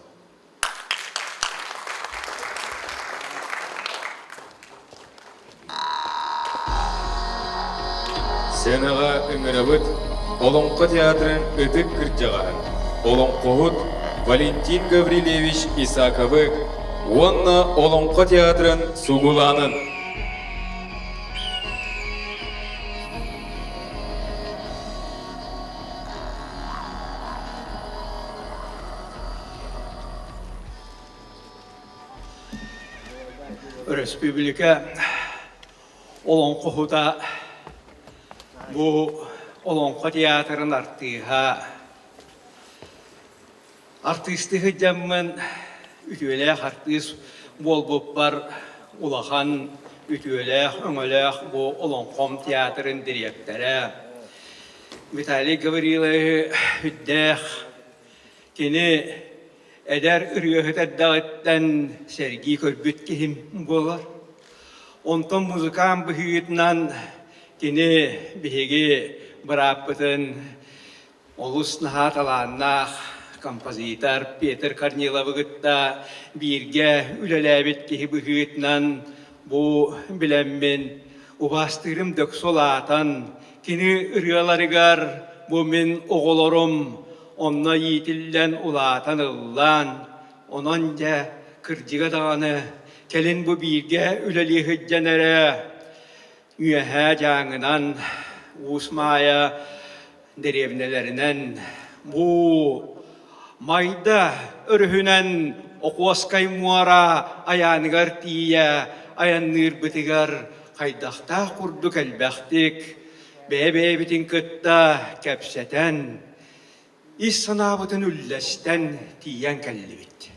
Сценаҕа ыҥырабыт Олоҥхо театрын ытык кырдьаҕаһын, олоҥхоһут Валентин Гаврильевич Исаковы уонна Олоҥхо театрын сугулаанын. Өрөспүүбүлүкэ олоҥхоһута бу Олоҥхо театрын артыыһа артыыстыы сылдьаммын үтүөлээх артыыс буолбуппар улахан үтүөлээх өҥөлөөх бу Олоҥхом театрын дириэктэрэ Виталий Гавриловиһы үрдээх Кини эдэр ырыаһыт эрдэҕиттэн сэргии көрбүт киһим буолар. Онтон музыкант быһыытынан кини биһиги бырааппытын олус наһаа талааннаах композитор Петр Корниловы кытта бииргэ үлэлээбит киһи быһыытынан бу билэммин убаастыырым дөксө улаатан кини ырыаларыгар бу мин оҕолорум Онно иитиллэн улаатан ыллаан, онон дьэ, кырдьыга даҕаны, кэлин бу бииргэ үлэлии сылдьан эрэ Үөһээ Дьааҥынан, Уус Маайа дэриэбинэлэринэн бу Майда өрүһүнэн Охуоскай муора айааныгар тиийэ айанныырбытыгар хайдахтаах курдук элбэхтик бэйэ-бэйэбитин кытта кэпсэтэн, ис санаабытын үллэстэн тиийэн кэллибит.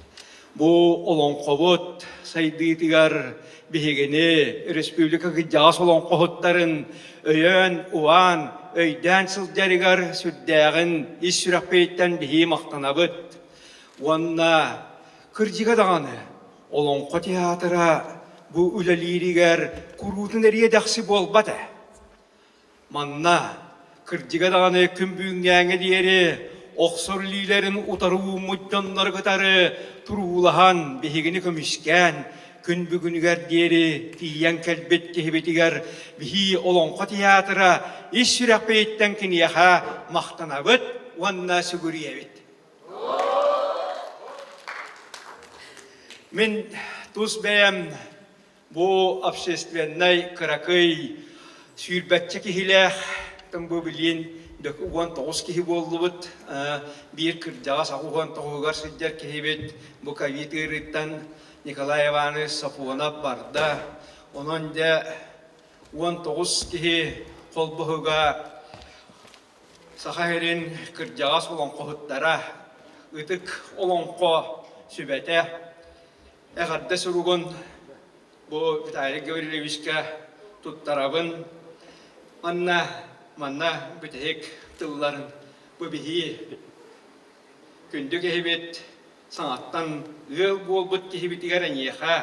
Бу олоҥхобут сайдыытыгар биһигини республика кырдьаҕас олоҥхоһуттарын өйөөн, уаан, өйдөөн сылдьарыгар сүрдээҕин ис сүрэхпититтэн биһии махтанабыт. Уонна кырдьыга даҕаны Олоҥхо театра бу үлэлииригэр куруутун эриэ-дэхси буолбат ээ. Манна, кырдьыга даҕаны күн бүгүҥҥээҥҥэ диэри охсор илиилэрин утары ууммут дьоннору кытары туруулаһан, биһигини көмүскээн, күн бүгүнүгэр диэри тиийэн кэлбит киһибитигэр биһии Олоҥхо театра ис сүрэхпититтэн киниэхэ махтанабыт уонна сүгүрүйэбит. Мин тус бэйэм бу общественнай кыракый сүүрбэччэ киһилээх бу билиин 19 киһи буоллубут. Биир кырдьаҕас 89-угар сылдьар киһибит бу ковид ыарыыттан Николай Иванович Сафонов барда. Онон дьэ 19 киһи холбоһуга Саха сирин кырдьаҕас олоҥхоһуттара, ытык олоҥхо сүбэтэ эҕэрдэ суругун бу Виталий Гаврильевичка туттарабын. Манна манна бүтэһик тылларын бу биһии күндү киһибит саҥаттан ыал буолбут киһибитигэр эйиэхэ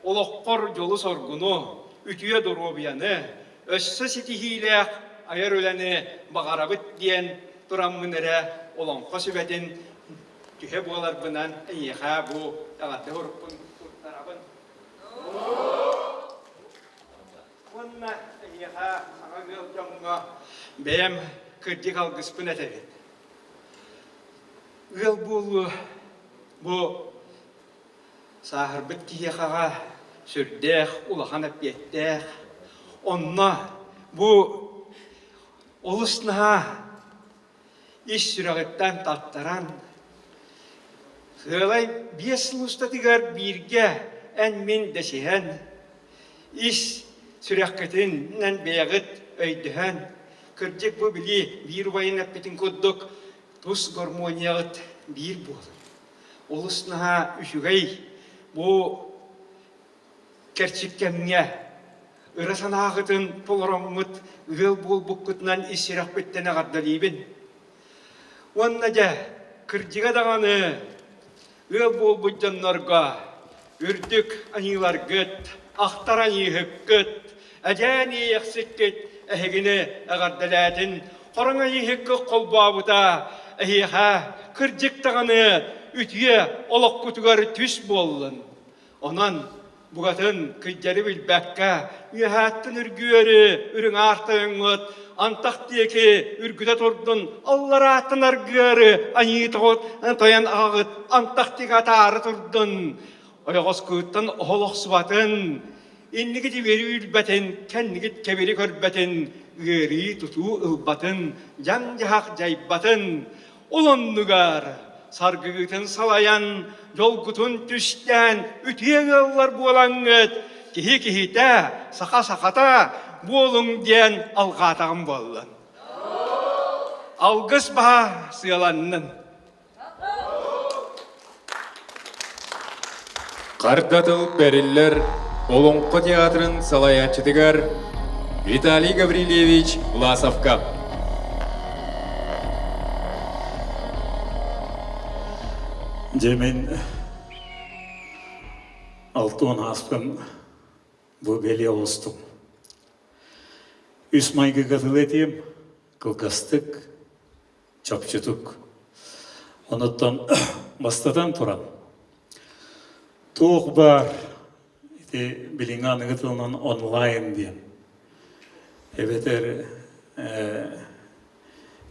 олоххор дьолу-соргуну, үтүө доруобуйаны, өссө ситиһиилээх айар үлэни баҕарабыт диэн тураммын эрэ олоҥхо сүбэтин түһэ буоларбынан эйиэхэ бу эҕэрдэ уруккун туттарабын. Уонна эйиэхэ саҥа ыал дьоҥҥо бэйэм кырдьык алгыспын этэбин. Ыал буолуу бу сааһырбыт киһиэхэҕэ сүрдээх улахан эппиэттээх. Онно бу Олус наһаа ис сүрэҕиттэн таттаран, Сыалай биэс сыл устатыгар бииргэ эн-мин дэсиһэн, ис сүрэххитинэн бэйэҕит өйдөһөн, кырдьык бу били биир убайын эппитин курдук тус гармонияҕыт биир буолар. Олус наһаа үчүгэй бу кэрчик кэмҥэ ыра санааҕытын толороммут ыал буолбуккутунан ис сүрэхпиттэн эҕэрдэлиибин. Уонна дьэ, кырдьыга даҕаны, ыал буолбут дьоннорго үрдүк аньыыларгыт, ахтар аньыыһыккыт, эдьээн иэйэхсиккит эһигини эҕэрдэлээтин, хороҥ айыыһыккыт холбообута эһиэхэ кырдьык даҕаны үтүө олоххутугар түс буоллун. Онон букатын кыйдьары билбэккэ, үөһээттэн үргүөрү үрүҥ аар тойоҥҥут антах диэки үргүтэ турдун, алларааттан аргыары аньыы тойон аҕаҕыт антах диэки атаары турдун, ойоҕоскуттан оһол охсубатын, инники тибири үүрбэтин, кэннигит кэбири көрбөтүн, ыарыы тутуу ылбатын, дьаҥ-дьаһах дьайбатын, Ол оннугар саргыгытын салайан, дьолгутун түстээн үтүө ыаллар буолаҥҥыт, киһи киһитэ, саха сахата буолуҥ диэн алҕаатаҕым буоллун. Алгыс баһа сыаланнын. Харда тыл бэриллэр Олоҥхо театрын салайааччытыгар Виталий Гаврильевич Власовка. Дьэ мин алтыан ааспын бу бэлиэ оҕустум. Үс майгыга тыл этиэм, кылгастык, чопчутук. Онуттан бастатан туран, туох баар ити билиҥҥи аныгы тылынан онлайн диэн эбэтэр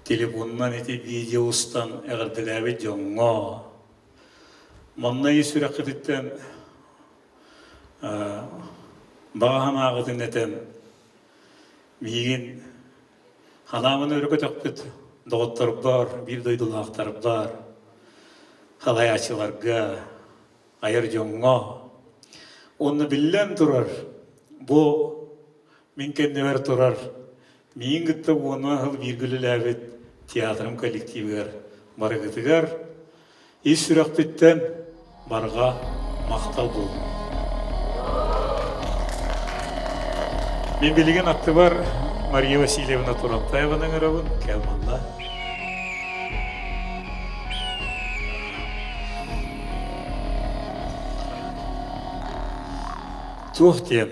телефонунан ити видео устан эҕэрдэлээбит дьоҥҥо манна ис сүрэххититтэн баҕа санааҕытын этэн миигин Ханаабын өрө көтөхпүт доҕотторбор, биир дойдулаахтарбар, халайааччыларга, айар дьоҥҥо уонна биллэн турар, бу мин кэннибэр турар миигин кытта уонна сыл бииргэ үлэлээбит театрым коллективыгар барыгытыгар ис сүрэхпиттэн барҕа махтал буоллун. Мин билигин аттыбар Мария Васильевна Турантаеваны ыҥырабын. Кэл манна. Туох диэн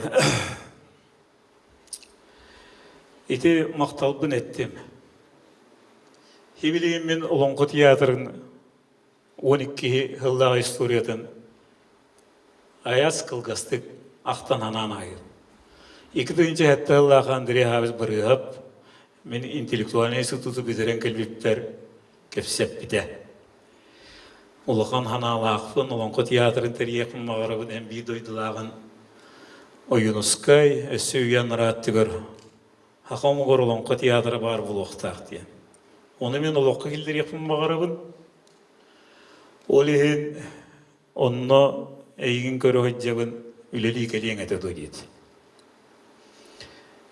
Ити махталбын эттим. Хибилигин мин Олоҥхо театрын 12 сыллаах историятын айас кылгастык ахтан анаан аайым. 2007 сыллаах Андрей Хабис Барыһап мин интеллектуальнай институту бүтэрэн кэлбиппэр кэпсэппитэ. Улахан санаалаахпын, Олоҥхо театрын тэрийиэхпин баҕарабын, эн биир дойдулааҕын Ойуунускай өссө үйэ анараа өттүгэр Саха омугар Олоҥхо театра баар буолуохтаах диэн. Ону мин олоххо киллэриэхпин баҕарабын. Ол иһин онно эйигин көрө сылдьабын, үлэлии кэлиэҥ этэ дуо диэт.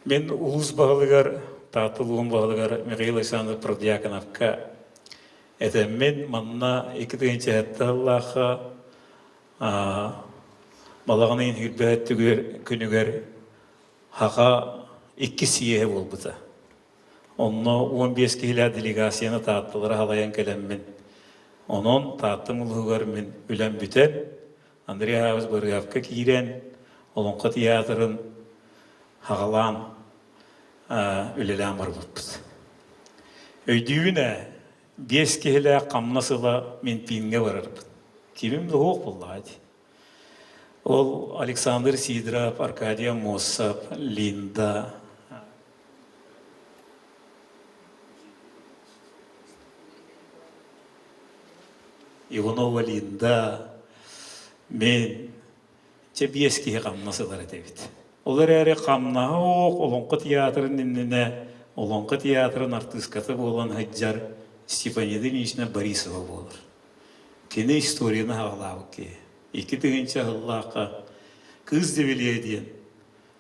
Мин улуус баһылыгар, Таатта улууһун баһылыгар Михаил Александрович Продьяконовка этэммин манна 2007 сыллаахха балаҕан ыйын сүүрбэһит күнүгэр Хаха иккис съеһэ буолбута. Онно 15 киһилээх делегацияны Таатталара халайан кэлэммин, онон Тааттам улууһугар мин үлэм бүтэн, Андрей Аҕабыс Барыһовка киирэн, Олоҥхо театрын хаҕалаан үлэлээн барбыппыт. Өйдүүбүн ээ, биэс киһилээх хамнас ыла Минпиҥҥэ барарбыт. Кимим да суох буоллаҕа дии. Ол Александр Сидоров, Аркадий Аммосов, Линда Иванова Линда, мен чэ биэс киһи хамнас ылар этибит. Ол эрээри хамнаһа оох Олоҥхо театрын иннинэ Олоҥхо театрын артыыската буолан сылдьар Степанида Ильинична Борисова буолар. Кини историяны аҕалаабыт киһи. 2000 сыллаахха Кыыс Девелье диэн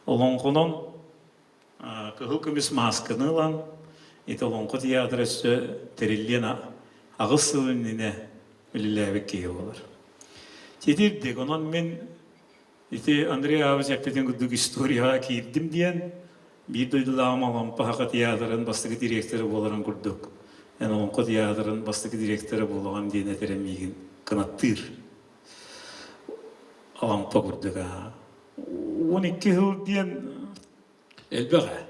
олоҥхонон кыһыл көмүс маасканы ылан, ити Олоҥхо театра өссө тэриллиэн 8 сыл иннинэ үлэлээбит киһи буолар. Титирдик, онон мин ити Андрей Авич эппитин курдук историяҕа киирдим диэн, биир дойдулааҕым Алампа Саха театрын бастакы директора буоларын курдук, эн Олоҥхо театрын бастакы директора буолаҕын диэн этэрэ миигин кынаттыыр. Алампа курдук аа. 12 сыл диэн элбэх ээ.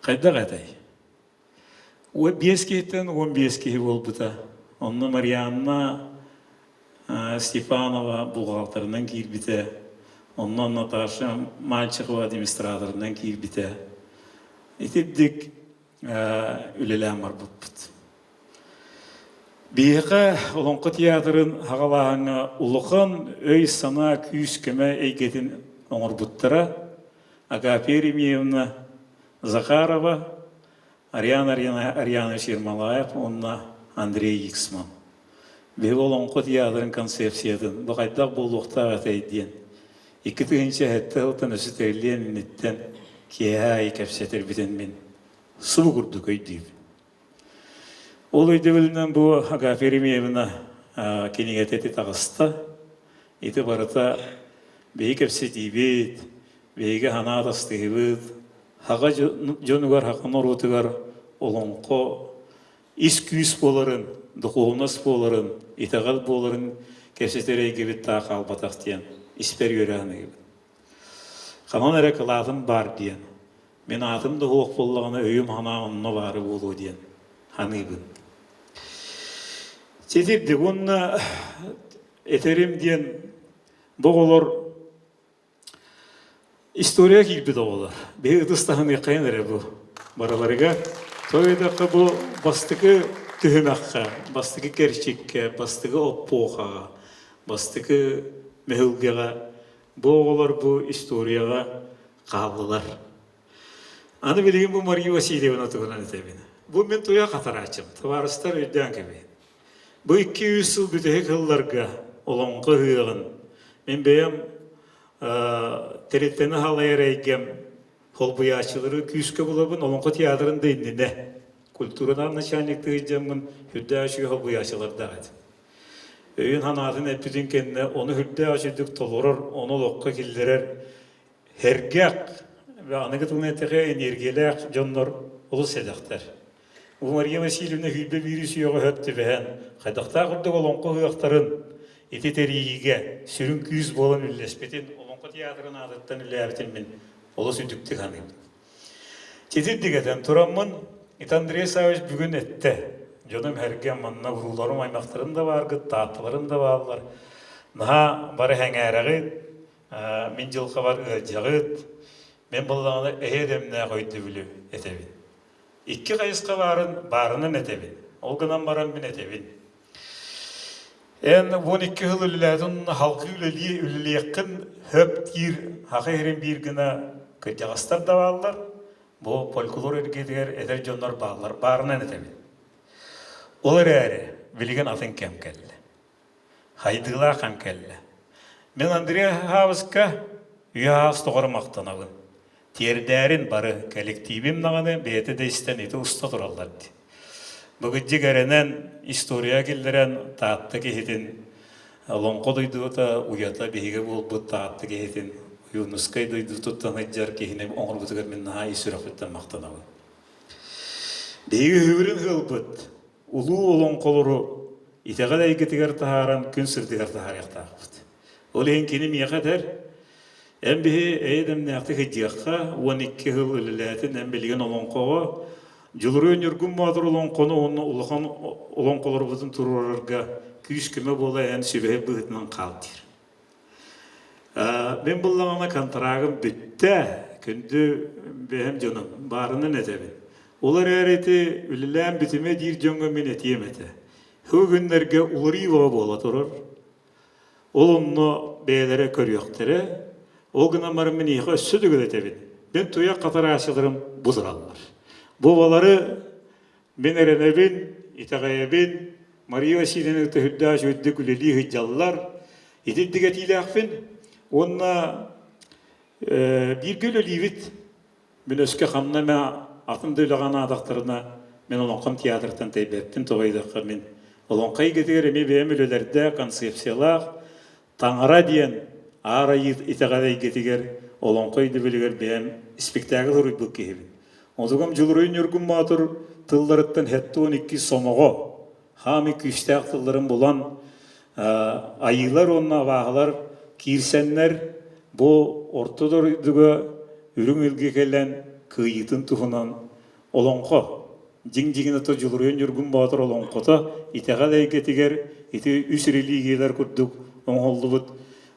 Хайдах этэй? Биэс киһиттэн 15 киһи буолбута. Онно Марианна Степанова бухгалтерынан киирбитэ. Онно Наташа Мальчикова администраторынан киирбитэ. Итирдик үлэлээн барбыппыт. Биһиэхэ Олоҥхо театрын аҕалааһыҥҥа улахан өй-санаа күүс-көмө эйгэтин оҥорбуттара Агафья Еремеевна Захарова, Ариан Арианович Ермолаев уонна Андрей Иксман. Биһиги Олоҥхо театрын концепциятын бу хайдах буолуохтаах этэй диэн 2007 сылтан өссө тэриллиэн инниттэн киэһэ аайы кэпсэтэрбитин мин субу курдук өйдүүбүн. Ол өйдөбүлүнэн бу Агафья Еремеевна кинигэтэ ити таҕыста. Ити барыта биһи кэпсэтиибит, биһиги санаа атастыһыбыт, хаҕа дьонугар, хаҕа норуотугар олоҥхо ис күүс буоларын, духуобунас буоларын, итэҕэл буоларын кэпсэтэр эйгэбит таах хаалбатах диэн испэр үөрэ саныыбын. Ханан эрэ кылаатым баар диэн, мин аатым да суох буоллаҕына өйүм-санаам онно баара буолуо диэн саныыбын. Ситирдик уонна этэрим диэн бу оҕолор история киирбит оҕолор. Биһи ытыс таһыныаххайын эрэ бу барыларыгар. Тоҕо бу бастакы түһүмэххэ, бастакы кэрчиккэ, бастакы оппуохаҕа, бастакы мөһүлгэҕэ бу оҕолор бу историяҕа хааллылар. Аны билигин бу Мария Васильевна туһунан этэбин. Бу мин туйа хатарааччым, табаарыстар өйдөөн кэбиһин. Бу 200 сыл бүтэһик сылларга олоҥхо ыһыаҕын мин бэйэм тэрилтэни халайар эйгэм холбуйааччылары күүскэ булабын, олоҥхо театрын да иннинэ культурадан начальниктыы дьаммын үрдээх үчүгэй холбуйааччылардаах этим. Өйүн-санаатын эппитин кэннэ ону үрдээх үчүгдүк толорор, ону олоххо киллэрэр Сэргэх, аныгы тылынан эттэххэ, эниэргийэлээх дьоннор олус сэдэхтэр. Бу Мария Васильевна сүүрбэ биирис үйэҕэ өһөт түбэһэн, хайдахтаах курдук олоҥхо ыһыахтарын ити тэрийиигэ сүрүн күүс буолан үллэспитин, Олоҥхо театрын аатыттан үлэлээбитин мин олус үрдүктүк саныыбын. Титирдик этэн тураммын, ити Андрей Саввич бүгүн эттэ, дьонум сэргэм манна урууларым, аймахтарым да бааргыт, таатталарым да бааллар, наһаа бары сэҥээрэҕит, мин дьылҕабар ыалдьаҕыт, мин буоллаҕына эһи эрэмнээх өйдөбүлү этэбин. Икки хайысха баарын баарынан этэбин. Ол гынан баран мин этэбин. Эн 12 сыл үлэлээтин халгыы үлэлии үлэлиэххин хөп диир хаха иһирин биир гына кырдьаҕастар да бааллар, бу фольклор эргиэтигэр эдэр дьоннор бааллар, баарынан этэбин. Ол эрээри билигин атын кэм кэллэ. Хайдыылаах кэм кэллэ. Мин Андрей Хаабыска үйэ аас тоҕор махтанабын. Тиэрдээрин бары кэлэктиибим даҕаны бэйэтэ да истэн ити уста тураллар дии. Быгыдьык эрэнэн, история киллэрэн Таатта киһитин Олоҥхо дойдута уйата биһигэ буолбут Таатта киһитин Ойуунускай дойдутуттан сылдьар киһини оҥорбутугар мин наһаа ис сүрэхпиттэн махтанабын. Биһиги үһүбүрүн ыалбыт улуу олоҥхолору итэҕэл эйгэтигэр таһааран күн сырдыгар таһаарыахтаахпыт. Ол иһин кини миэхэ этэр, эн биһи эйэ-дэмнээхтик сылдьыахха, 12 сыл үлэлээтин, эн билигин олоҥхоҕо Дьулуруй Ньургун Боотур олоҥхону уонна улахан олоҥхолорбутун туруорарга күүс-көмө буола эн сүбэһит быһыытынан хаал диир. Мин буллаҕына контрагым бүттэ, күндү бэйэм дьонум, баарынан этэбин. Ол эрээри ити үлэлээн бүтүмэ диир дьоҥҥо мин этиэм этэ. Бу күннэргэ уларыы бөҕө буола турар. Ол онно бэйэлэрэ көрүөхтэрэ. Ол гынан баран мин эйиэхэ өссө төгүл этэбин. Мин туйах хатарааччыларым бу тураллар. Бу балары мин эрэнэбин, итэҕэйэбин, Мария Васильевна төһүрдээх үчүгэйдик үлэлии сылдьаллар. Итинник этиилээхпин. Уонна бииргэ үлэлиибит. Мин өскө ханна эмэ атын да үлэҕэ анаатахтарына, мин Олоҥхом театрыттан тэйбэппин, тоҕо диэтэххэ мин Олоҥхо эйгэтигэр эмиэ бэйэм үлэлэрдээх, концепциялаах, Таҥара диэн Аар Айыы итэҕэл эйгэтигэр Олоҥхо өйдөбүлүгэр бэйэм спектакль суруйбут киһибин. Онтукам Дьулуруйун Ньургун Боотур тылларыттан 72 сомоҕо, хаамый күүстээх тылларын булан, айыылар уонна абааһылар киирсэннэр бу орто дойдуга үрүҥ илгэ кэлэн кыайыытын туһунан олоҥхо дьиҥ дьиҥин ото Дьулуруйан Ньургун Боотур олоҥхото итэҕэл эйгэтигэр ити үс религиялар курдук оҥоһуллубут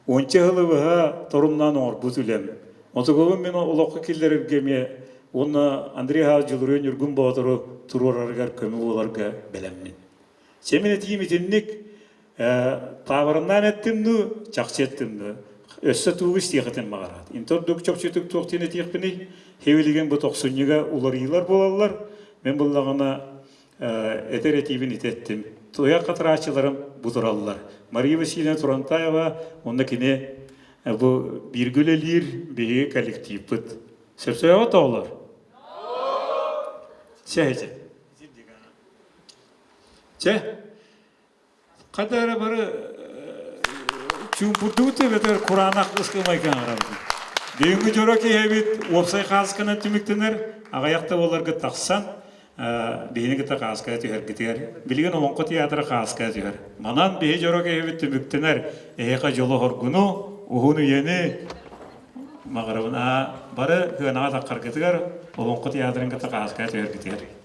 уонча сылы быһа торумнаан оҥорбут үлэм. Отугубун мин олоххо киллэрэргэ эмиэ уонна Андрей Хаал Дьулуруйан Ньургун Боотуру туруорарыгар көмө буоларга бэлэммин. Чэ мин этиим итинник таабырыннаан эттим дуу, чахчы эттим дуу. Өссө тугу истиэхитин баҕараат. Интордук чопчутук туох диэн этиэхпиний? Хевилигин бу тохсунньуга уларыйыылар буолаллар. Мин буллаҕына этэр этиибин ити эттим. Туйах хатырааччыларым бу тураллар. Мария Васильевна Турантаева уонна кини бу бииргэ үлэлиир биһиги коллективпыт. Сөпсөөҕө тоҕолор? Чэ, Чэ, хата эрэ бары чуумпурдубут эбэтэр кураанах ыскымайга аҥарабыт. Бүгүҥҥү дьоро киһибит уопсай хаасканан түмүктэнэр, аҕыйах да буоларга тахсан, биһини кытта хааская түһэргитигэр. Билигин Олоҥхо театра хааская түһэр. Манан биһи дьоро киһибит түмүктэнэр. Эһиэхэ дьолу-хоргуну, уһун үйэни баҕарабын. Бары сыанаҕа таххаргытыгар Олоҥхо театрын кытта хааская түһэргитигэр.